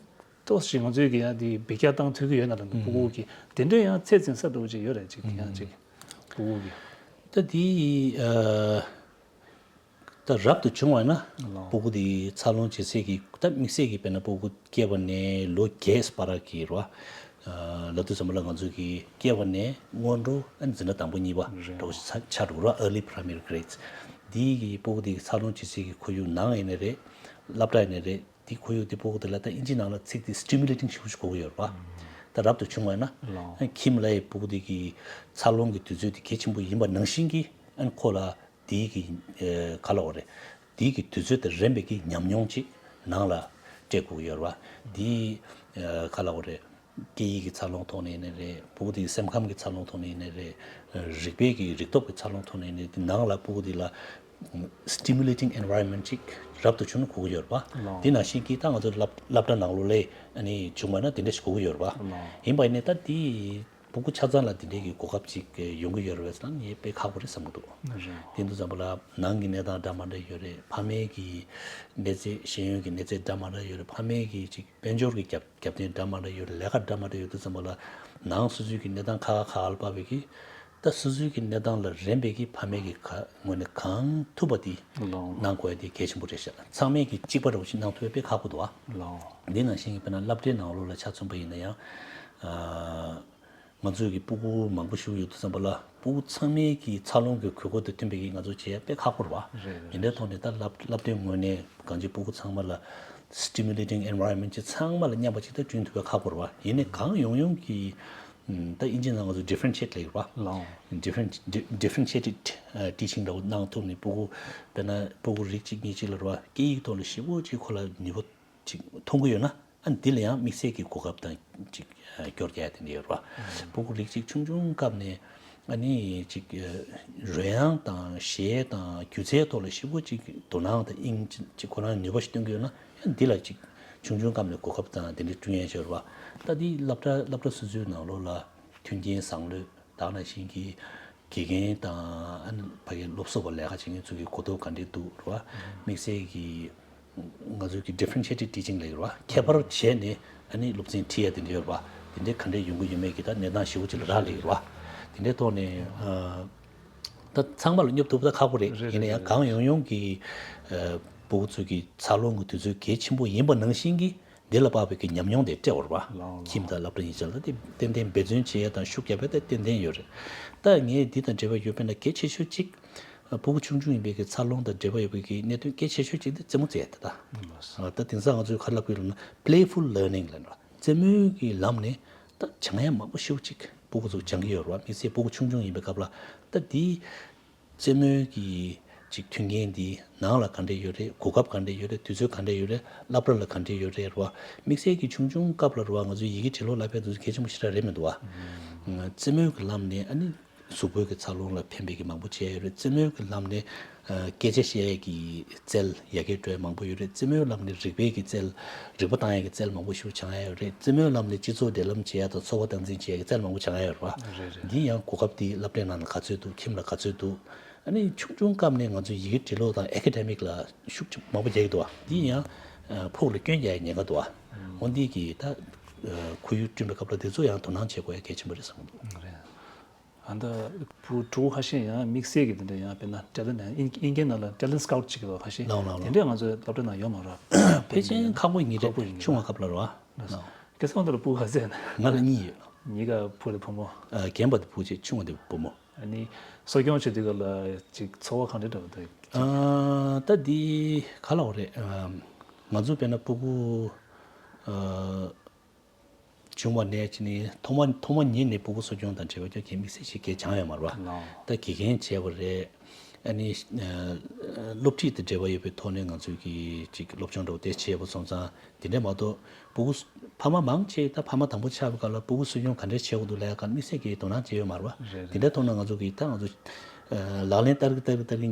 ཏོག་ཙམ་ང་ཚོས་གི་ཡང་དེ་འབུད་རྒྱག་བཏང་ཐུབ་ཀྱི་ཡོད་ན་ལ་ཕྲུ་གུ་གི་དེ་འདྲ་ཡང་ཚད་འཛིན་ས་འགྲོ་བ་ཅིག་ཡོད་རེད་ཅིག་ཡང་ཅིག་ཕྲུ་གུ་གི་ད་དེ་ཨ། ད་རབ་ཏུ་བྱུང་བ་ན་ལོ། སྤུ་གུ་དེ་འཚར་ལོངས་བྱེད་ཚད་ཀྱི་ད་དམིགས་བསལ་གྱི་དཔེར་ན་སྤུ་གུ་སྐྱེས་པ་ནས་ལོ་བརྒྱད་བར་གྱི་རེད་བ། ལབ་དུས་ཙམ་པ་ལ་ང་ཚོ་གི་སྐྱེས་པ་ནས་སྔོན་འགྲོ་ཨ་ནི་འཛིན་གྲྭ་དང་པོ་གཉིས་པ་རེད་འགྲོ་ཆ་ཆ་འགྲོ་ར་early primary grades། འདི་གི་སྤུ་གུ་དེ་གི་འཚར་ལོངས་བྱེད་ཚད་ཀྱི་ཁོར་ཡུག་ནང་ཡིན་ནའི་རེད། སློབ་གྲྭ་ཡིན་ནའི་རེད། དེ་ཁོར་ཡུག་དེ་སྤུ་གུ་དེ་ལ་ད་ཨིན་ཇི་ནང་ལ་ཚིག་དེ་stimulating ཞེ་པོ་ཞིག་གོ་གི་ཡོད་རེད་བ། ད་རབ་ཏུ་བྱུང་བ་ན་ལོ། ཨ་ཁྱིམ་ལ་ཡི་སྤུ་གུ་དེ་གི་འཚར་ལོངས་ཀྱི་དུས་ཚོད་དེ་གལ་ཆེན་པོ་ཡིན་པ་ནང་བཞིན་གྱི་ཨ་ནི་ཁོ་ལ། དེའི་གི་ཨེ་ག་ལབ་དགོས་རེད། དེའི་གི་དུས་ཚོད་དང་རན་པའི་གི་ཉམས་མྱོང་ཅིག་ནང་ལ་སྤྲད་དགོས་ཀྱི་ཡོད་རེད་བ། དེའི་ཨེ་ག་ལབ་དགོས་རེད། སྐད་ཡིག་གི་འཚར་ལོངས་ཐོག་ནས་ཡིན་ནའི་རེད། སྤུ་གུ་དེའི་སེམས་ཁམས་ཀྱི་འཚར་ལོངས་ཐོག་ནས་ཡིན་ནའི་རེད། རིག་པའི་གི་རིག་སྟོབས་ཀྱི་འཚར་ལོངས་ཐོག་ནས་ཡིན་ནའི་དེ་ནང་ལ་སྤུ་གུ་དེ་ལ་stimulating environment ཅིག་རབ་ཏུ་བྱུང་ན་དགོས་ཀྱི་ཡོད་རེད་པ། ལགས། དེ་ནང་བཞིན་གྱི་ད་ང་ཚོ་སློབ་སློབ་གྲྭ་ནང་ལོགས་ལ་ཨ་ནི་བྱུང་བ་ན་དེ་འདྲ་ཞིག་དགོས་ཀྱི་ཡོད་རེད་པ། ལགས། ཡིན་པ་ཡིན་ནའི་ད་དེ་སྤུ་གུ་ཆ་ཚང་ལ་དེ་འདྲའི་གི་གོ་སྐབས་ཅིག་ཡོང་གི་ཡོད་རེད་པས་ཟེར་ན་ངས་དཔེ་ཁག་པོ་རེད་བསམ་གྱི་འདུག། རེད། དེ་འདུག་ཙམ་པ་ལ་ནང་གི་གནས་སྟངས་འདྲ་མ་འདྲ་ཡོད་རེད། ཕ་མའི་གི་གནས་ཚད་ཤེས་ཡོན་གྱི་གནས་ཚད་འདྲ་མ་འདྲ་ཡོད་རེད། ཕ་མའི་གི་ཅིག་དཔལ་འབྱོར་གྱི་རྒྱབ་རྒྱབ་རྟེན་འདྲ་མ་འདྲ་ཡོད་རེད། ལས་ཀ་འདྲ་མ་འདྲ་ཡོད་དུས་ཙམ་པ་ལ་ནང་སོ་སོའི་གི་གནས་སྟངས་ཁག་ཁག་ཁག་ལ་དཔག་པའི་གི་ད་སོ་སོའི་གི་གནས་སྟངས་ལ་རན་པའི་གི་ཕ་མའི་གི་ཁ་ངོས་ནས་གང་ཐུབ་པ་དེ་ལགས། གནང་དགོས་ཡ་དེ་གལ་ཆེན་པོ་རེད་ཤག། ཚང་མས་གི་གཅིག་པ་འདྲ་བོ་ཞིག་གནང་ཐུབ་ཡ་དཔེ་ཁག་པོ་འདུག་ཨ། ལགས། འདི་ནང་བཞིན་གི་དཔེར་ན་སློབ་གྲྭའི་ནང་ལོགས་ལ་ཆ་མཚོན་པ་ཡིན་ན་ཡང་ཨ། ང་ཚོའི་གི་སྤུ་གུ་མང་པོ་ཞིག་ཡོད་དུས་ཙམ་པ་ལ་སྤུ་གུ་ཚང་མའི་གི་འཚར་ལོངས་ཀྱི་དགོས་མཁོ་དང་མཐུན་པའི་གི་ང་ཚོ་བྱེད་ཡ་དཔེ་ཁག་པོ་རེད་བ། རེད་རེད། དེ་འདྲའི་ཐོག་ནས་ད་སློབ་སློབ་གྲྭའི་ངོས་ནས་གང་ཅི་སྤུ་གུ་ཚང་མ་ལ་stimulating environment ཅིག་ཚང་མ་ལ་མཉམ་པ་ཅིག་ད་བསྐྲུན་ཐུབ་པ་ཁག་པོ་རེད་བ། ཡིན་ནའི་གང་ཡོང་ཡོང་གི་ད་དབྱིན་ཇིའི་ནང་ང་ཚོ་differentiate ལབ་ཡོད་རེད་བ། ལགས། Different- differentiated teaching ལབ་གནང་ཐུབ་ནས་སྤུ་གུ་དཔེར་ན་སྤུ་གུ་རིགས་གཅིག་གཉིས་གཅིག་ལ་རེད་བ། སྐད་ཡིག་ཐོག་ལ་ཞེ་པོ་ཅིག་ཁོ་ལ་ནུས་པ་ཅིག་མཐོང་གི་ཡོད་ན། ཨ་ནི་འདི་ལ་ཡང་དམིགས་བསལ་གྱི་གོ་སྐབས་དང་ཅིག་ཨ་སྐྱོར་རྒྱག་དེ་འདྲ་ཡོད་རེད་བ། ཨུམ། སྤུ་གུ་རིགས་གཅིག་ཆུང་ཆུང་སྐབས་ནས་ཨ་ནི་ཅིག་ཨ་རོལ་དབྱངས་དང་གཞས་དང་སྒྱུ་རྩལ་ཐོག་ལ་ཞེ་པོ་ཅིག་དོ་སྣང་དང་དབྱིངས་ཅིག་ཅིག་ཁོ་རང་ནུས་པ་ཞིག་སྟོན་གྱི་ཡོད་ན། ཨ་ནི་འདི་ལ་ཅིག་ཆུང་ཆུང་སྐབས་ནས་གོ་སྐབས་དང་དེ་འདྲ་བསྐྲུན་ཡས་ཡོད་རེད་བ། ད་འདི་སློབ་གྲྭ་སློབ་གྲྭ་སོ་སོའི་ནང་ལོགས་ལ་མཐུན་རྐྱེན་བཟང་ལོས་དེ་ནང་བཞིན་གྱི་དགེ་རྒན་དང་ཨ་ནི་ཕ་གིའི་སློབ་གསོ་བ་ལས་ཀ་བྱེད་མཁན་ཚོ་གི་གོ་རྟོགས་ག་འདྲས་འདུག་རེད་བ། དམིགས་བསལ་གྱི་ང་ཚོའི་གི་differentiated teaching ལབ་ཡོད་རེད་བ། ཁྱད་པར་བྱས་ནས་ཨ་ནི་སློབ་ཚན་ཁྲིད་ཡ་དེ་འདྲ་ཡོད་རེད་བ། དེ་འདྲས་ག་འདྲས་ཡོང་གི་ཡོད་མེད་ཀྱི་ད་གནས་སྟངས་ཞེ་པོ་ཅིག་ལ་རག་ལས་ཡོད་རེད་བ། དེ་འདྲས་ཐོག་ནས་ཨ་ད་ཚང་མ་ལ་སྙོབ་ཐུབ་པ་ད་ཁག་པོ་རེད། རེད་ཡིན་ན་ཡང་རེད་གང་ཡོང་ཡོང་གི་ཨ་སྤུ་གུ་ཚོ་གི་འཚར་ལོངས་ཀྱི་དུས་ཚོད་གལ་ཆེན་པོ་ཡིན་པ་ནང་བཞིན་གྱི་འདི་ལ་དཔག་པའི་གི་ཉམས་མྱོང་དེ་སྤྲད་པ་རེད་བ། ལགས་ལགས། ཁྱིམ་དང་སློབ་གྲྭ་ཡིན་ཙང་ལ་དེ་ཏན་ཏན་འབད་བརྩོན་བྱེད་ཡ་དང་ཤུགས་རྒྱབ་ཡ་དེ་ཏན་ཏན་ཡོད་རེད། ད་ངས་འདི་དང་འབྲེལ་བ་ཡོད་པ་ན་གལ་ཆེ་ཤོས་གཅིག་སྤུ་གུ་ཆུང་ཆུང་ཡིན་པའི་གི་འཚར་ལོངས་དང་འབྲེལ་བ་ཡོད་པའི་གི་གནད་དོན་གལ་ཆེ་ཤོས་གཅིག་དེ་རྩེད་མོ་རྩེ་ཡ་དེ་ད། ལགས། ད་དེང་སང་ང་ཚོས་ག་རེ་ལབ་ཀྱི་ཡོད་ལབ་ན་playful learning ལབ་ན་རྩེད་མོའི་གི་ལམ་ནས་ད་སྦྱང་ཡ་མང་པོ་ཞེ་པོ་ཅིག་སྤུ་གུ་ཚོ་སྦྱང་གི་ཡོད་རེད་བ། དམིགས་བསལ་སྤུ་གུ་ཆུང་ཆུང་ཡིན་པའི་སྐབས་ལ་ད་འདི་རྩེད་མོའི་གི་ཅིག་མཐུན་རྐྱེན་འདི་ནང་ལ་ག་འདྲས་ཡོད་རེད། གོ་སྐབས་ག་འདྲས་ཡོད་རེད། དུས་ཚོད་ག་འདྲས་ཡོད་རེད། སློབ་གྲྭ་ལ་ག་འདྲས་ཡོད་རེད་རེད་བ། དམིགས་བསལ་གྱི་ཆུང་ཆུང་སྐབས་ལ་རེད་བ། ང་ཚོའི་ཡི་གེ་འབྲི་ཀློག་བསླབ་པའི་དུས་ཚོད་གལ་ཆེན་པོ་ཞེ་དྲག་རེད་མི་འདུག་བ། རྩེད་མོའི་གི་ལམ་ནས་ཨ་ནི་གཟུགས་པོའི་གི་འཚར་ལོངས་ལ་ཕན་པའི་གི་མང་པོ་བྱས་ཡོད་རེད། རྩེད་མོའི་གི་ལམ་ནས་ཨ་སྐད་ཆ་བཤད་ཡས་ཀྱི་རྩལ་ཡར་རྒྱས་འགྲོ་ཡས་མང་པོ་ཡོད་རེད། རྩེད་མོའི་ལམ་ནས་རིག་པའི་གི་རྩལ་རིག་པ་བཏང་ཡས་ཀྱི་རྩལ་མང་པོ་ཞིག་སྦྱང་ཡས་ཡོད་རེད། རྩེད་མོའི་ལམ་ནས་སྤྱི་ཚོགས་འབྲེལ་ལམ་བྱེད་ཡས་དང་འཚོ་བ་སྟངས་འཛིན་བྱེད་ཡས་ཀྱི་རྩལ་མང་པོ་སྦྱང་ཡས་ཡོད་རེད་བ། རེད་རེད། འདི་ཡང་གོ་སྐབས་འདི་སློབ་གྲྭའི་ནང་ལ་ག་ཚོད་འདུག་ཁྱིམ་ལ་ག་ཚོད་འདུག་ཨ་ནི་ཆུང་ཆུང་སྐབས་ནས་ང་ཚོ་ཡི་གེ་འབྲི་ཀློག་དང་academic ལ་ཤུགས་ཆེ་མང་པོ་རྒྱག་གི་འདུག་བ། འདི་ཡང་ཨ་ཕུགས་ལ་སྐྱོན་རྒྱག་ཡའི་ཉེན་ཁ་འདུག་བ། འོ་འདི་གི་ད་ཨ་ཁོར་ཡུག་བསྐྲུན་པའི་སྐབས་ལ་དེ་ཚོ་ཡང་དོ་སྣང་བྱེད་དགོས་ཡ་གལ་ཆེན་པོ་རེད་བསམ་གྱི་འདུག། རེད། ཨ་ད་ཕྲུ་གུ་ཁ་ཤས་ཡང་དམིགས་བསལ་གྱི་དེ་འདྲ་ཡང་དཔེར་ན་talent དབྱིན་དབྱིན་སྐད་ནང་ལ་talent scout ཅིག་ཡོད་ཁ་ཤས། ལགས་ལགས་ལགས། དེ་འདྲས་ང་ཚོའི་སློབ་གྲྭ་ནང་ཡོད་མ་རེད། ཕལ་ཆེར་ཁག་པོ་ཡིན་གྱི་རེད། ཁག་པོ་ཡིན་གྱི་ཆུང་བ་རེད། སྐབས་ལ་རེད་བ། ལགས་སོ། ལགས། ཁྱེད་ཚོ་འདི་ལ་ཕྲུ་གུ་ག་ཚད་ཡོད་ན། ང་ལ་གཉིས་ཡོད། གཉིས་ཀ་ཕྲུ་གུ་དེ་བུ་མོ། ཨ་རྒན་པ་དེ་ཕྲུ་གུ་གཅིག་ཆུང་བ་དེ་བུ་མོ། ཨ་ནི་གསོ་སྐྱོང་བྱེད་དུས་སྐབས་ལ་ཅིག་ཚོར་བ་གང་འདྲ་འདྲ་བོ་འདུག། ཨ་ད་འདི་ག་ལབ་དགོས་རེད། ཨ་ང་ཚོ་དཔེར་ན་ཕྲུ་གུ་ཨ་བྱུང་བ་ནས་ཅི་ནས་ཐོག་མ་ཐོག་མ་ཉིད་ནས་ཕྲུ་གུ་གསོ་སྐྱོང་དང་འབྲེལ་བ་ཀྱང་གལ་དམིགས་བསལ་ཞིག་གལ་སྦྱངས་ཡོད་མ་རེད་བ། ལགས། ད་དགེ་རྒན་བྱས་པ་རེད། ཨ་ནི་ཨ་སློབ་ཁྲིད་དང་འབྲེལ་བ་ཡོད་པའི་ཐོག་ནས་ང་ཚོས་ཀྱི་ཅིག་སློབ་སྦྱོང་འདྲ་བོ་དེ་བྱས་པ་སོང་ཙང་དེ་འདྲས་མ་གཏོགས་ཕྲུ་གུ་ཕ་མ་མང་ཆེ་ད་ཕ་མ་དང་པོ་ཆགས་པའི་སྐབས་ལ་ཕྲུ་གུ་གསོ་སྐྱོང་ག་འདྲས་བྱེད་དགོས་འདུག་ལབ་ཡ་ག་དམིགས་བསལ་གྱི་དོ་སྣང་བྱས་ཡོད་མ་རེད་བ། རེད་རེད། དེ་འདྲས་མཐོང་ན་ང་ཚོ་གི་ད་ང་ཚོ་ཨ་ལག་ལེན་བསྟར་གི་བསྟར་གི་བསྟར་གི་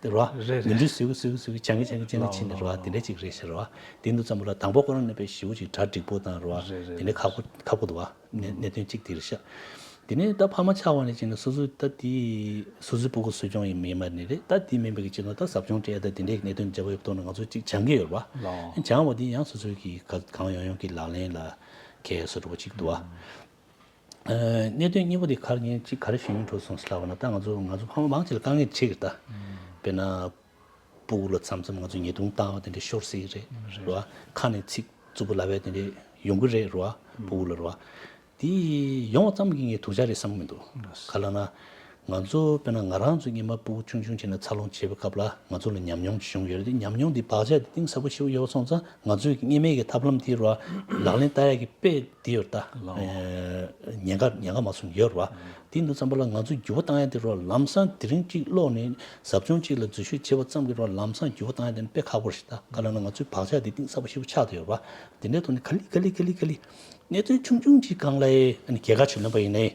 རེད་བ། རེད་རེད། ནོར་འཁྲུལ་བཟོས་གི་བཟོས་གི་བཟོས་གི་སྦྱང་གི་སྦྱང་གི་སྦྱང་གི་ཕྱིན་ནས་རེད་བ། དེ་འདྲས་ཅིག་རེད་ཤག་རེད་བ། དེ་འདུག་ཙམ་པ་ལ་དང་པོ་ཁོ་རང་ནས་དཔེ་ཞེ་པོ་ཅིག་གྲ་འགྲིག་པོ་དང་རེད་བ། རེད་རེད། དེ་འདྲས་ཁག་པོ་ཁག་པོ་འདུག་བ། གནད་གནད་དོན་གཅིག་དེ་རེད་ཤག། དེ་ནས་ད་ཕ་མ་ཆགས་པ་ནས་བྱས་ན་སོ་སོའི་ད་དེ་སོ་སོའི་ཕྲུ་གུ་གསོ་སྐྱོང་ཡིན་མིན་མ་ནི་རེད། ད་དེ་མིན་པའི་གི་བྱས་ན་ད་ཟབ་སྦྱོང་སྤྲད་ད་དེ་འདྲའི་གནད་དོན་འབྱེད་པ་ཡོད་མདོག་ན་ང་ཚོ་གཅིག་སྦྱང་གི་ཡོད་རེད་བ། ལགས། སྦྱང་བ་དེ་ཡང་སོ་སོའི་གི་ག་གང་ཡོང་ཡོང་གི་ལག་ལེན་ལ་འཁེལ་བཟོ་འདྲ་བོ་གཅིག་འདུག་བ། ཨ་གནད་དོན་གཉིས་པ་དེ་ག་རེ་ངས་གཅིག་ག་རེ་ཞུ་སྙིང་བྲོ་སོང་ཟེར་ལབ་པ་ན་ད་ང་ཚོ་ང་ཚོ་ཕ་མ་མང་ཆེ་ལ་དཀའ་ངལ་འཕྲད་ཀྱི་རེད་ད། དཔེར་ན། ཕྲུ་གུ་ལ་མཚམས་མཚམས་ང་ཚོ་ཉེས་རྡུང་བཏང་བ་དེ་འདྲ་ཤོར་སྲིད་ཀྱི་རེད། རེད། རེད་བ། ཁ་ནས་ཚིག་རྩུབ་པོ་ལབ་ཡ་དེ་འདྲ་ཡོང་གི་རེད། རེད་བ། ཕྲུ་གུ་ལ་རེད་བ། དེ་ཡོང་བ་ཙམ་གྱིས་ངས་སྡུག་ཅག་རེད་བསམ་གྱི་མི་འདུག། རེད། ག་ལབ་ན། ང་ཚོ་དཔེར་ན་ང་རང་ཚོ་སྔོན་མ་སྤུ་གུ་ཆུང་ཆུང་བྱས་ནས་འཚར་ལོངས་བྱེད་པའི་སྐབས་ལ་ང་ཚོ་ལ་ཉམས་མྱོང་ཅིག་བྱུང་ཡོད་རེད། དེ་ཉམས་མྱོང་འདི་བག་ཆགས་འདི་གཏིང་ཟབ་པོ་ཞིག་ཡོད་སོང་ཙང་ང་ཚོས་དངོས་མེད་ཀྱི་ཐབས་ལམ་དེ་རུ་ལག་ལེན་བསྟར་ཡག་གི་དཔེ་དེ་ཡོད་ད། ལའོ། ཨེ། ཉེན་ཁ་ཉེན་ཁ་མ་སོང་ཡོད་རེད་བ། དེ་འདུག་ཙམ་པ་ལ་ང་ཚོས་འགྱུར་བ་བཏང་ཡག་དེ་རུ་ལམ་སང་དེ་རིང་གཅིག་ཀློག་ནས་ཟབ་སྦྱོང་གཅིག་ལ་འཛུལ་ཞུགས་བྱས་པ་ཙམ་གྱིས་རུ་ལམ་སང་འགྱུར་བ་བཏང་ཡག་དེ་ནི་དཔེ་ཁག་པོ་རེད་ད། ག་ལབ་ན་ང་ཚོའི་བག་ཆགས་དེ་གཏིང་ཟབ་པོ་ཞིག་ཆགས་བསྡད་ཡོད་རེད་བ། དེ་འདྲའི་ཐོག་ནས་ག་ལེ་ག་ལེ་ག་ལེ་ག་ལེ་གནད་དོན་ཆུང་ཆུང་གཅིག་སྒང་ལ་ཨ་ནི་རྒྱལ་ཁ་བྱེད་ལེན་པ་ཡིན་ནའི།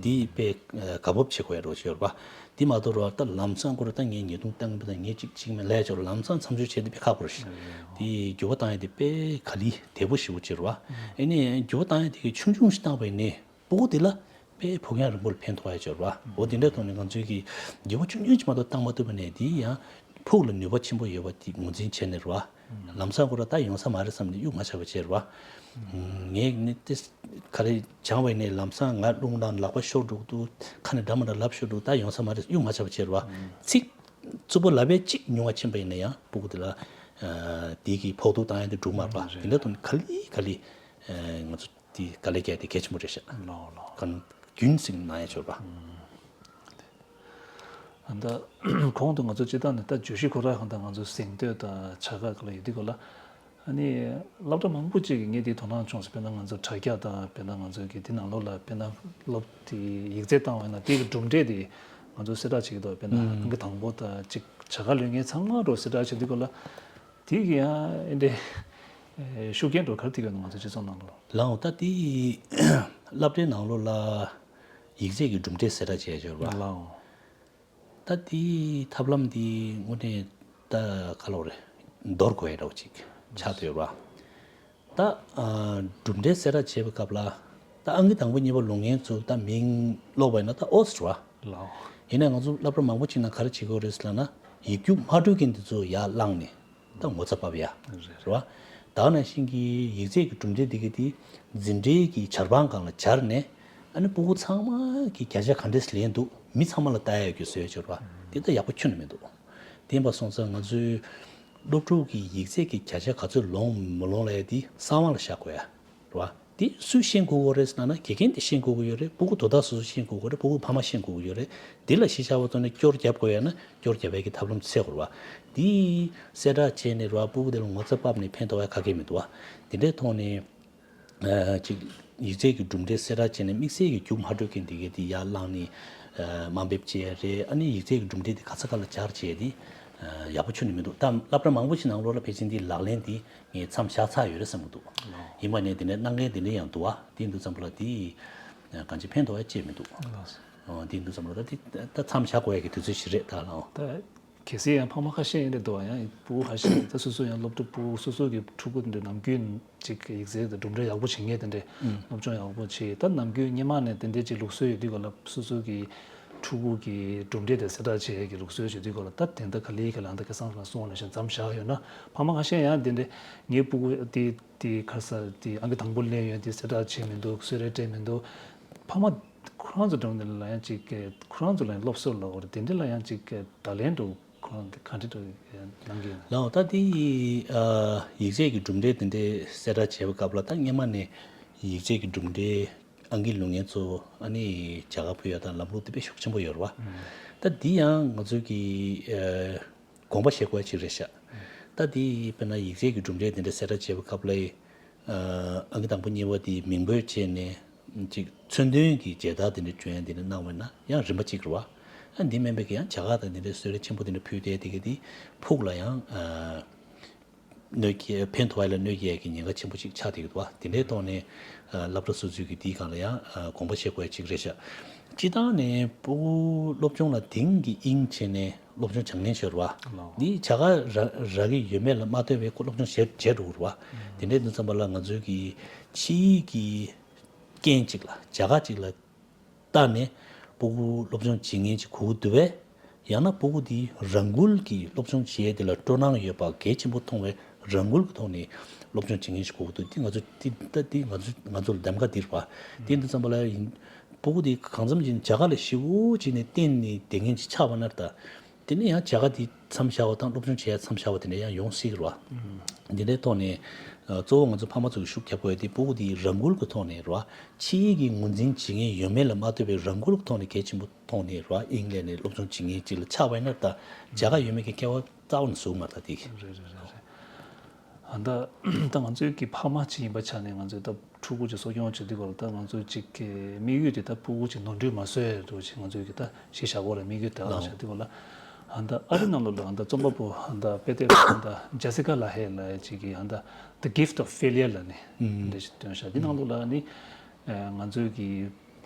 དེ་དཔེ་དགའ་སྤོབས་བྱེད་དགོས་ཡ་རོགས་བྱེད་རོགས་པ། དེ་མ་གཏོགས་རོགས་ད་ལམ་སང་ཁོ་ར་ད་ངས་ཉེས་རྡུང་བཏང་པ་དང་ངས་ཅིག་ཅིག་མེད་ལས་ཆོག་ལམ་སང་མཚམས་འཇོག་བྱས་ཏེ་དཔེ་ཁག་པོ་རེད། དེ་འགྱུར་བ་བཏང་ཡ་དེ་དཔེ་ག་ལི་དལ་པོ་ཞེ་པོ་བྱེད་རོགས་པ། ཨེ་ནས་འགྱུར་བ་བཏང་ཡ་དེ་གི་ཆུང་ཆུང་ཞིག་བཏང་པ་ཡིན་ནའི་སྤུ་གུ་དེ་ལ་དཔེ་ཕུགས་རྒྱང་རིང་པོར་ཕན་ཐོགས་ཡ་ཆོག་རོགས་པ། འོ་དེ་འདྲ་ཐོག་ནས་ང་ཚོའི་གི་འགྱུར་བ་ཆུང་ཆུང་ཞིག་མ་གཏོགས་བཏང་མ་ཐུབ་པ་ནས་དེ་ཡང་ཕུགས་ལ་ནུས་པ་ཆེན་པོ་ཡོད་པ་དེ་ངོས་འཛིན་བྱས་ནས་རོགས་པ། ལམ་སང་ཁོ་ར་ད་ཡོང་ས་མ་རེད་བསམ་ནས་གཡུག་མ་ཆགས་པ་བྱས་རེད་བ། ངས་ནི་ཏེ་ག་རེ་སྦྱངས་པ་ཡིན་ནའི་ལམ་སང་ང་རླུང་ནང་ལག་པ་ཤོར་འགྲོ་གི་འདུག་ཁ་ནས་འདྲ་མི་འདྲ་ལབ་ཤོར་འགྲོ་ད་ཡོང་ས་མ་རེད་གཡུག་མ་ཆགས་པ་བྱས་རེད་བ། ཚིག་རྩུབ་པོ་ལབ་པས་གཅིག་ཉུང་བ་ཕྱིན་པ་ཡིན་ན་ཡང་སྤུ་གུ་དེ་ལ་དེ་གི་ཕོག་ཐུག་བཏང་ཡ་དེ་འགྲུབ་མ་རེད་བ། དེ་འདྲ་དུ་ནི་ག་ལི་ག་ལི་ང་ཚོ་དེ་དཀའ་ལས་རྒྱག་དེ་གལ་ཆེན་པོ་རེད་ཤག་ལའོ་ལའོ། གང་རྒྱུན་སྲིང་གནང་ཡ་ཆོག་རེད་བ། ཨ་ད་གོང་དུ་ང་ཚོ་སྤྱི་བཏང་ནས་ད་བརྗོད་གཞི་ཁོ་ར་གང་ལྟར་ང་ཚོ་གཟེངས་བསྟོད་དང་བྱ་དགའ་ག་ལ་ཡོད་དུས་གོ་ལ། ཨ་ནི་སློབ་གྲྭ་མང་པོ་ཅིག་གིས་ངས་དེའི་དོ་སྣང་བྱུང་སོང་། དཔེར་ན་ང་ཚོ་དྲ་རྒྱ་དང་དཔེར་ན་ང་ཚོ་གི་དེ་ནང་ལོགས་ལ་དཔེར་ན་སློབ་དེ་ཡིག་ཚད་བཏང་བ་ཡིན་ན་དེ་གི་གྲུབ་འབྲས་དེ་ང་ཚོ་གསལ་བསྒྲགས་བྱེད་ཀྱི་འདུག་དཔེར་ན་ཨང་ཀི་དང་པོ་དང་ཅིག་བྱ་དགའ་ལོན་མཁན་ཚང་མ་འགྲོ་གསལ་བསྒྲགས་བྱེད་དུས་གོ་ལ། དེ་གི་ཡང་ཨེ་འདྲའི་ཤུགས་རྐྱེན་འགྲོ་ག་རེ་ཐེབས་ཡོད་ན་ང་ཚོ་སྤྱི་ཚོགས་ནང་ལོགས། ལའོ་ད་དེ་སློབ་གྲྭའི་ནང་ལོགས་ལ་ཡིག་ཚད་ཀྱི་གྲུབ་འབྲས་གསལ་བསྒྲགས་བྱས་ཡོད་རེད་བ། ལའོ། ད་དེའི་ཐབས་ལམ་འདི་དངོས་གནས་ད་ག་ལབ་རེད། འདོར་དགོས་ཡ་འདྲ་བོ་ཅིག་ཆགས་བསྡད་ཡོད་རེད་བ། ད་ཨ་གྲུབ་འབྲས་གསལ་བསྒྲགས་བྱེད་པའི་སྐབས་ལ་ད་ཨང་ཀི་དང་པོ་གཉིས་པ་ལོན་མཁན་ཚོ་ད་མིང་ཀློག་པ་ཡིན་ན་ད་ཨོ་ཙི་རེད་བ། ལའོ། ཡིན་ནའི་ང་ཚོ་སློབ་གྲྭ་མང་པོ་ཅིག་ནང་ག་རེ་བྱེད་ཀྱི་ཡོད་རེད་ཟེར་ལབ་ན་ཡིག་རྒྱུགས་མ་འགྲོ་མཁན་དེ་ཚོ་ཡར་བླངས་ནས་ད་ངོ་ཚ་བབས་ཡ་རེད་བ། ད་ག་ནང་བཞིན་གྱི་ཡིག་ཚད་ཀྱི་གྲུབ་འབྲས་འདི་ག་དེ་འཛིན་གྲྭའི་གི་བྱ་བྲང་སྒང་ལ་སྦྱར་ནས་ཨ་ནི་སྤུ་གུ་ཚང་མ་གི་བརྒྱ་ཆ་ག་འདྲས་ལེན་འདུག་མི་ཚང་མ་ལ་ལྟ་ཡ་ཡོད་རྒྱུ་བཟོས་ཡོད་ཅོར་བ་དེ་ད་ཡག་པོ་ཁྱོན་ནས་མི་འདུག་དེ་ཡིན་པ་སོང་ཙང་ང་ཚོའི་སློབ་ཕྲུག་གི་ཡིག་ཚད་ཀྱི་བརྒྱ་ཆ་ག་ཚོད་ལོངས་མི་ལོངས་ལབ་ཡ་དེ་གསང་བ་ལ་བཞག་དགོས་ཡ་རེད་བ། དེ་སུས་ཤེས་དགོས་ཀྱི་རེད་ཟེར་ན་ན་དགེ་རྒན་དེ་ཤེས་དགོས་ཀྱི་ཡོད་རེད། སྤུ་གུ་དོ་བདག་སོ་སོས་ཤེས་དགོས་ཀྱི་རེད། སྤུ་གུ་ཕ་མ་ཤེས་དགོས་ཀྱི་ཡོད་རེད། འདི་ལ་གཞི་བཞག་པ་ཐོག་ནས་སྐྱོར་རྒྱབ་དགོས་ཡ་ན་སྐྱོར་རྒྱབ་ཡ་གི་ཐབས་ལམ་འཚོལ་དགོས་རེད་བ། འདི་གསལ་བསྒྲགས་བྱས་ནས་རེད་བ། སྤུ་གུ་དེ་ལ་ངོ་ཚ་ཕབ་ནས་ཕན་ཐོགས་ཡ་ག་གེ་མི་འདུག་བ། དེ་འདྲའི་ཐོག་ནས་ཨ་ཅིག་ཡིག་ཚད་ཀྱི་གྲུབ་འབྲས་གསལ་བསྒྲགས་བྱས་ནས་དམིགས་བསལ་གྱི་རྒྱུགས་མ་འགྲོ་མཁན་དེ་གས་དེ་ཡར་བླངས་ནས་ཨ་དམའ་འབེབས་བྱས་རེད། ཨ་ནི་ཡིག་ཚད་ཀྱི་གྲུབ་འབྲས་དེ་ག་ས་ག་ལ་སྦྱར་བྱས་དེ་ཨ་ཡག་པོ་ཁྱོན་ནས་མི་འདུག་ད་སློབ་གྲྭ་མང་པོ་ཞིག་ནང་ལོགས་ལ་ཕལ་ཆེར་འདི་ལག་ལེན་དེ་ངས་མཚམས་བཞག་ཚར་ཡོད་རེད་བསམ་གྱི་འདུག་ཡིན་པ་ནས་དེ་འདྲའི་གནང་མཁན་དེ་འདྲ་ཡང་འདུག་བ། དེ་འདུག་ཙམ་པ་ལ་དེ་གང་ཅི་ཕན་ཐོགས་ཡ་ཅེས་མི་འདུག་ཨོ་དེ་འདུག་ཙམ་པ་ལ་ད་དེ་ད་མཚམས་བཞག་དགོས་ཡ་གི་དུས་ཚོད་ཞིག་རེད་ད་ལའོ། ད་གལ་སྲིད་ཡང་ཕ་མ་ཁ་ཤས་ཡིན་རེད་འདུག་བ། ཡང་སྤུ་གུ་ཁ་ཤས་ད་སོ་སོ་ཡང་སློབ་ཕྲུག་སྤུ་གུ་སོ་སོ་གི་ཕྲུ་གུ་འདི་ནམ་རྒྱུན་ཅིག་ཡིག་ཚད་དང་གྲུབ་འབྲས་ཡག་པོ་བྱེད་མཁན་དེ་འདྲས་སློབ་སྦྱོང་ཡག་པོ་བྱེད། ད་ནམ་རྒྱུན་སྔོན་མ་ནས་དེ་འདྲས་ཅིག་ལུགས་སྲོལ་ཡོད་དུས་ག་ལ་སོ་སོ་གི་ཕྲུ་གུ་གི་གྲུབ་འབྲས་དེ་གསལ་བསྒྲགས་བྱེད་ཡས་ཀྱི་ལུགས་སྲོལ་ཡོད་དུས་ག་ལ་ད་དེ་འདྲ་ག་ལེ་ག་ལེ་ད་ཁ་སང་ལ་གསུངས་པ་ནང་བཞིན་མཚམས་བཞག་ཡོད་ན་ཕ་མ་ཁ་ཤས་ཡང་དེ་འདྲས་ངའི་སྤུ་གུ་དེ་དེ་ཁ་ས་དེ་ཨང་ཀི་དང་པོ་ལེན་ཡོད་དེ་གསལ་བསྒྲགས་བྱས་མི་འདུག་གསོལ་རས་སྤྲད་མི་འདུག་ཕ་མ་ཁོ་རང་ཚོ་འགྲམ་ནས་ལ་ཡང་ཅིག་ཁོ་རང་ཚོ་ལ་ཡང་སློབ་གསོ་ལ་འོར་དེ་འདྲ་ལ་ཡང་ཅིག་བརྡ་ལན་འགྲོ་ཁོ་རང་གི་ག་འདྲ་འགྲོ་གནང་གི་ཡོད་ན། ལའོ་ད་དེ་ཡིག་ཚད་ཀྱི་གྲུབ་འབྲས་དེ་འདྲའི་གསལ་བསྒྲགས་བྱས་པའི་སྐབས་ལ་ད་སྔོན་མ་ནས་ཡིག་ཚད་ཀྱི་གྲུབ་འབྲས་ཨང་ཀི་ལོན་མཁན་ཚོ་ཨ་ནི་བྱ་དགའ་ཕུལ་ཡ་དང་ལམ་ལུགས་དེ་དཔེ་ཤུགས་ཆེན་པོ་ཡོད་རེད་བ། ད་འདི་ཡང་ང་ཚོའི་གི་དགོངས་པ་བཞེས་དགོས་ཡ་ཅིག་རེད་ཤག་ད་དེ་དཔེར་ན་ཡིག་ཚད་ཀྱི་གྲུབ་འབྲས་དེ་འདྲ་གསལ་བསྒྲགས་བྱས་པའི་སྐབས་ལ། ཨ་ཨང་ཀི་དང་པོ་གཉིས་པ་དེ་མིང་འབོད་བྱས་ནས་ཅིག་མཚོན་དོན་གྱི་མཇལ་དར་དེ་འདྲ་སྐྱོན་ཡ་དེ་འདྲ་གནང་བ་ན་ཡང་རིམ་པ་གཅིག་རེད་བ། ཨ་འདི་མིན་པའི་གི་ཡང་བྱ་དགའ་དང་དེ་འདྲའི་གསོལ་རས་ཆེན་པོ་དེ་འདྲ་ཕུལ་ཏེ་དེ་གི་དེ་ཕུགས་ལ་ཡང་ཨ་གནོད་སྐྱེལ་ཕན་ཐོགས་ཡ་ལ་གནོད་སྐྱེལ་ཡ་གི་ཉེན་ཁ་ཆེན་པོ་ཅིག་ཆགས་བསྡད་ཀྱི་འདུག་བ། དེ་འདྲའི་ཐོག་ནས་ཨ་སློབ་གྲྭ་སོ་སོའི་གི་དེའི་སྒང་ལ་ཡང་ཨ་དགོངས་པ་བཞེས་དགོས་ཡ་ཅིག་རེད་ཤག་སྤྱིར་བཏང་ནས་སྤུ་གུ་སློབ་སྦྱོང་ལ་དེང་གི་དབྱིངས་བྱས་ནས་སློབ་སྦྱོང་སྦྱང་ལེན་བྱེད་རོགས། ལའོ། འདི་བྱ་དགའ་རག་རག་གི་ཡོད་མེད་ལ་མ་ལྟོས་པའི་ཁོ་སློབ་སྦྱོང་བྱེད་བྱེད་འགྲོ་གི་རེད་བ། དེ་འདྲའི་དུས་ཙམ་པ་ལ་ང་ཚོའི་གི་ཕྱིའི་གི་རྐྱེན་གཅིག་ལ་བྱ་དགའ་གཅིག་ལ་བལྟས་ནས་སྤུ་གུ་སློབ་སྦྱོང་བྱེད་མཁན་ཅིག་དགོས་ཀྱི་འདུག་པས། ཡང་ན་སྤུ་གུ་འདིས་རང་འགུལ་གྱིས་སློབ་སྦྱོང་བྱེད་ཡས་དེ་ལ་སྤྲོ་སྣང་ཡོད་པ་གལ་ཆེན་པོ་མཐོང་བས་རང་འགུལ་གྱི་ཐོག་ནས་སློབ་སྦྱོང་བྱེད་མཁན་ཞིག་དགོས་ཀྱི་འདུག་འདི་ང་ཚོ་འདི་ལྟ་འདི་ང་ཚོ་ང་ཚོ་ལ་གདམ་ག་འདི་རེད་བ། དེ་འདི་ཙམ་པ་ལ་ཡིན། སྤུ་གུ་དེ་གང་འཚམ་གྱི་བྱ་དགའ་ལ་ཞེ་པོ་ཅིག་ནས་བརྟེན་ནས་བསྡད་མཁན་ཅིག་ཆགས་པ་ན་ད། དེ་ནས་ཡང་བྱ་དགའ་དེ་མཚམས་བཞག་པ་དང་སློབ་སྦྱོང་བྱེད་ཡ་མཚམས་བཞག་པ་དེ་འདྲ་ཡང་ཡོང་སྲིད་ཀྱི་རེད་བ། འདི་འདྲའི་ཐོག་ནས་ཨ་གཙོ་བོ་ང་ཚོ་ཕ་མ་ཚོ་གིས་ཤུགས་རྒྱབ་དགོས་ཡ་དེ་སྤུ་གུ་དེ་རང་འགུལ་གྱི་ཐོག་ནས་རེད་བ། ཕྱི་ཡི་གི་ངོས་འཛིན་བྱེད་མཁན་ཡོད་མེད་ལ་མ་ལྟོས་པའི་རང་འགུལ་གྱི་ཐོག་ནས་གལ་ཆེན་པོ་མཐོང་ནས་རེད་བ། དབྱིངས་ལེན་ནས་སློབ་སྦྱོང་བྱེད་མཁན་ཅིག་ལ་ཆགས་པ་ཡིན་ན། ད་བྱ་དགའ་ཡོད་མེད་ཀྱི་སྐལ་བ་རྩ་བ་ནས་བཟུང་མ་ཐག་དེ། རེད་རེད་རེད་རེད། ཨ་ད་ད་ང་ཚོའི་གི་ཕ་མ་ཅིག་ཡིན་པ་ཆ་ནས་ང་ཚོས་ད་ཕྲུ་གུ་ཅིག་གསོ་སྐྱོང་བྱེད་དུས་སྐབས་ལ་ད་ང་ཚོའི་ཅིག་གི་དམིགས་ཡུལ་དེ་ད་ཕྲུ་གུ་ཅིག་ནོར་འཁྲུལ་མ་བཟོ་ཡ་འདུག་ཅིག་ང་ཚོའི་གི་ད་གཞི་བཞག་གོ་ལ་དམིགས་ཡུལ་དེ་ཨ་ལ་བཞག་དུས་སྐབས་ལ། ཨ་ད་ཨ་རི་ནང་ལོགས་ལ་ཨ་ད་རྩོམ་པ་པོ་ཨ་ད་དཔེ་དེབ་ཨ་ད་ཇེ་སི་ཀ་ལ་ཧེ་ལ་ཅིག་གི་ཨ་ད་The Gift of Failure ལ་ནི་འདི་ཞིག་བཏོན་ཤག་འདི་ནང་ལོགས་ལ་ནི་ང་ཚོའི་གི་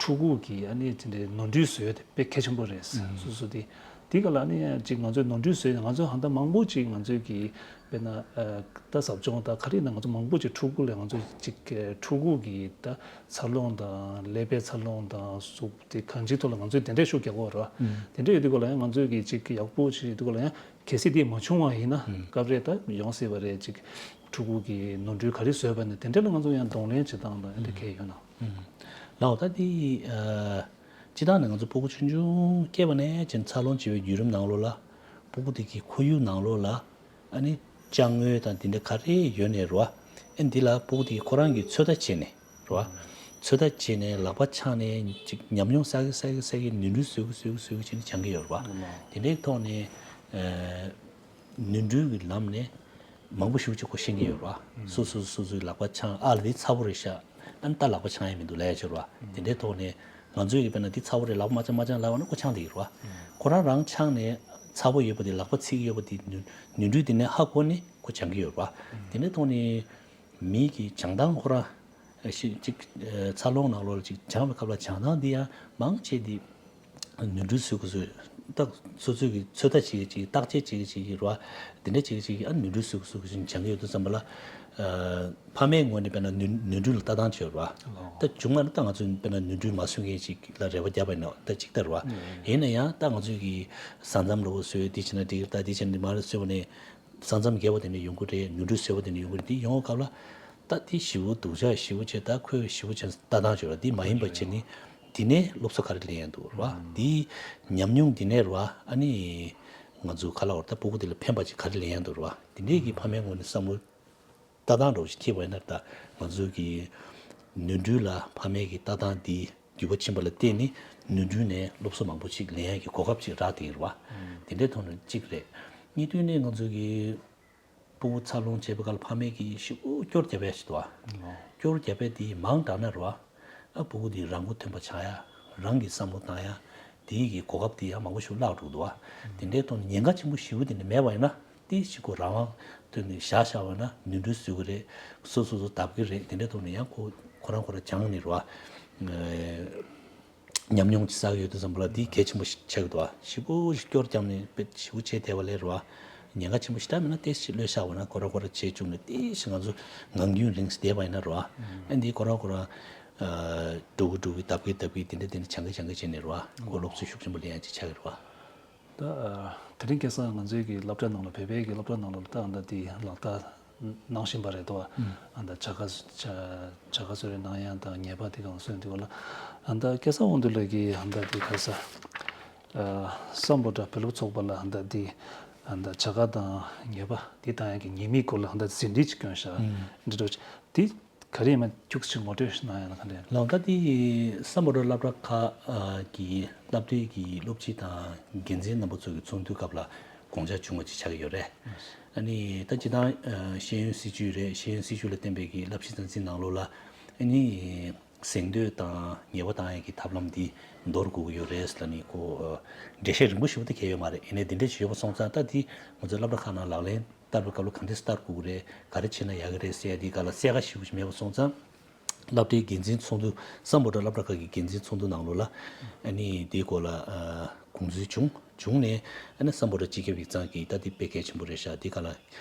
ཕྲུ་གུ་གི་ཨ་ནི་དེ་འདྲའི་ནོར་འཁྲུལ་བཟོས་ཏེ་དཔེ་གལ་ཆེན་པོ་རེད། སོ་སོ་དེ་དེ་ག་ལ་ནི་ཅིག་ང་ཚོས་ནོར་འཁྲུལ་བཟོས་ནས་ང་ཚོས་ཧང་ད་མང་པོ་ཅིག་ང་ཚོས་གི་དཔེར་ན་ད་ཟབ་སྦྱོང་ད་ག་རེ་ན་ང་ཚོ་མང་པོ་ཅིག་ཕྲུ་གུ་ལ་ང་ཚོས་ཅིག་ཕྲུ་གུ་གི་ད་འཚར་ལོངས་དང་ཀླད་པའི་འཚར་ལོངས་དང་གཟུགས་དེ་གང་ཅིའི་ཐོག་ལ་ང་ཚོས་དེ་འདྲའི་ཤུགས་རྒྱག་གི་ཡོད་རེད་བ། དེ་འདྲ་ཡོད་དུས་ག་ལ་ཡང་ང་ཚོས་གི་ཅིག་ཡག་པོ་ཅིག་ཡོད་དུས་ག་ལ་ཡང་གལ་སྲིད་དེ་མ་བྱུང་བ་ཡིན་ན་སྐབས་རེ་ད་ཡོང་སྲིད་པ་རེད། ཅིག་ཕྲུ་གུ་གི་ནོར་འཁྲུལ་ག་རེ་བཟོས་པ་ནི་དེ་འདྲ་ལ་ང་ཚོ་ཡང་གདོང་ལེན་བྱེད་སྟངས་དང་ཨེ་འདྲ་གས་ཡོད་ན། ལའོ་ད་དེ་ཨ་སྤྱིར་བཏང་ནས་ང་ཚོ་སྤུ་གུ་ཆུང་ཆུང་སྐྱེས་པ་ནས་ཅིག་འཚར་ལོངས་བྱེད་པའི་བརྒྱུད་རིམ་ནང་ལོགས་ལ་སྤུ་གུ་དེ་གི་ཁོར་ཡུག་ནང་ལོགས་ལ་ཨ་ནི་ཅ་དངོས་དང་དེ་འདྲ་ག་རེ་ཡོད་ནས་རེད་བ། ཨ་འདི་ལ་སྤུ་གུ་དེ་གི་ཁོ་རང་གིས་ཚོད་ལྟ་བྱས་ནས་རེད་བ། ཚོད་ལྟ་བྱས་ནས་ལག་པ་འཆང་ནས་ཅིག་ཉམས་མྱོང་བསགས་གི་བསགས་གི་བསགས་གི་ནོར་འཁྲུལ་བཟོ་གི་བཟོ་གི་བཟོ་གི་བྱས་ནས་སྦྱང་གི་ཡོད་རེད་བ། དེ་འདྲའི་ཐོག་ནས་ཨ། ནོར་འཁྲུལ་གྱི་ལམ་ནས་མང་པོ་ཞེ་པོ་ཅིག་ཁོ་ཤེས་ཀྱི་ཡོད་རེད་བ། སོ་སོ་སོ་སོའི་ལག་པ་འཆང་ཨ་ལ་འདི་ཚ་པོ་རེད་ཤག་ཨ་ནི་ད་ལག་པ་འཆང་ཡ་མི་འདུག་ལབ་ཡ་ཅིག་ཡོད་རེད་བ། དེ་འདྲའི་ཐོག་ནས་ང་ཚོས་ཀྱི་དཔེར་ན་འདི་ཚ་པོ་རེད་ལག་པ་མ་འཆང་མ་འཆང་ལབ་པ་ན་ཁོ་འཆང་བསྡད་ཀྱི་རེད་བ། ཁོ་རང་རང་འཆང་ནས་ཚ་པོ་ཡོད་པ་དེ་ལག་པ་ཚིག་ཡོད་པ་དེ་ནོར་ནོར་འཁྲུལ་དེ་ནས་ཧ་གོ་ནས་ཁོ་སྦྱང་གི་ཡོད་རེད་བ། དེ་འདྲའི་ཐོག་ནས་མི་གི་སྦྱང་སྟངས་ཁོ་རང་ཞིག་ཅིག་འཚར་ལོངས་ནང་ལོགས་ལ་ཅིག་སྦྱང་བའི་སྐབས་ལ་སྦྱང་སྟངས་འདི་ཡང་མང་ཆེ་འདི་ནོར་འཁྲུལ་བཟོ་དགོས་བཟོས། ད་སོ་སོའི་གི་ཚོད་ལྟ་བྱེད་ཀྱི་ཅིག་བརྟག་དཔྱད་བྱེད་ཀྱི་ཅིག་རེད་བ། དེ་འདྲ་བྱེད་ཀྱི་ཅིག་ཨ་ནོར་འཁྲུལ་བཟོ་དགོས་བཟོ་དགོས་ཅིག་སྦྱང་གི་ཡོད་དུས་ཙམ་པ་ལ། ཕ་མའི་ངོས་ནས་དཔེར་ན་ནོར་ནོར་འཁྲུལ་ལ་ལྟ་སྟངས་བྱེད་རེད་བ། ད་བྱུང་བ་ན་ད་ང་ཚོས་དཔེར་ན་ནོར་འཁྲུལ་མ་བཟོ་མཁན་ཅིག་ལ་རེ་བ་བརྒྱབ་པ་ཡིན་ན་ད་ཅིག་ལྟར་བ། ཡིན་ན་ཡང་ད་ང་ཚོས་གི་ས་མཚམས་འདྲ་བོ་བཟོས་འདི་བྱས་ན་འགྲིག་གི་རེད། ད་འདི་བྱས་ན་འདི་མ་རེད་བཟོས་པ་ནས། ས་མཚམས་བརྒལ་བ་དེ་ནས་ཡོང་གི་རེད། ནོར་འཁྲུལ་བཟོས་པ་དེ་ནས་ཡོང་གི་རེད། དེ་ཡོང་བའི་སྐབས་ལ་ད་དེ་ཞེ་པོ་སྡུག་ཅག་ཞེ་པོ་བྱས། ད་ཁོས་ཞེ་པོ་བྱས་ལྟ་སྟངས་བྱས་ར། དེ་མ་ཡིན་པ་བྱས་ནས་དེ་ནས་སློབ་གསོ་ག་རེ་ལེན་ཡ་འདུག་ར། དེ་ཉམས་མྱོང་དེ་ནས་ར། ཨ་ནི་ང་ཚོ་ག་ལ་བར་ད་སྤུ་གུ་དེ་ལ་ཕན་པ་ཅིག་ག་རེ་ལེན་ཡ་འདུག་ར། དེ་འདྲས་ཀྱི་ཕ་མའི་ངོས་ནས་བསམ་བློ་ལྟ་སྟངས་འདྲ་བོ་ཞིག་ཁེལ་བ་ཡིན་ན། ད་ང་ཚོ་གི་ནོར་འཁྲུལ་ལ་ཕ་མའི་གི་ལྟ་སྟངས་འདི་འགྱུར་བ་ཕྱིན་པ་ལ་བརྟེན་ནས་ནོར་འཁྲུལ་ནས་སློབ་གསོ་མང་པོ་ཅིག་ལེན་ཡ་གི་གོ་སྐབས་ཅིག་རག་བསྡད་ཀྱི་རེད་བ། དེ་འདྲའི་ཐོག་ནས་གཅིག་རེད། གཉིས་དོན་ནི་ང་ཚོ་གི་སྤུ་གུ་འཚར་ལོངས་བྱེད་པའི་སྐབས་ལ་ཕ་མས་ཀྱི་ཞེ་པོ་སྐྱོར་རྒྱབ་ཡ་ཞིག་འདུག་བ། སྐྱོར་རྒྱབ་ཡ་དེ་མང་དྲགས་ན་རེད་བ། ཨ་སྤུ་གུ་དེ་རང་མགོ་ཐོན་པ་ཆགས་ཡ། རང་གི་བསམ་བློ་བཏང་ཡ། དེའི་གི་གོ་སྐབས་དེ་ཡང་མང་པོ་ཞིག་བརླག་འགྲོ་གི་འདུག་བ། དེ་འདྲའི་ཐོག་ནས་ཉེན་ཁ་ཆེན་པོ་ཞེ་པོ་དེ་འདྲ་མེད་པ་ཡིན་ན། དེ་ཞིག་ཁོ་རང་དབང་ཐོག་ནས་བཞག་བཞག་པ་ན་ནོར་འཁྲུལ་བཟོ་གི་རེད། སོ་སོ་སོ་བརྡབ་གི་རེད། དེ་འདྲའི་ཐོག་ནས་ཡང་ཁོ་ཁོ་རང་ཁོ་རང་སྦྱངས་ནས་རེད་བ། ཉམས་མྱོང་ཅིག་བསགས་ཡོད་དུས་ཙམ་པ་ལ་དེ་གལ་ཆེན་པོ་ཞིག་ཆགས་ཀྱི་འདུག་བ། ཞེ་པོ་ཞིག་སྐྱོར་བརྒྱབ་ནས་དཔེ་ཞེ་པོ་བྱས་བསྡད་པ་ལས་རེད་བ། ཉེན་ཁ་ཆེན་པོ་ཞེ་དྲག་མེད་ན་ཏོག་ཙམ་གློད་བཞག་པ་ན་ཁོ་རང་ཁོ་རང་བྱས་བཅུག་ནས་ཏོག་ཙམ་ང་ཚོ་ངང་རྒྱུན་རིང་བསྡད་པ་ཡིན་ན་རེད་བ། ཨ་འདི་ཁོ་རང་ཁོ་རང་འགྲོ་གི་འགྲོ་གི་བརྡབ་གི་བརྡབ་གི་དེ་འདྲ་དེ་འདྲ་སྦྱང་གི་སྦྱང་གི་བྱས་ནས་རེད་བ། ཁོ་སློབ་གསོ་ཤུགས་ཆེན་པོ་ལེན་ཡ་ཅིག་ཆགས་ཀྱི་རེད་བ། ད་དེ་རིང་ཁ་སང་ང་ཚོའི་གི་སློབ་གྲྭ་ནང་ལ་བོད་པའི་གི་སློབ་གྲྭ་ནང་ལ་ད་ད་དེ་ལག་བསྟར་གནང་བཞིན་པ་རེད་དོ། ཨ་ད་བྱ་དགའ་བྱ་བྱ་དགའ་གསོལ་རས་གནང་ཡ་དང་ཉེས་པ་དེ་གང་གསོལ་འདུག་ལ། ཨ་ད་སྐལ་བཟང་དབང་འདུས་ལགས་ཀྱིས་ཨ་ད་དེ་ག་ས་སམ་བྷོ་ཊ་བོད་སློབ་ཚོགས་པ་ལ་ཨ་ད་དེ་ཨ་ད་བྱ་དགའ་དང་ཉེས་པ་དེ་བཏང་ཡ་གི་ཉེས་དམིགས་སྐོར་ལ་ཨ་ད་ཟིན་བྲིས་ཅིག་བསྐྱོན་ཤག་འདི་འདྲ་དེ་ག་རེ་ཡིན་མ་ཁྱུག་ཅིག་ངོ་སྤྲོད་ཞིག་གནང་ཡ་ན་ག་འདྲ། ལགས་ད་དེ་སམ་བྷོ་ཊ་སློབ་གྲྭ་ཁག་གི་སློབ་གྲྭའི་གི་སློབ་སྤྱི་དང་འགན་འཛིན་རྣམ་པ་ཚོ་གི་ཚོགས་འདུའི་སྐབས་ལ་དགོངས་འཆར་བྱུང་བ་ཅིག་ཆགས་ཀྱི་ཡོད་རེད། ཨ་ནི་ད་སྤྱིར་བཏང་ཤེས་ཡོན་སྲིད་བྱུས་རེད། ཤེས་ཡོན་སྲིད་བྱུས་ལ་བརྟེན་པའི་གི་བསླབ་གཞི་རྩ་འཛིན་ནང་ལོགས་ལ་ཨ་ནི་གཟེངས་བསྟོད་དང་ཉེས་པ་བཏང་ཡ་གི་ཐབས་ལམ་འདི་འདོར་དགོས་ཀྱི་ཡོད་རེད་ལབ་ནི་ཁོ་འགྲེལ་བཤད་རིང་པོ་ཞེ་པོ་དེ་གལ་ཡོད་མ་རེད། ཡིན་ནའི་འདི་འདྲ་ཞིག་ཡོད་པ་སོང་ཙང་ད་འདི་ང་ཚོ་སློབ་གྲྭ་ཁག་ནང་ལག་ལེན་བསྟར་བའི་སྐབས་ལ་ག་འདྲས་བསྟར་དགོས་ཀྱི་རེད། ག་རེ་བྱས་ན་ཡག་གི་རེད་ཟེར་ཡ་འདིའི་སྒང་ལ་གསལ་ཁ་ཞེ་པོ་ཞིག་མེད་པ་སོང་ཙང་། སློབ་གྲྭའི་འགན་འཛིན་ཚོགས་འདུ་སམ་བྷོ་ཊ་སློབ་གྲྭ་ཁག་གི་འགན་འཛིན་ཚོགས་འདུ་ནང་ལོགས་ལ་ཨ་ནི་དེའི་སྐོར་ལ་ཨ་དགོངས་ཚུལ་བྱུང་བྱུང་ནས་ཨ་ནི་སམ་བྷོ་ཊ་སྤྱི་ཁྱབ་ཡིག་ཚང་གིས་ད་འདི་དཔེ་གལ་ཆེན་པོ་རེད་ཤག་འདི་ག་ལ་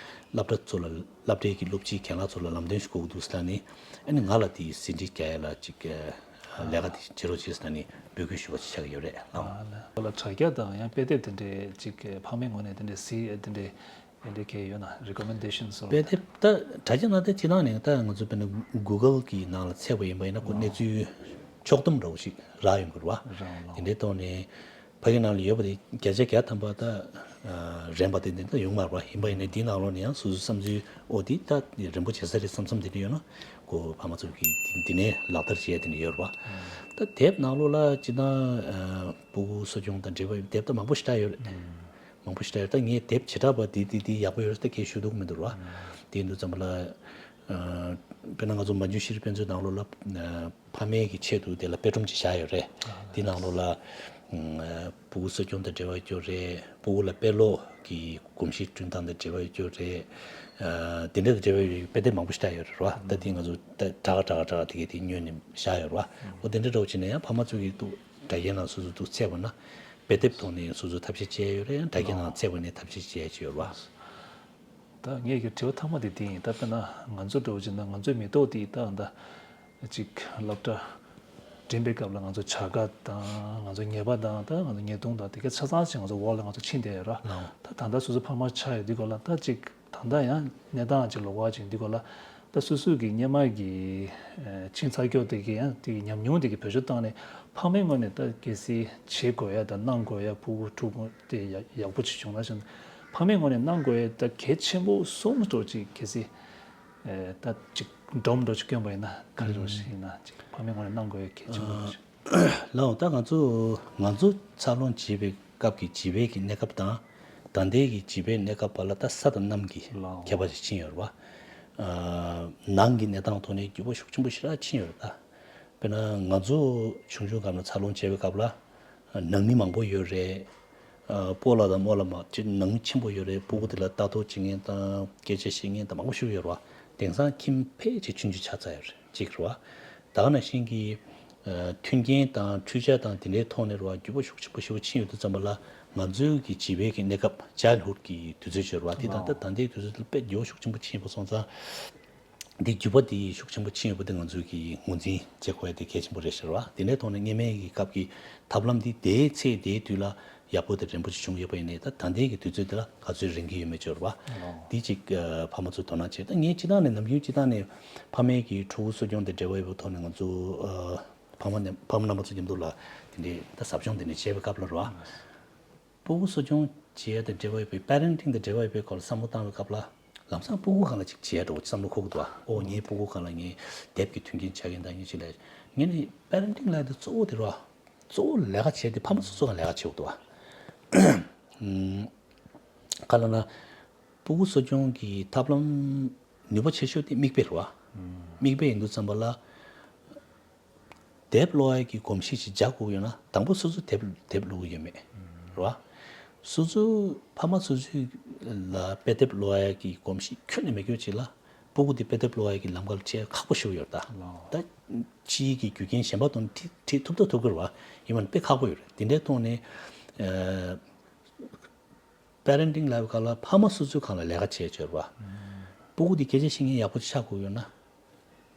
སློབ་གྲྭ་ཚོ་ལ་སློབ་གྲྭའི་གི་སློབ་སྤྱིའི་རྒན་ལགས་ཚོ་ལ་ལམ་སྟོན་ཞིག་དགོས་ཀྱི་འདུག་ཟེར་ནས་ཨ་ནི་ང་ལ་དེ་ཟིན་བྲིས་རྒྱག་ཡ་ལ་ཅིག་ལས་ཀ་དེ་བྱེད་རོགས་བྱེད་ཟེར་ནས་འབོད་སྐུལ་ཞུ་བ་ཅིག་ཆགས་ཀྱི་ཡོད་རེད་ལགས། ལ་དྲ་རྒྱ་དང་ཡང་དཔེ་དེབ་དེ་འདྲའི་ཅིག་ཕ་མའི་ངོས་ནས་དེ་འདྲའི་གཟིགས་དེ་འདྲའི་དེ་འདྲའི་གལ་ཡོད་ན་རི་ཀོ་མེན་ཌེ་ཤན་སོགས། དཔེ་དེབ་ད་དྲ་རྒྱ་ནང་དེ་སྤྱིར་བཏང་ནས་ད་ང་ཚོ་དཔེར་ན་གུ་གལ་གི་ནང་ལ་བཙལ་བ་ཡིན་པ་ཡིན་ན་ཁོ་གནས་ཚུལ་ཕྱོགས་བསྡོམས་འདྲ་བོ་ཞིག་རག་ཡོང་གི་རེད་བ། རང་རང་དེ་འདྲའི་ཐོག་ནས་ཕ་གི་ནང་ལ་ཡོད་པ་དེ་བརྒྱ་ཆ་བརྒྱ་ཐམ་པ་ད་ རན་པ་དེ་འདྲ་ཡོང་མ་རེད་པ། ཡིན་པ་ཡིན་ནའི་འདིའི་ནང་ལོགས་ནས་ཡང་སོ་སོའི་བསམ་ཚུལ། ཨོ་འདི་ད་རན་པོ་བྱེད་ས་རེད་བསམ་བསམ་དེ་འདྲ་ཡོད་ན། ཁོ་ཕ་མ་ཚོ་གིས་འདི་འདི་ནས་ལག་བསྟར་བྱེད་ཡ་དེ་འདྲ་ཡོད་རེད་པ། ད་དེབ་ནང་ལོགས་ལ་སྤྱིར་བཏང་ཕྲུ་གུ་གསོ་སྐྱོང་དང་འབྲེལ་བ་ཡོད་དེབ་ད་མང་པོ་ཞེ་དྲག་ཡོད་རེད། མང་པོ་ཞེ་དྲག་ཡོད། ད་ངས་དེབ་བྱེ་བྲག་པ་འདི་འདི་འདི་ཡག་པོ་ཡོད་རེད་ད་ཁྱེད་ཞུ་ཐུབ་ཀྱི་མི་འདུག་རེད་པ། དེ་ཡིན་དུས་ཙམ་པ་ལ། དཔེར་ན་ང་ཚོ་མ་འཇུ་ཤེས་རིག་དཔེ་མཛོད་ནང་ལོགས་ལ། ཕ་མའི་གི་ཆེད་དུ་དེ་ལ་དཔེ་སྒྲོམ་ཅིག་བཞག་ཡོད་རེད། དེ་ནང་ལོགས་ལ། ཕྲུ་གུ་གསོ་སྐྱོང་དང་འབྲེལ་བ་ཡོད་རེད། ཕྲུ་གུ་ལ་དཔེ་ཀློག་གི་གོམས་གཤིས་བསྐྲུན་སྟངས་དང་འབྲེལ་བ་ཡོད་རེད། དེ་འདྲ་དང་འབྲེལ་བ་ཡོད་པའི་དཔེ་དེབ་མང་པོ་ཞིག་བྲིས་ཡོད་རེད་པ། ད་དེ་ང་ཚོ་ད་དྲ་ག་དྲ་ག་དྲ་ག་དེ་གའི་དེ་བསྣོལ་ནས་བཞག་ཡོད་རེད་པ། འོ་དེ་འདྲ་འདྲ་བོ་བྱས་ན་ཡང་ཕ་མ་ཚོ་གིས་འདུག་དྲ་རྒྱའི་ནང་སོ་སོ་འདུག་བཙལ་བ་ན། དཔེ་དེབ་ཐོག་ནས་སོ་སོ་ཐབས་ཤེས་བྱས་ཡོད་རེད། ཡང་དྲ་རྒྱའི་ནང་བཙལ་བ་ནས་ཐབས་ཤེས་བྱས་ཡོད་རེད་པ། ད་ངས་ཀྱི་དྲི་བ་མཐའ་མ་དེ་དེ་ཡིན། ད་དཔེར་ན་ང་ཚོ་འདྲ་བོ་བྱས་ན་ང་ཚོའི་མི་ཐོག་དེ་ད་ད་ཅིག་སློབ་གྲྭ་འགྲིམ་པའི་སྐབས་ལ་ང་ཚོ་བྱ་དགའ་དང་ང་ཚོ་ཉེས་པ་དང་ད་ང་ཚོ་ཉེས་རྡུང་དང་དེ་ག་ཆ་ཚང་ཞིག་ང་ཚོ་འོག་ལ་ང་ཚོ་ཕྱིན་བསྡད་ཡོད་ར། ད་ད་ལྟ་སོ་སོ་ཕ་མ་ཆགས་ཡོད་དུས་སྐབས་ལ་ད་ཅིག་ད་ལྟ་ཡང་གནས་སྟངས་ཅིག་ལོགས་ཀ་ཅིག་འདི་སྐོར་ལ་ད་སོ་སོ་གི་སྔོན་མ་གི་ཕྱིན་ཚར་ཀྱོག་དེ་གི་ཡང་དེ་གི་ཉམས་མྱོང་དེ་གི་བེད་སྤྱོད་བཏང་ནས་ཕ་མའི་ངོས་ནས་ད་གལ་སྲིད་བྱེད་དགོས་ཡ་ད་གནང་དགོས་ཡ་ཕྲུ་གུ་ཕྲུ་གུ་དེ་ཡག་པོ་ཅིག་བྱུང་ན་ཞིག་ཕ་མའི་ངོས་ནས་གནང་དགོས་ཡ་ད་གལ་ཆེན་པོ་གསུམ་འདྲ་ཅིག་གལ་སྲིད་ད་ཅིག་སྒྲོམ་འདྲ་ཅིག་བསྐྱོན་པ་ཡིན་ན་ག་རེ་འདྲ་ཞིག་ཡིན་ན་ཅིག་ཕ་མའི་ངོས་ནས་གནང་དགོས་ཡ་གལ་ཆེན་པོ་འདྲ་ཞིག་ལགས་འོ། ད་ང་ཚོ་ང་ཚོ་འཚར་ལོངས་བྱེད་པའི་སྐབས་ཀྱི་བྱིས་པའི་གི་གནས་སྐབས་དང་ད་ལྟའི་གི་བྱིས་པའི་གནས་སྐབས་བར་ལ་ད་ས་དང་གནམ་གྱི་ལགས་འོ། ཁྱད་པར་ཞིག་ཕྱིན་ཡོད་རེད་པ། ནང་གི་གནས་སྟངས་ཐོག་ནས་འགྱུར་བ་ཤུགས་ཆེན་པོ་ཞེ་དྲག་ཕྱིན་ཡོད་རེད་ད། དཔེར་ན་ང་ཚོ་ཆུང་ཆུང་སྐབས་ནས་འཚར་ལོངས་བྱས་པའི་སྐབས་ལ་ནང་མི་མང་པོ་ཡོད་རེད། སྤོ་ལགས་དང་རྨོ་ལགས་མ་གཅིག་ནང་མི་ཆེན་པོ་ཡོད་རེད། ཕྲུ་གུ་དེ་ལ་ལྟ་རྟོག་བྱེད་མཁན་དང་སྐད་ཆ་བཤད་མཁན་དང་མང་པོ་ཞིག་ཡོད་རེད་པ། དེང་སང་ཁྱིམ་ཕལ་ཆེར་ཆུང་ཆུང་ཆགས་ཚར་ཡོད་རེད་གཅིག་རེད་པ། ད་ག་ནང་བཞིན་གྱི་ཨ་མཐུན་རྐྱེན་དང་འཕྲུལ་ཆ་དང་དེ་འདྲའི་ཐོག་ནས་རེད་པ། འགྱུར་བ་ཤུགས་ཆེན་པོ་ཞེ་པོ་ཕྱིན་ཡོད་དུས་ཙམ་པ་ལ་ང་ཚོའི་གི་བྱིས་པའི་གི་གནས་སྐབས་childhood་གི་དུས་ཚོད་ཅིག་རེད་པ། དེ་དང་ད་ད་ལྟའི་དུས་ཚོད་དེ་དཔེ་འགྱུར་བ་ཤུགས་ཆེན་པོ་ཕྱིན་པ་སོང་ཙང་། འདི་འགྱུར་བ་འདི་ཤུགས་ཆེན་པོ་ཕྱིན་ཡོད་པ་འདི་ང་ཚོས་ཀྱིས་ངོས་འཛིན་བྱེད་དགོས་ཡ་དེ་གལ་ཆེན་པོ་རེད་ཤག་རེད་པ། དེ་འདྲའི་ཐོག་ནས་སྔོན་མའི་གི་སྐབས་ཀྱི་ཐབས་ལམ་འདི་དེའི་ཚེ་དེའི་དུས་ལ་ཡག་པོ་དང་རན་པོ་ཅིག་བྱུང་ཡོད་པ་ཡིན་ནའི་ད་ད་ལྟའི་གི་དུས་ཚོད་འདི་ལ་ག་ཚོད་རན་གྱི་ཡོད་མེད་ཅིག་རེད་པ། འདི་ཅིག་ཨ་ཕ་མ་ཚོས་དོ་སྣང་བྱེད། ད་ངས་སྤྱིར་བཏང་ནས་ནམ་རྒྱུན་སྤྱིར་བཏང་ནས་ཕ་མའི་གི་ཕྲུ་གུ་གསོ་སྐྱོང་དང་འབྲེལ་བ་ཡོད་པའི་ཐོག་ནས་ང་ཚོ་ཨ་ཕ་མ་ནས་ཕ་མ་རྣམ་པ་ཚོ་མཉམ་དུ་ལ་དེ་འདྲའི་ད་ཟབ་སྦྱོང་དེ་འདྲ་བྱས་པའི་སྐབས་ལ་རེད་པ། ཕྲུ་གུ་གསོ་སྐྱོང་བྱེད་ཡ་དང་འབྲེལ་བ་ཡོད་པའི་parenting་དང་འབྲེལ་བ་ཡོད་པའི་སྐོར་ལ་བསམ་བློ་བཏང་བའི་སྐབས་ལ་ལམ་སང་ཕྲུ་གུ་སྒང་ལ་ཅིག་བྱེད་ཡ་འདྲ་བོ་བསམ་བློ་འཁོར་གི་འདུག་ཨ། ཨོ་ངའི་ཕྲུ་གུ་སྒང་ལ་ངས་དེབ་ཀྱི་མཐུན་རྐྱེན་ཆ་རྐྱེན་དང་ངས་ཅི་ལས་ངས་ནི་parenting་ལབ་ཡ་དེ་གཙོ་བོ་དེ་རེད་པ། གཙོ་བོ་ལས་ཀ་བྱེད་དེ་ཕ་མ་སོ་སོ་སྒང་ལས་ཀ་བྱེད་དགོས་འདུག་ཨ། ཨམ། ག་ལབ་ན་ཕྲུ་གུ་གསོ་སྐྱོང་གི་ཐབས་ལམ་ནུས་པ་ཆེ་ཤོས་དེ་མིག་དཔེ་རེད་པ། མིག་དཔེ་ཡིན་དུས་ཙམ་པ་ལ། དེབ་ཀློག་ཡ་གི་གོམས་གཤིས་ཤིག་འཇགས་དགོས་ཡོད་ན་དང་པོ་སོ་སོ་དེབ་དེབ་ཀློག་གི་ཡོད་མེད་རེད་པ། སོ་སོའི་ཕ་མ་སོ་སོའི་ལ་དཔེ་དེབ་ཀློག་ཡ་གི་གོམས་གཤིས་ཁྱོན་ནས་མེད་རྒྱུ་ཅིག་ལ་ཕྲུ་གུ་དེ་དཔེ་དེབ་ཀློག་ཡ་གི་ལམ་ཁ་ལ་ཁྲིད་ཡ་ཁག་པོ་ཞིག་ཡོད་རེད་ད། ད་ཕྱིའི་གི་རྒྱུ་རྐྱེན་གཞན་པ་དང་ཁྲིད་ཁྲིད་ཐུབ་ད་ཐུབ་ཀྱི་རེད་པ། ཡིན་པ་ན་དཔེ་ཁག་པོ་ཡོད་རེད། དེ་འདྲའི་ཐོག་ནས་ཨ། parenting་ལབ་པའི་སྐབས་ལ་ཕ་མ་སོ་སོའི་སྒང་ལ་ལས་ཀ་བྱེད་ཆོག་རེད་པ། ཕྲུ་གུ་དེ་སྐད་ཆ་བཤད་མཁན་ཡག་པོ་ཅིག་ཆགས་དགོས་ཡོད་ན།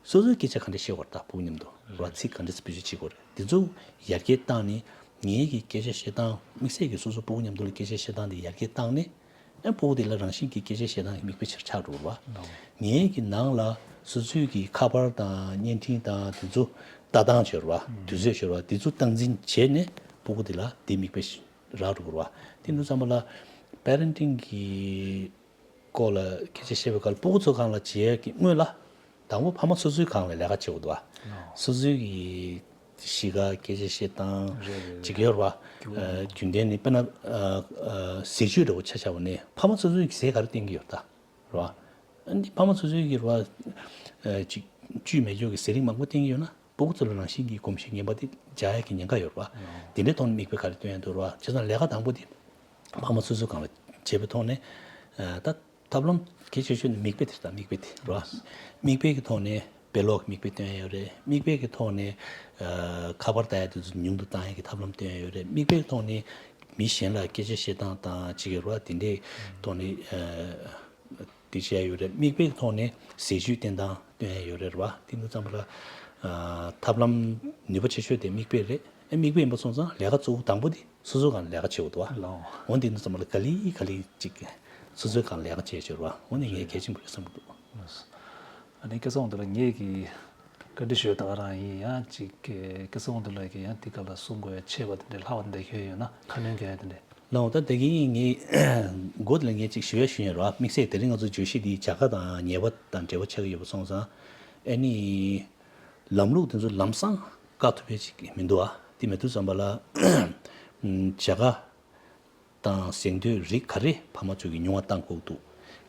སོ་སོའི་སྐད་ཆ་ག་འདྲ་བཤད་དགོས་རེད་ད་ཕྲུ་གུ་མཉམ་དུ་རེད་པ། ཚིག་ག་འདྲ་བེད་སྤྱོད་བྱེད་དགོས་རེད། དེ་ཚོ་ཡར་རྒྱས་བཏང་ནས་ངེད་ཀྱི་སྐད་ཆ་བཤད་སྟངས་དམིགས་བསལ་གྱི་སོ་སོ་ཕྲུ་གུ་མཉམ་དུ་ལ་སྐད་ཆ་བཤད་སྟངས་དེ་ཡར་རྒྱས་བཏང་ནས་ཨ་ཕྲུ་གུ་དེ་ལ་རང་བཞིན་གྱིས་སྐད་ཆ་བཤད་སྟངས་ཀྱི་མིག་དཔེ་ཆེར་ཆགས་འགྲོ་རེད་པ། ངེད་ཀྱི་ནང་ལ་སོ་སོའི་གི་ཁ་པར་དང་བརྙན་འཕྲིན་དང་དེ་ཚོ་ལྟ་སྟངས་ཆོག་རེད་པ། དུས་ཚོད་ཆོག་རེད་པ། དེ་ཚོ་སྟངས་འཛིན་བྱས་ནས་ཕྲུ་གུ་དེ་ལ་དེ་མིག་དཔེ་རག་འགྲོ་གི་རེད་པ། དེ་འདུག་བསམ་པ་ལ་parenting་གི་སྐོར་ལ་སྐད་ཆ་བཤད་པའི་སྐབས་ལ་ཕྲུ་གུ་ཚོ་སྒང་ལ་བྱེད་ཡས་ཀྱི་སྔོན་ལ་དང་པོ་ཕ་མ་སོ་སོའི་སྒང་ལ་ལས་ཀ་བྱེད་དགོས་འདུག་བ། ཨོ། སོ་སོའི་གི་གཤིས་ཀ་སྐད་ཆ་བཤད་སྟངས་རེད་རེད་ཅིག་རེད། ཡོད་རེད་བ། རྒྱུ་ཨ་རྒྱུན་ལྡན་ནི་དཔེར་ན་ཨ་ཨ་ཟས་བཅུད་འདྲ་བོ་ཆ་བཞག་པ་ནི་ཕ་མ་སོ་སོའི་གི་ཟས་ག་རེ་བསྟེན་གི་ཡོད་ད་རེད་བ། ཨ་ནི་ཕ་མ་སོ་སོའི་གི་རེད་བ། ཨ་ཅིག་བཅུད་མེད་རྒྱུ་གི་ཟས་རིགས་མང་པོ་བསྟེན་གི་ཡོད་ན། ཕྲུ་གུ་ཚོ་ལ་རང་བཞིན་གྱིས་གོམས་གཤིས་ངན་པ་དེ་འཇགས་ཡག་གི་ཉེན་ཁ་ཡོད་རེད་བ། དེ་འདྲའི་ཐོག་ནས་མིག་དཔེ་ག་རེ་སྟོན་ཡག་འདུག་རེད་བ། བྱས་ཙང་ལས་ཀ་དང་པོ་དེ་ཕ་མ་སོ་སོའི་སྒང་ལ་བྱས་པའི་ཐོག་ནས་ཨ་ད་ཐབས་ལམ་གལ་ཆེ་ཤོས་ནི་མིག་དཔེ་དེ་རེད། ད་མིག་དཔེ་དེ་རེད་བ། མིག་དཔེ་གི་ཐོག་ནས་དཔེ་ཀློག་གི་མིག་དཔེ་སྟོན་ཡག་ཡོད་རེད། མིག་དཔེ་གི་ཐོག་ནས་ཨ་ཁ་པར་ལྟ་ཡག་དེ་ཚོ་ཉུང་དུ་བཏང་ཡག་གི་ཐབས་ལམ་སྟོན་ཡག་ཡོད་རེད། མིག་དཔེ་གི་ཐོག་ནས་མི་གཞན་ལ་སྐད་ཆ་བཤད་སྟངས་དང་ཅིག་ཡོད་རེད་བ། དེ་འདྲའི་ཐོག་ནས་ཨ། དེ་བྱས་ཡོད་རེད། མིག་དཔེ་ཐོག་ནས་ཟས་བཅུད་བསྟེན་སྟངས་སྟོན་ཡ་ཡོད་རེད་བ། དེ་འདུག་ཙམ་པ་ལ་ཨ་ཐབས་ལམ་ནུས་པ་ཆེ་ཤོས་དེ་མིག་དཔེ་རེད། ཨེ་མིག་དཔེ་ཡིན་པ་སོང་ཙང་ལས་ཀ་གཙོ་བོ་དང་པོ་དེ་སོ་སོའི་སྒང་ལས་ཀ་བྱེད་དགོས་འདུག་བ། ལགས། འོ་དེ་འདུག་ཙམ་པ་ལ་ག་ལེ་ག་ལེ་ཅིག་སོ་སོའི་སྒང་ལས་ཀ་བྱས་བྱས་རེད་བ། འོ་ནི་ངས་གལ་ཆེན་པོ་རེད་བསམ་གྱི་འདུག་ཨ་ནི་སྐལ་བཟང་དེ་ལ་ངས་ཀྱི་བཀའ་འདྲི་ཞུ་ཡ་ད་ག་རང་ཡིན། ཡང་ཅིག་སྐལ་བཟང་དེ་ལ་ཀྱི་ཡང་དེ་ག་ལ་གསུང་དགོས་ཡ་ཆེ་བ་དེ་འདྲ་ལྷག་པ་འདྲ་ཁྱོད་ཡོད་ན་ཁ་སྣོན་གྱི་ཡ་དེ་འདྲ། ལགས་འོ། ད་དེ་གིན་ངས་འགོ་དེ་ལ་ངས་ཅིག་ཞུ་ཡ་ཞུ་ཡ་རེད་བ། དམིགས་བསལ་དེ་རིང་ང་ཚོ་བརྗོད་གཞི་འདི་བྱ་དགའ་དང་ཉེས་པ་དང་འབྲེལ་བ་ཆགས་ཀྱི་ཡོད་པ་སོང་ཙང་། ཨེ་ནི། ལམ་ལུགས་དེ་ཚོ་ལམ་སང་བཀག་ཐུབ་ཡ་ཅིག་མི་འདུག་བ། དེ་མི་འདུག་བསམ་པ་ལ། བྱ་དགའ་དང་གཟེངས་བསྟོད་རིགས་ག་རེ་ཕ་མ་ཚོས་ཀྱི་ཉུང་བ་བཏང་དགོས་འདུག་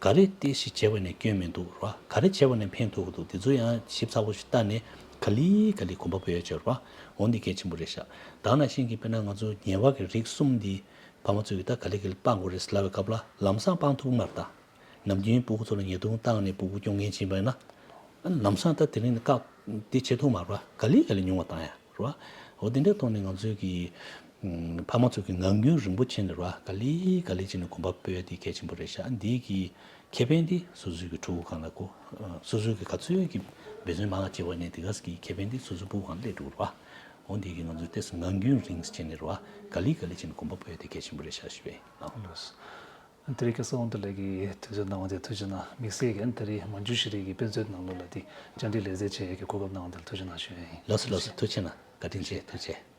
ག་རེ་ཏོག་ཙམ་བྱས་པ་ནས་སྐྱོན་མི་འདུག་ར། ག་རེ་བྱས་པ་ནས་ཕན་ཐོགས་ཀྱི་འདུག་དེ་ཚོ་ཡང་ཞིབ་ཚགས་པོ་ཞིག་ལྟ་ནས་ག་ལེ་ག་ལེ་གོམ་པ་སྤོ་ཡ་བྱོས་ར། འོ་འདི་གལ་ཆེན་པོ་རེད་ཤག་ད་ནང་བཞིན་གྱི་དཔེར་ན་ང་ཚོ་ཉེས་པ་གི་རིགས་གསུམ་འདི་ཕ་མ་ཚོས་ཀྱི་ད་ག་ལེ་ག་ལེ་སྤང་དགོས་རེད་ཟེར་ལབ་པའི་སྐབས་ལ་ལམ་སང་སྤང་ཐུབ་ཀྱི་མ་རེད་ད། ནམ་རྒྱུན་སྤུ་གུ་ཚོ་ལ་ཉེས་རྡུང་བཏང་ནས་སྤུ་གུ་སྐྱོང་མཁན་ཕྱིན་པ་ཡིན་ན། ལམ་སང་ད་དེ་རིང་ནས་བཀག་འདི་བྱེད་ཐུབ་མ་རེད་བ། ག་ལེ་ག་ལེ་ཉུང་བ་བཏང་ཡ་རེད་བ། འོ་དེ་འདྲའི་ཐོག་ནས་ང་ཚོའི་གི་ཕ་མ་ཚོ་གི་ངང་རྒྱུན་རིང་པོ་བྱས་ནས་རེད་བ། ག་ལེ་ག་ལེ་བྱས་ནས་གོམ་པ་སྤོས་ཡ་དེ་གལ་ཆེན་པོ་རེད་ཤག་འདི་གི་ཁེ་ཕན་དེ་སོ་སོའི་གི་ཕྲུ་གུ་གང་ལ་གོ། སོ་སོའི་གི་ག་ཚོད་ཀྱི་འབད་བརྩོན་མང་བ་བྱས་པ་ནས་དེ་ག་ས་གི་ཁེ་ཕན་དེ་སོ་སོའི་ཕྲུ་གུ་གང་ལ་སླེབས་འགྲོ་རེད་བ། འོ་འདི་གི་ང་ཚོའི་ཏོག་ཙམ་ངང་རྒྱུན་རིང་བྱས་ནས་རེད་བ། ག་ལེ་ག་ལེ་བྱས་ནས་གོམ་པ་སྤོས་ཡ་དེ་གལ་ཆེན་པོ་རེད་ཤག་ཞུས་པ་ཡིན། ལགས། དེ་རིང་སྐལ་བཟང་དབང་འདུས་ལགས་ཀྱིས་དུས་ཚོད་གནང་བ་དེར་ཐུགས་རྗེ་གནང་། དམིགས་བསལ་གྱིས་དེ་རིང་མ་འཇུ་ཤེས་རིག་གི་དཔེ་མཛོད་ནང་ལོགས་ལ་དེ་བཅར་འདྲི་ལེ་ཚན་བྱེད་ཡས་ཀྱི་གོ་སྐབས་གནང་བ་དེར་ཐུགས་རྗེ་གནང་ཞུ་ཡ་ཡིན། ལགས་སོ་ལགས་སོ། ཐུགས་རྗེ་གནང་། བཀའ་དྲིན་ཆེ། ཐུགས་རྗེ་ཆེ།